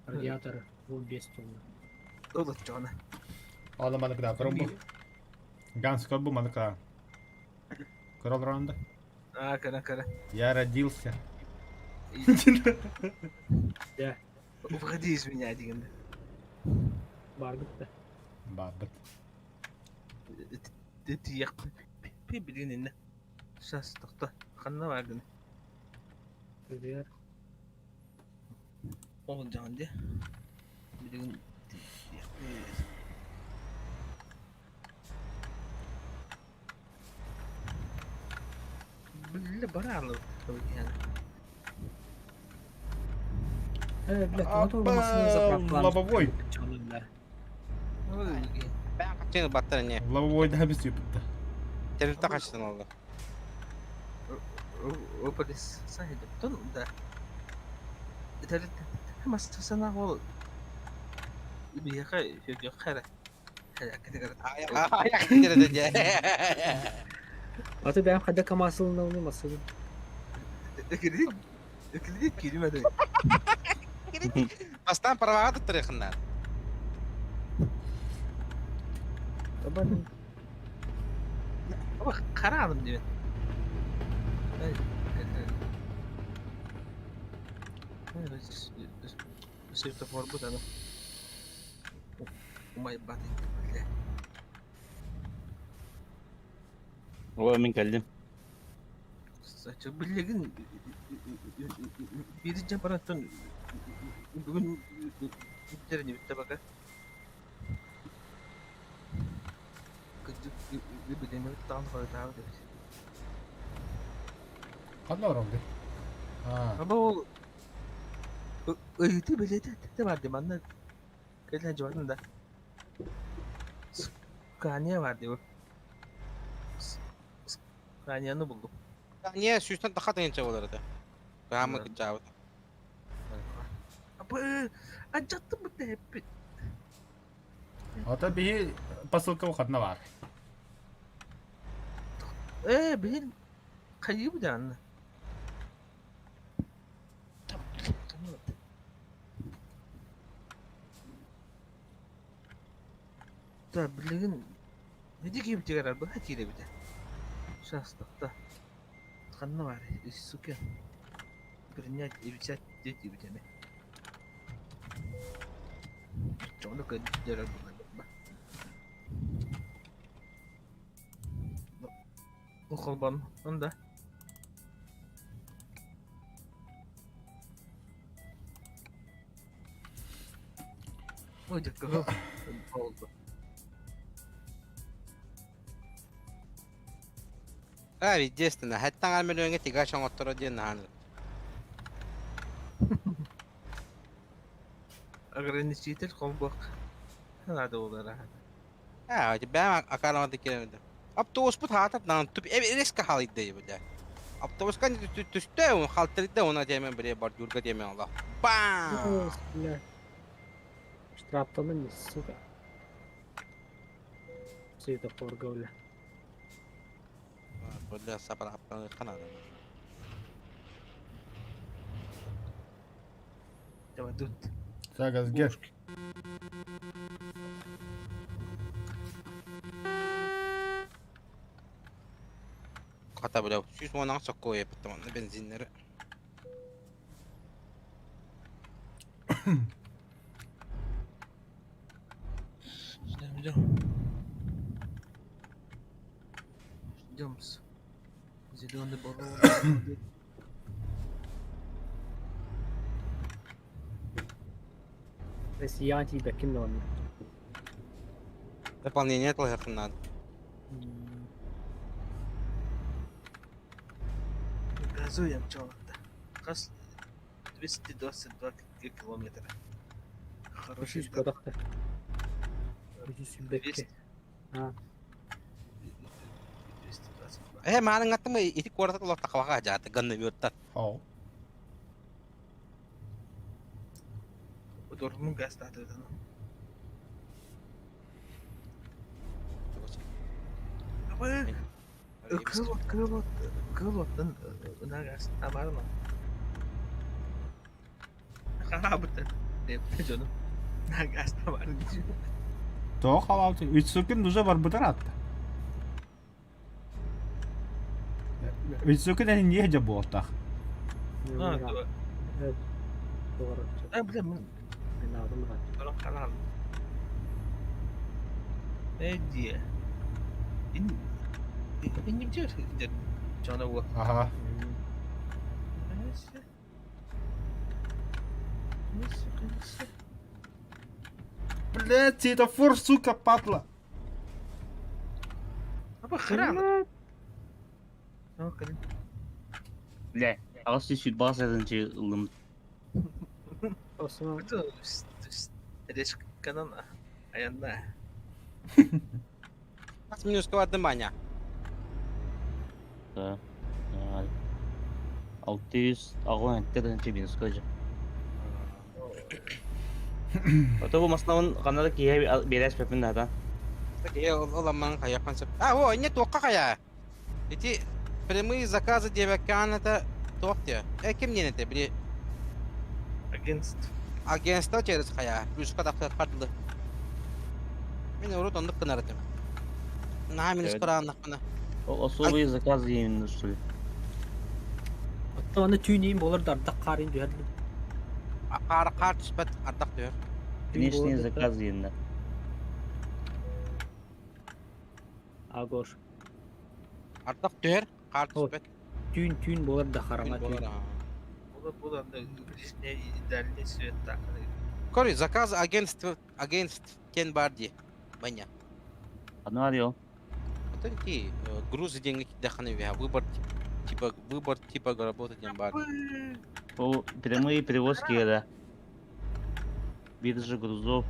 Speaker 7: Радиатор бу 5 тонна.
Speaker 2: Олоччоҕуна.
Speaker 6: Ала маныкда көрөн бу. Ганс көр бу маныкда. Көр олорон да.
Speaker 2: Аа, кара кара.
Speaker 6: Я родился.
Speaker 7: Да.
Speaker 2: Уходи из меня дегенде.
Speaker 7: Барбыт да.
Speaker 6: Барбыт.
Speaker 2: Тиийэх билигин иннэ. Сейчас тохто. Ханна бааргын?
Speaker 7: Привет.
Speaker 2: Ол дьаҕан дии. Билигин Биллэ бараалы
Speaker 7: Э, бля, тоҕо туох массыына заправкалаан
Speaker 6: Лобовой.
Speaker 7: бля.
Speaker 4: Бэйэҥ хаччыны баттар эмиэ.
Speaker 6: Лобовой да без юпта.
Speaker 4: Тэрилтэ хаччытын олла.
Speaker 2: Да. Массыына ол биһиэхэ сүргүөххэ эрэ.
Speaker 7: Аты бэйэм хайда КамАЗ ылынабын массыына.
Speaker 2: Кредит киирмэдэ.
Speaker 4: Бастаан праваҕа туттарыаххын
Speaker 7: Табан
Speaker 2: Хараалым диэн. Светофорбут аны. Умайбат бля.
Speaker 5: О, мин кэллим.
Speaker 2: Билигин биир барантан бүгүн бүтэрин бүттэ бака. Билигин таан хойтаабыт эбит.
Speaker 6: Ханна оромды? Аа.
Speaker 2: Аба ол ыйыты билете те бар ди манна кэлэн жуатын да. Скания бар ди. Сканияны булдум.
Speaker 4: Niye сүүстэн таха тыһыынча буолар этэ. Баамы кыччаабыт.
Speaker 2: Аба ажаттым бу хеппит.
Speaker 6: Ата биһи посылка ханна бар.
Speaker 2: Э бил хайы бу даанна. Да билигин неди кип тигәрәр бу хатире бите. Сейчас тохта. Ханна бар, сука. Принять и взять дети битеме. Чону көдөрөр бу. Холбан, онда. Ой, дякую. Oldu.
Speaker 4: А, естественно, хэттэн аан мөлөҥҥө тигач оҥотторо диэн наһааны.
Speaker 2: Ограничитель холбох. Надо было.
Speaker 4: Аа, бэйэм акааламата киирэммит. Автобуспут хаатат наан туп резко халыйда бля. Автобуска түстэ, халтырда она темен бре бордюрга темен алла. Бам!
Speaker 7: Бля. Штрафтанын, сука. Светофорга, бля.
Speaker 4: Бля, сапараапканы надо.
Speaker 2: Давай тут.
Speaker 6: Так, газгер.
Speaker 4: Хата бля, 110 сокко еппит манна бензиннери.
Speaker 2: Ждем, ждем. Ждем. Зеленый баллон.
Speaker 7: Россиян тиийбэккин да онно.
Speaker 4: Дополнение тылыһыаххын наада.
Speaker 2: Газуем чолота. Хас 222 километра. Хороший
Speaker 7: Үс бодохто. Үс сүүрбэккэ.
Speaker 2: 200.
Speaker 7: А.
Speaker 2: 222.
Speaker 4: Э, маанын аттым ити куората олох тахабаха жааты ганны бюрттан.
Speaker 6: Ау.
Speaker 2: Удурмун газ татыдан. Абы кыл кыл кыл оттан нагас тамарма. Харабыт. Деп жону. Нагас тамар.
Speaker 3: Тоҕо халаабыт? Үтсүкүн уже барбытар атта. Үтсүкүн эн не дьэ буолтах.
Speaker 2: А, А, бля, мен канал. Эдди. Ин ин Жана бу.
Speaker 6: Ага. Блять, светофор, сука, падла.
Speaker 2: Аба храна.
Speaker 5: Бля, аҕыс сүүс сүүрбэ сылын ыллым.
Speaker 7: Осман.
Speaker 2: Решканан аянна.
Speaker 4: Минуска бардым Маня.
Speaker 5: Да. 600 тыһыынча минуска дьэ. Ото бу маснабын ханна да киһи биэрээспэппин наада.
Speaker 4: Такие ол амман хайа концепт. А, о, не тоққа хайа. Эти прямые заказы диэбэккээн это туох диэ? Э, ким диэн этэ? Били
Speaker 2: Агентство.
Speaker 4: Агентство через хайа. Плюска тахсар харлы. Мин урут оннук гынар этим. Наһаа минус кырааннахпына.
Speaker 5: Ол особые заказы именно, что ли?
Speaker 7: Оттон аны түүнүн болар да ардах хаарын түһэр.
Speaker 4: Хаар хаар түспэт ардах түһэр.
Speaker 5: Внешние заказы именно.
Speaker 7: Агор.
Speaker 4: Ардах түһэр, хаар түспэт.
Speaker 7: Түүн түүн болар да хараҥа түүн.
Speaker 2: Була була ближний и дальний свет так.
Speaker 4: Кори, заказ агентство агентств кен барди. Маня.
Speaker 5: Аны арио.
Speaker 4: Это ки грузы деньги даханы выбор типа выбор типа работы ден бар.
Speaker 5: Ол прямые перевозки, да. Биржа грузов,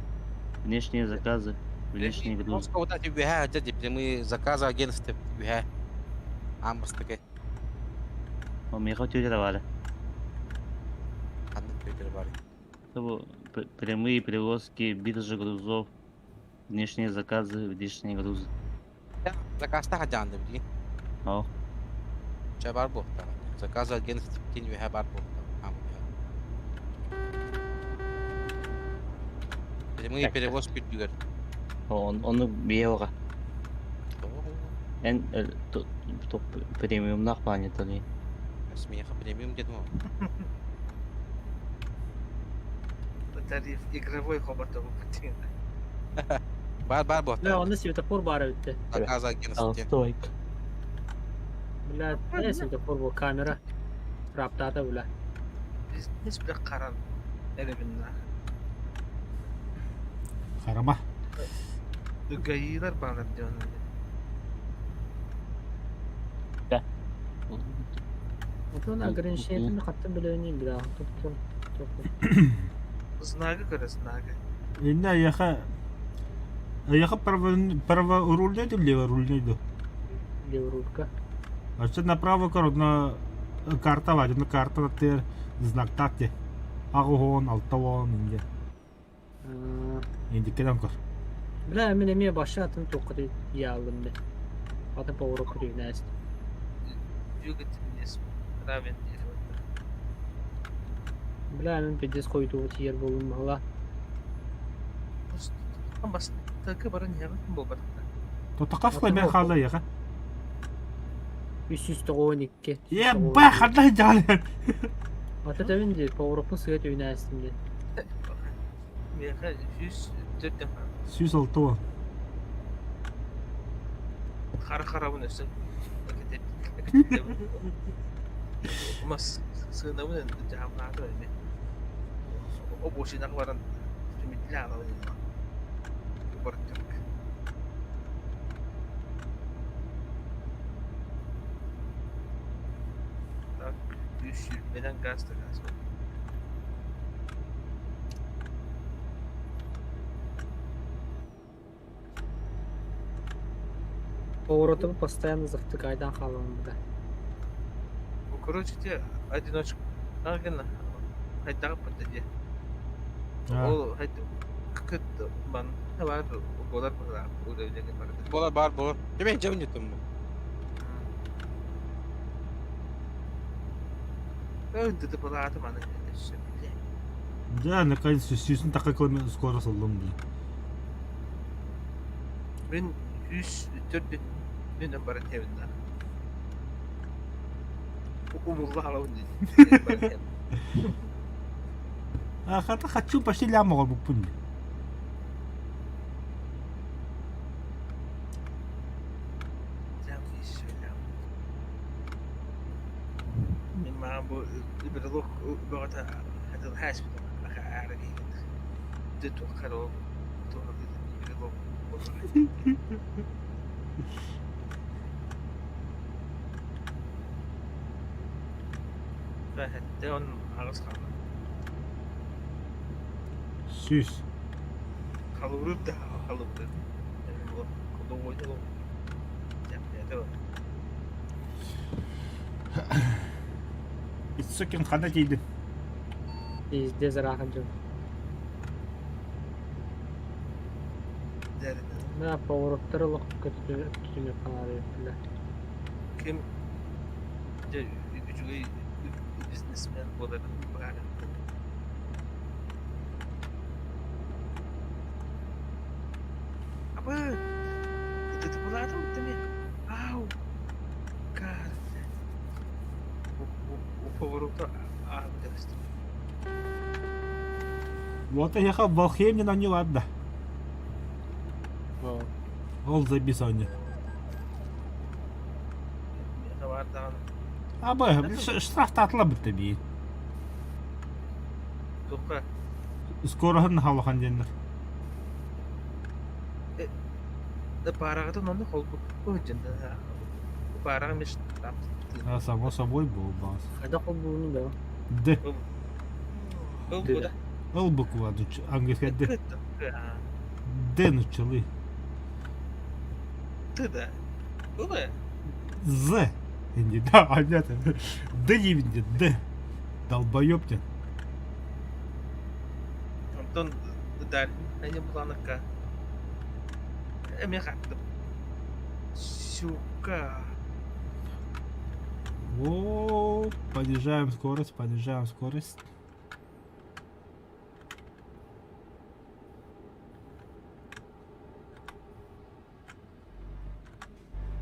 Speaker 5: внешние заказы, внешние грузы.
Speaker 4: Вот эти веха, дяди, прямые заказы агентства веха. Амбастаке.
Speaker 5: О, меха тетя бары.
Speaker 4: Ханнык тетя бары.
Speaker 5: Прямые перевозки, биржа грузов, внешние заказы, внешние грузы.
Speaker 4: Заказта хаджанды били.
Speaker 5: О.
Speaker 4: Ча бар бу. Заказ агентств тин веха бар бу. Прямые перевозки дүгер.
Speaker 5: Он оны бие Эн топ премиумнах планетаны.
Speaker 4: Смеха премиум дедим.
Speaker 2: Тариф игровой хоботов бутин.
Speaker 4: Бар бар бу.
Speaker 7: Бля, онно светофор баар эбит.
Speaker 4: Заказ агентств.
Speaker 5: Стойк.
Speaker 7: Бля, не светофор бу камера. Раптата бля.
Speaker 2: Бизнес бля каран. Эребинна.
Speaker 3: Харама.
Speaker 2: ГАИлар баар дион.
Speaker 5: Да.
Speaker 7: Отон ограничениетин хаттан билэбин бля. Туп туп.
Speaker 2: Знага көрө знага.
Speaker 3: Инна яха яха право право рульной или леворульной ду?
Speaker 7: Леворулька.
Speaker 3: А что направо коротно карта вадит, на карта тер знак такте. Агохон, алтавон, инде. Инде кеден кор.
Speaker 7: Бля, мин эмиэ баша атын тоққаты яалым бе. Атын поворот күрүнәст.
Speaker 2: Двигатель неисправен диэри барда.
Speaker 7: Бля, мин пиздец хойутуу тиийэр буоллум баһыла.
Speaker 2: Бастакы баран иһэҕин буолбатахтар.
Speaker 6: Тотақас мен хаалла яха.
Speaker 7: 392.
Speaker 6: Ебать, ханна сылдьаҕын?
Speaker 7: Ата тэбин дии, повороппун сыа түһүнээстим диэн.
Speaker 2: Миэхэ 104
Speaker 6: 106.
Speaker 2: Хара харабын өссө мас сыанабын дьаамнаата эми. Обочинаҕа баран түмүтлэ аҕалан барыттырык. Так, үс сүүрбэнэн газ да газ.
Speaker 7: Повороту постоянно завтыкайдан хаалабын бля.
Speaker 2: Короче, те одиночка гына хайдаҕа бата дии. Ол кыт ман бар буолар быһыылаах уровень барыта.
Speaker 4: Буолар баар буолар. Дьэ дьэ үннүтүм бу.
Speaker 2: Ды былааты маны өссө биле.
Speaker 6: Дьэ, наконец сүүсүн такка километр скоро сыллым бля.
Speaker 2: Мин 104 мен баран иһэбин да. Умулла халабын дии.
Speaker 6: А хата хочу почти лям оҕорбуппун.
Speaker 2: Лям еще лям. Мин маған бу брелок бөҕөтө хатылһааспытым аара киһигин. Дэ туохха эрэ ол брелок Сэттэ аҕыс хаалла.
Speaker 6: 100.
Speaker 2: Халыбырыыр да халыбырыыр.
Speaker 6: Иццукин ханна тиийдин?
Speaker 7: Пиздец ыраах дьон. Да, повороттар олох көтүтүнү хаалар
Speaker 2: Ким дьэ үчүгэй бизнесмен буоларын баарын. Абы! Ытытыбылаатым тими. Ау! Кар. Поворота аабытастым.
Speaker 6: Вот я Волхеймне на не ладно. Ол забис они. Абы, штраф татыла бітті бейін.
Speaker 2: Туха.
Speaker 6: Скороһын халахан диэннэр.
Speaker 2: Параҕытын онно холбу сылдьан параҕа миш
Speaker 6: А само собой буолбаас.
Speaker 7: Хайдах холбууну да?
Speaker 6: Д.
Speaker 2: Ыл буда.
Speaker 6: Ыл буква английская Д. Д нуччалыы.
Speaker 2: Т да. Ыла.
Speaker 6: З. Инди да, понятно. Д диибин Д. Долбоеб ты.
Speaker 2: Онтон дальний буланыкка эмиэ хаттым. Сука.
Speaker 6: О, понижаем скорость, понижаем скорость.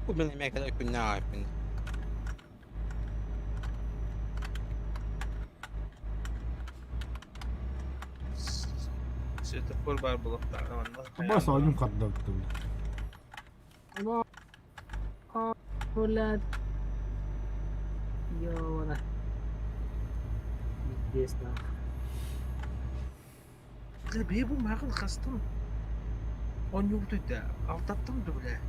Speaker 4: Бу мин эмиэ кэлэр күннээх аайпын.
Speaker 2: Светофор баар буолуохтааҕа манна.
Speaker 6: Бас оонньуум хардабыт.
Speaker 7: Блядь. Ёна. Пиздец нахуй.
Speaker 2: Бля, бэйэ бу мааҕын хастан оонньуубутуй да алтаттан да бля.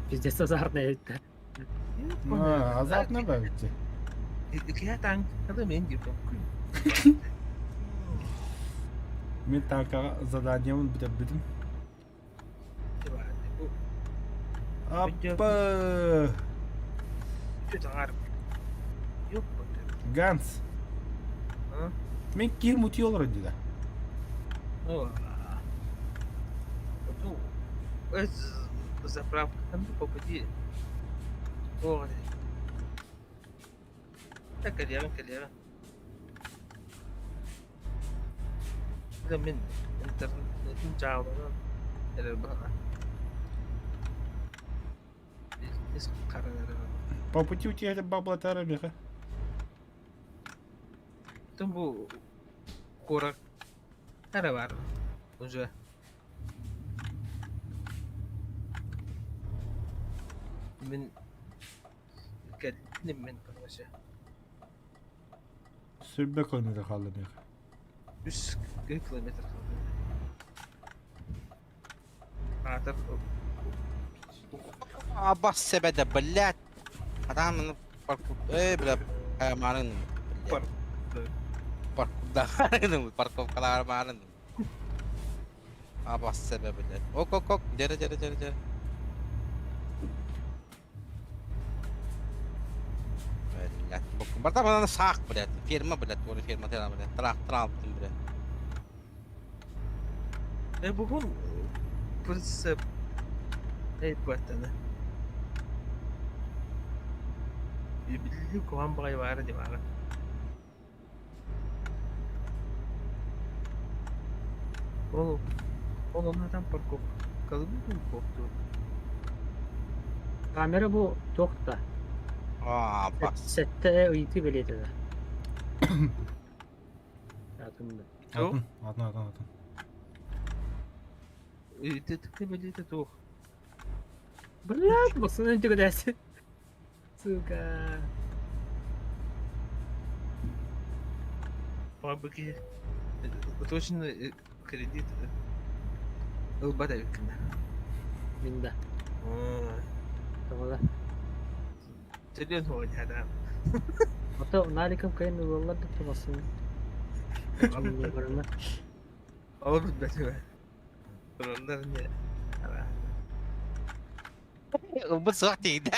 Speaker 7: Пиздец азартный это.
Speaker 6: А, азартно бэбитти.
Speaker 2: Киһи таҥкада мен диэбитим.
Speaker 6: Мин танкаҕа заданиебын бүтэрбитим. Аппа! Ганс. Мин киһим утуйа олорор дии
Speaker 2: Заправканы попади. Туох этэй? Э, кэлиэҕин, кэлиэҕин. Дьэ мин интернетим дьааланан эрэр баҕа. Ис харан эрэр.
Speaker 6: По пути у тебя бабла тара меха.
Speaker 2: Тым бу куорат эрэ бар уже. Мин кэллим мин короче.
Speaker 6: Сүүрбэ километр хаалла миэхэ.
Speaker 2: Үс километр хаалла. Аатар
Speaker 4: Абас себеде, блядь. Атаан паркур... Эй, бля, маарын.
Speaker 2: Пар...
Speaker 4: Паркурда парковкалаар маарын. Абас себе, блядь. Ок, ок, ок, дere, дere, дere, дere. Блядь, барта манан саах, блядь. Ферма, блядь, вот ферма тена, блядь. Трактор алыптым, блядь.
Speaker 2: Э, бүгүн прицеп өйбөттөнө. Биллии куһаҕан баҕайы баара дии баара. Ол ол онно парковкалыыбын дуу
Speaker 7: Камера бу туох да
Speaker 4: Аа, бас.
Speaker 7: Сэттэ ыйытыы бэлиэтэ да. Атын да.
Speaker 6: Атын, атын, атын, атын.
Speaker 2: Ыйытыы бэлиэтэ туох?
Speaker 7: Блядь, басынан түгүдээси. Сука.
Speaker 2: Бабыки точно кредит ылбат эбиккин
Speaker 7: Мин да. Тоҕо да.
Speaker 2: Төлүөн хуоняда.
Speaker 7: Ото наликом кайын ылаллар да табасын. Барына.
Speaker 2: Ол билбэтим. Тураллар не.
Speaker 4: Ылбыт суох тиийдэ.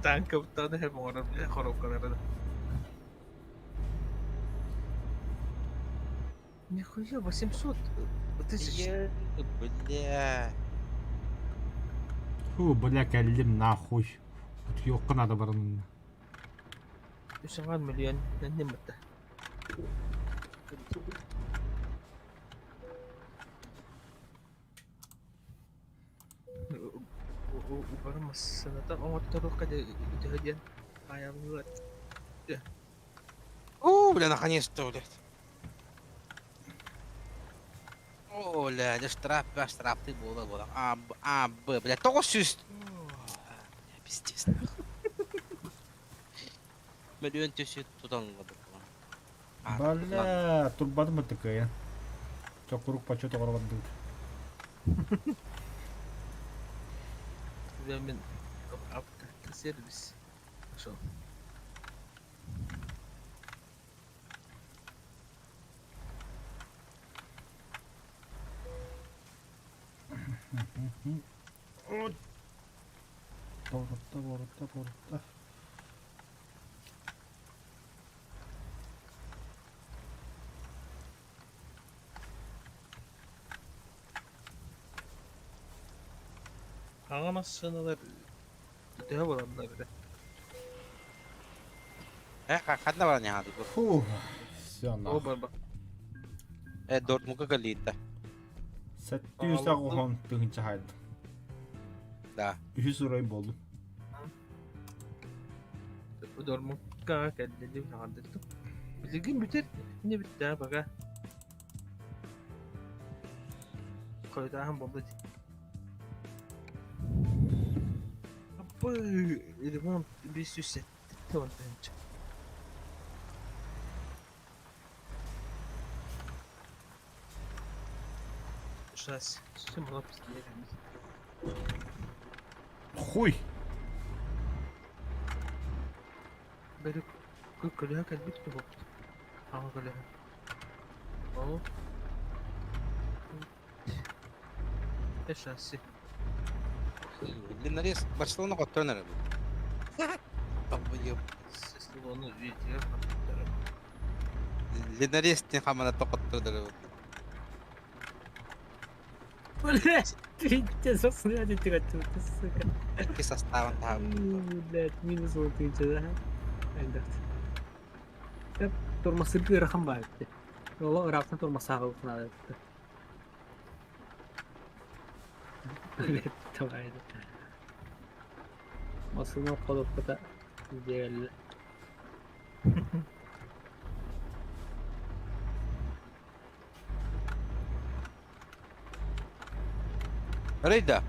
Speaker 2: Танка буттаҕына һэ оҥорор хоруопкалары. Нихуя, 800 тысяч.
Speaker 4: Бля.
Speaker 3: Фу, бля, кэллим нахуй. Утуйуохха наада баран.
Speaker 2: Үс аҥаар миллион нэммэтэ. Убары массыыната оҥотторуохха төһө диэн хаайаллар.
Speaker 4: О, бля, наконец-то, блядь. О, бля, дьэ штраф, бля, штрафтыы буола буола. А, Б, А, Б, бля, 900. Бля, пиздец. Мөлүөн түсү тутан ылла
Speaker 6: Бля, турбатым бытты кыайан. Чокурук почет оҕоро бардыбыт.
Speaker 2: Бля, мин автосервис пошел.
Speaker 6: Борутта, борутта, борутта.
Speaker 2: Хаҥа массыыналар төһө буолаллар эбитэ?
Speaker 4: Э, ханна баран яһаады бу?
Speaker 6: Фу, все
Speaker 2: О,
Speaker 6: нахуй.
Speaker 2: барба.
Speaker 4: Э, Дортмука кэллиитэ.
Speaker 6: Сэттүүс аҕуһун тыһыынча хаайдым.
Speaker 4: Да.
Speaker 6: Үһүс урай буоллум.
Speaker 2: Дормукка кэллилим саҥардыттым. Билигин бүтэр, ини бүттэ пока. Хойутааһын буолла дии. Аппы, ремонт 570 тыһыынча. Сейчас, все
Speaker 6: Хуй!
Speaker 2: Били көлөһө кэлбит туһуппут. Аҕа көлөһө. Ол шасси.
Speaker 4: Блин, нарез Барселона хотторон эрэ. Долбоеб.
Speaker 2: Ону видео
Speaker 4: Линарес не хамана тохотторон эрэ.
Speaker 7: Блядь, ты засняли ты отсюда, сука.
Speaker 4: Икки составын таһабын.
Speaker 7: Блядь, минус 1000, да? Айдат. Тормозы ыарахан баар эбит. Ол ыраахтан тормозааҕы надо эбит. Блядь, давай. Массыына холоппута диэллэ.
Speaker 4: Рейда.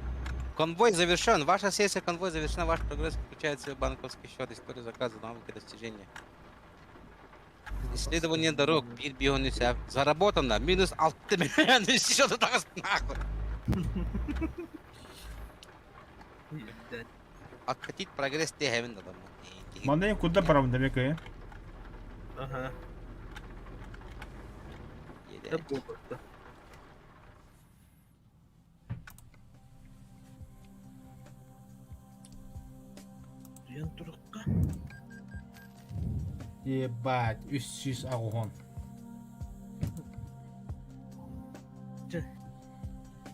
Speaker 4: Конвой завершен. Ваша сессия конвой завершена. Ваш прогресс включает в себя банковский счет, историю заказа, навыки достижения. Исследование дорог, бир бионуся. Заработано. Минус 6 миллион счета нахуй. Откатить прогресс тэһэбин да
Speaker 6: Манна куда барабын да мекэ?
Speaker 2: Ага. Туйан турукка.
Speaker 6: Ебать, 380.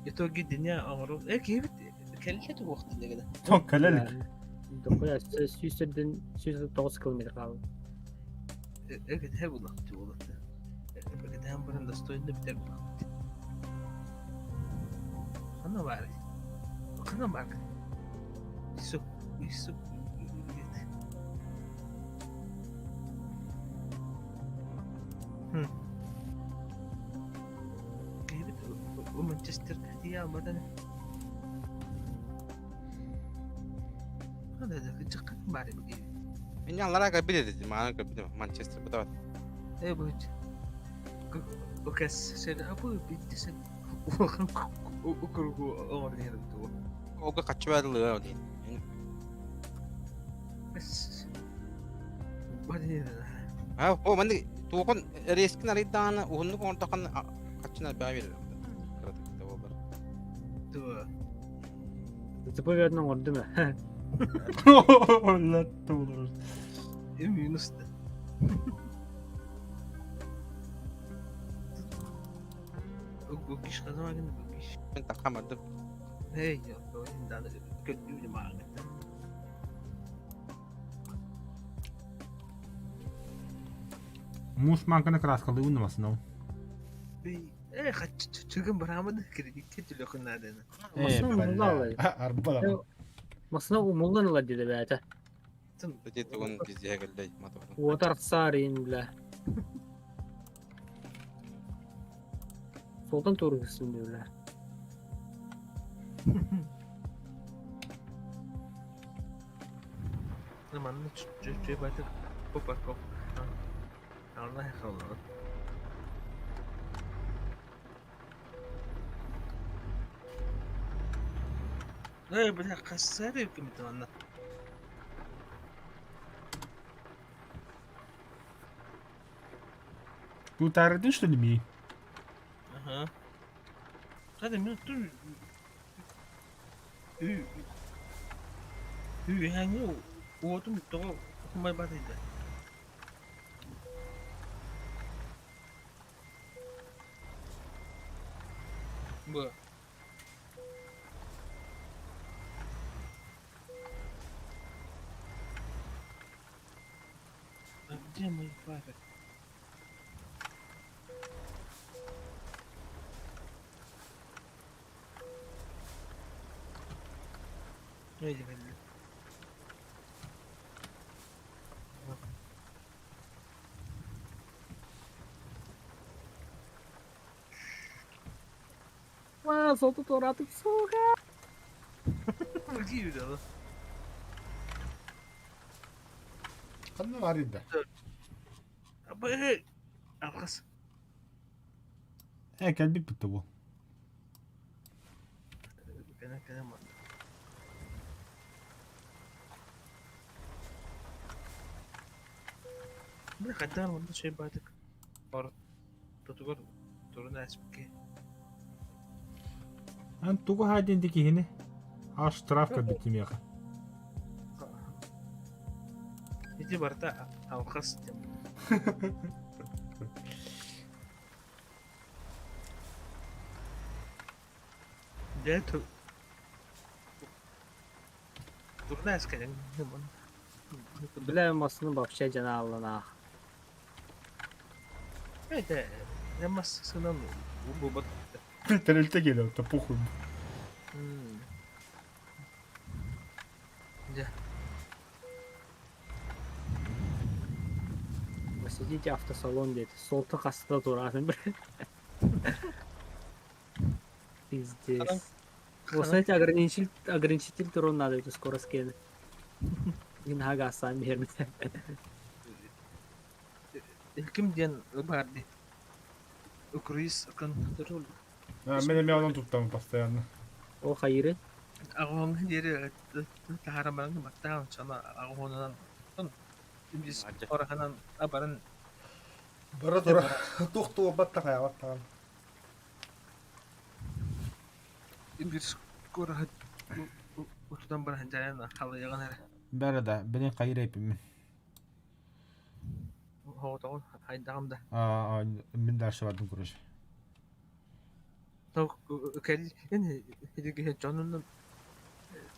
Speaker 2: Итоги дня оҥору. Э киһибит кэллэ туох диэн
Speaker 6: Тон кэлэлик.
Speaker 7: Дохуя 109 километр хаалла.
Speaker 2: Э кэтэһэ булахты буолатта. Кэтэһэн баран достойно бүтэр булахпыт. Ханна баарый? Ханна баар? Исук, исук. Киһибит Манчестер тиийэ алматан. Ханна баар эбит.
Speaker 4: Меня аллара кабиде деди, маана кабиде Манчестер бутават.
Speaker 2: Э бу Окас сен апу биттесен улахан округу оҥор диэн эбит
Speaker 4: Ога качыбадылы диэн. А, о, манны туохон резкин арыйдаана уһуннук оҥордоххун хаччына баа биэрэр. Кыратык да буолар.
Speaker 2: Туо.
Speaker 7: ДТП вернен оҥордум ээ.
Speaker 6: Латта болор.
Speaker 2: Минус да. Гүгиш казамагын гүгиш.
Speaker 4: Мен тахамадым.
Speaker 2: Эй, дааны көддүүнү мааҥҥыттан.
Speaker 6: Муж манканы краскалыы уннамасын
Speaker 2: Э, чыгын барамады кредитке төлөхүн нааданы.
Speaker 7: Массыына умуллан
Speaker 6: Арба
Speaker 7: Массыына умуллан ыла диде бэйэтэ.
Speaker 4: Ити тугун пиздеһэ кэллэй моторун.
Speaker 7: Уота арахсаарыйын бля. Суолтан туругусын бля.
Speaker 2: Манна чүчү байтык бу парков. Алла халлар. Э, бля, кассары кимит манна.
Speaker 6: Тут таарыдын что ли ми?
Speaker 2: Ага. Hadi минут ту. Үй. Үй хаңы уотум тоҕо хумай батыйда. Бу. А где мои фары? Эйди кэллэ.
Speaker 7: Ва, суолта туораатык сука.
Speaker 2: Какие да?
Speaker 6: Ханна барыйда.
Speaker 2: Абы алхас.
Speaker 6: Э, кэлбит бутта бу.
Speaker 2: Кэнэ кэнэ манна. Бля, хайдах манна чэй баатык. Бар тотугар турун ааспыкка.
Speaker 6: Ан тугу хаадин дикихини? А штраф кэлбит тимиэхэ.
Speaker 2: Ити барыта алхас диэн. Дьэ турнаас кэлэн
Speaker 7: Бля, массыына вообще дьанаалланаах.
Speaker 2: Это я массыынан буолбат.
Speaker 6: Тэрилтэ кэлэ, то похуй.
Speaker 2: Дьэ.
Speaker 7: Посетите автосалон диэти. Суолта хаста тураатын бля. Пиздец. Вот, знаете, ограничитель, ограничитель турон надо эту скорость кинуть. Гинага сам бермите.
Speaker 2: Ким диэн баар дии. Круиз контроль.
Speaker 6: А, мен эмиэ онон туттаммын постоянно.
Speaker 7: О, хайыры.
Speaker 2: Аҕыһыҥҥа диэри таһаарымаҥҥа баттаан сана аҕыһынан бис ораһынан абарын
Speaker 6: Бара тура туох туолбат такайабат таҕан.
Speaker 2: Биир куораһы утутан баран дьайан халыйаҕын эрэ.
Speaker 3: Бары да, билин хайыр эпимин.
Speaker 2: Оҕотоҕун хайдаҕым да.
Speaker 3: А, мин дальше бардым, короче.
Speaker 2: Кэлин дьонунан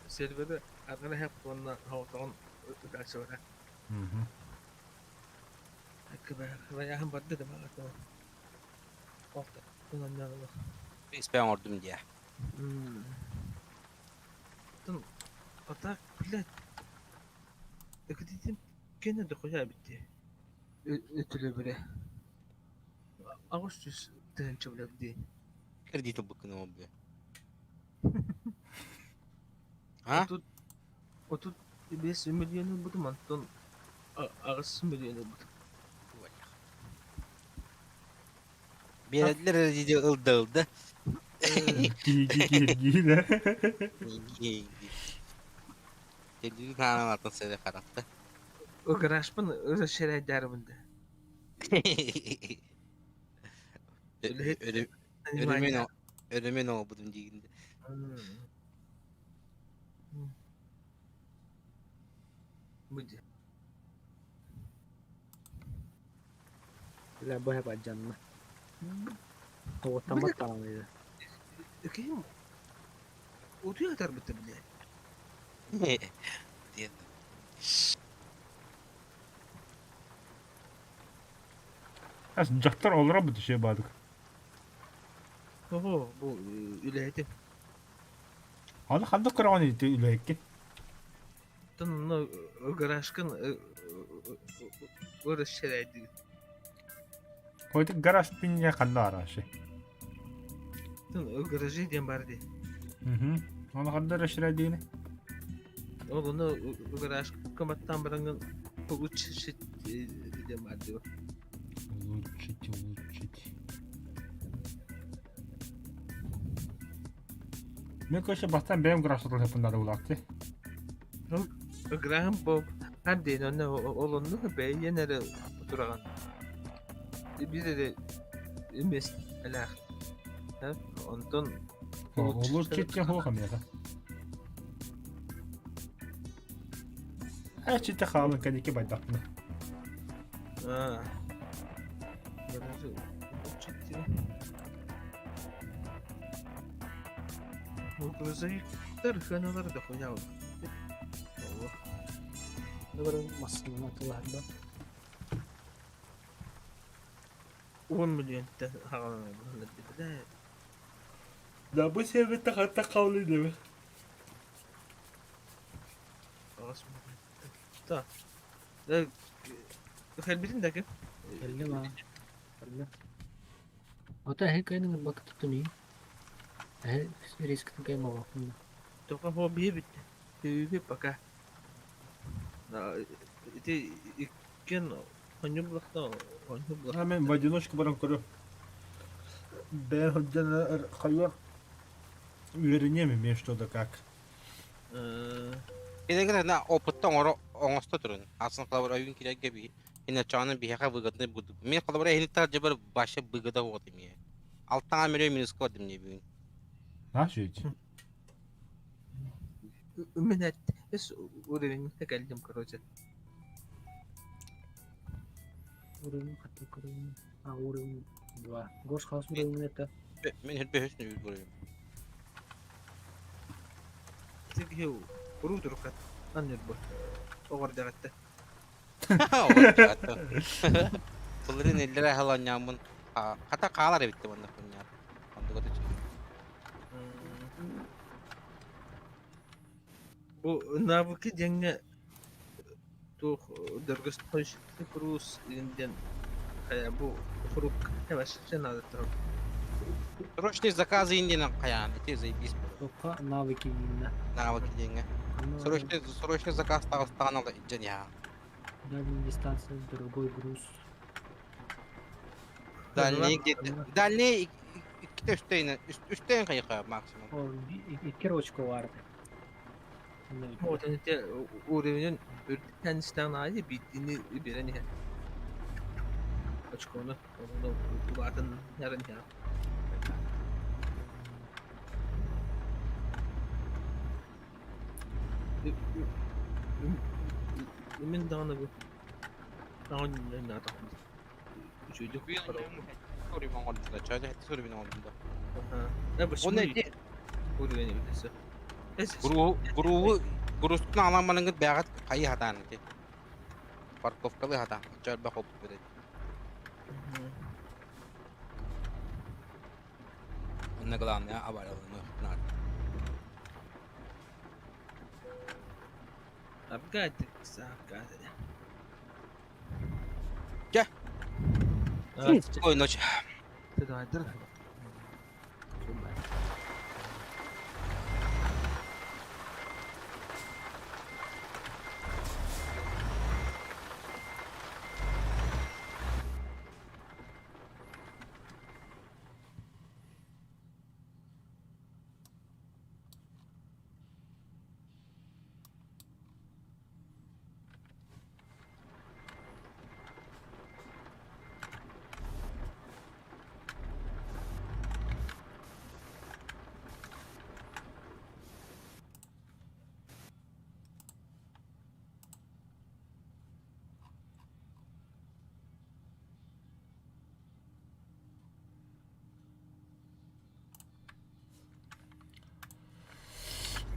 Speaker 2: сервери аргана хэп уонна оҕотоҕун дальше бара. Кыбайаһын барды да баҕа.
Speaker 4: Испэ оҥордум диэ.
Speaker 2: А так, блядь, экититим кэннэ дохуя эбит дии. Өтөлөбүрэ. 800 тыһыынча блядь дии.
Speaker 4: Кредит ылбыккын ол бу. А?
Speaker 2: 35 миллион ылбытым, онтон 8 миллион ылбытым.
Speaker 4: Биэрэллэр эрэ дии ылда ылда.
Speaker 6: Киһи киһи
Speaker 4: Телевизор хаанан атын сэрэ харахта.
Speaker 2: Гаражпын расширяйдаарбын да.
Speaker 4: Өрөмүөн өрөмүөн оҥорбутум диигин да.
Speaker 2: Бу дии.
Speaker 7: Бля, бу хеп адьанна. Тоҕуттаммат даҕаны.
Speaker 2: Киһим утуйа ытарбыта блядь.
Speaker 4: Диэн.
Speaker 6: Ас дьахтар олоро бу түшө баадык.
Speaker 2: Ого, бу үлэһити.
Speaker 6: Аны ханнык көрөҕөн ити үлэһиккин?
Speaker 2: Тон онно гаражкын расширяйдыгын.
Speaker 6: Койдук гараж пинне ханна араши.
Speaker 2: Тон гаражи диэн бар дии.
Speaker 6: Мгм. Аны ханна расширяйдыгын?
Speaker 2: Ол ону гаражка баттаан бараҥҥын улучшить диэн бар дии.
Speaker 3: Улучшить, улучшить.
Speaker 6: Мен короче бастан бэйэм гараж сатылыппын улаатты.
Speaker 2: Грахам Боб хар диэн онно ол онно бэйэн эрэ тураҕын. Биир эрэ эмиэс элээх. Онтон
Speaker 6: Улучшить хуох эмиэхэ. Э, чите хаалын кэники байдахпына.
Speaker 2: А. Гаражы улучшить диэн. Ол грузовиктар хыаналар да хуйня ол.
Speaker 7: Добрый массыына атылаһарда.
Speaker 2: 10 миллионтан хаҕаланар бля.
Speaker 6: Да бу себетте хатта кабыл эдеби.
Speaker 2: 8 миллион. Та. Да хэлбитин да ким?
Speaker 7: Кэллим аа. Кэллим. Ото эһи кайнын бак туттуни. Эһи рисктин кайма бакын.
Speaker 2: Только хо бибит. Бибит пока. Да, ити иккен хоньюблахта хоньюблах.
Speaker 6: А мен в одиночку баран көрө. Бэн ходжан хайа үөрэнем мен что да как.
Speaker 4: Кинеге на опытта оҥоро оҥосто турун. Атын холобур ойуун кирэргэ би иначааны биһиэхэ выгодный будут. Мен холобур эһини тардьыбар баша выгода вот имею. 6 миллион минуска бардым не бүгүн.
Speaker 3: Нашить.
Speaker 2: Мен эс уровень кэллим, короче.
Speaker 7: Уровень хатты уровень. А уровень 2. Гош хаус уровень это.
Speaker 4: Мен хүрбе хөснү үл буруйум.
Speaker 2: Ити киһи уруу туруккат анньырбыт. Оҕор дэҕэттэ.
Speaker 4: Былырыын иллэрэ аһыл оонньооммун хата хаалар эбит манна хунньаар. Оннуга да
Speaker 2: Бу навыки диэҥҥэ туох доргостой куруус диэн хайа бу хурук вообще надо турар.
Speaker 4: Срочный заказы индианан хайаан ити заебись.
Speaker 7: Токка навыки инна.
Speaker 4: Навыки диэҥҥэ. Срочный срочный заказ таҕыстаҕына илдьэн иһэҕин.
Speaker 7: Дальняя дистанция, дорогой груз.
Speaker 4: Дальний где-то. Дальний иккитэ үстэйин үстэйин хайыха максимум.
Speaker 7: Ол икки ручка барды.
Speaker 2: Вот ити уровенин үрдүктэн истэҕин аайы биирдиини биэрэн иһэр. Очкону ону улаатан иһэрин иһэр. Мин даҕаны бу үчүгэйдик
Speaker 4: Грузтун аҕалан бараҥҥыт бэйэҕит хайыы сатаан ити. Парковкалыы сатаан оччо элбэх опыт эбит. Онно главное аварияланыах наада.
Speaker 2: Апгайд апгайд.
Speaker 4: Дьэ. Спокойной ночи.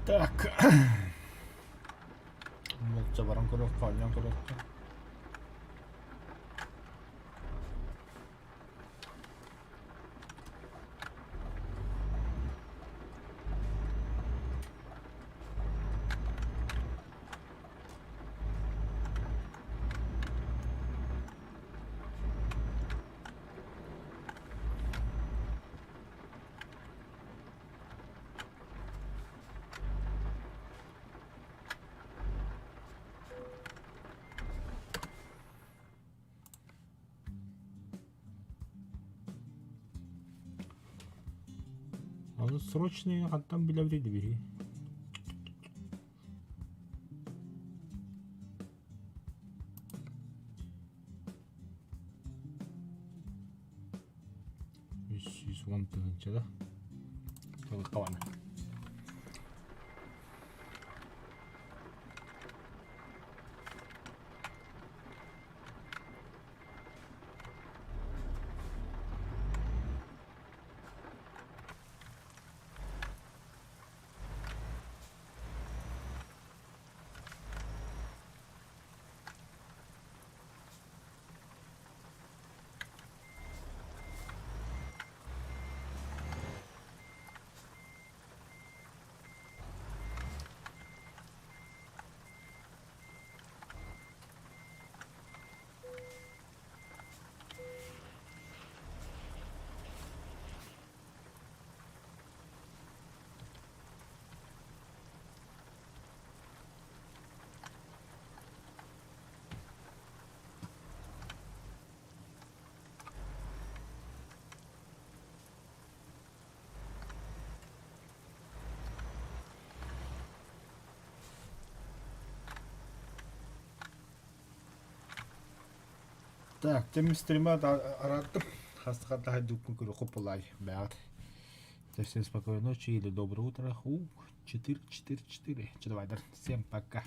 Speaker 3: Так. Молча баран көрүөххэ, оонньоон көрүөххэ. Аны срочные хантан билэбит биһи. 310 тыһыынча да. Толкалана. Так, тем стрима араттым. Хастахата хайдуккун көрө хоппулай. Бэҕэт. Всем спокойной ночи или доброе утро. У, 4, 4, 4. Че давай, всем пока.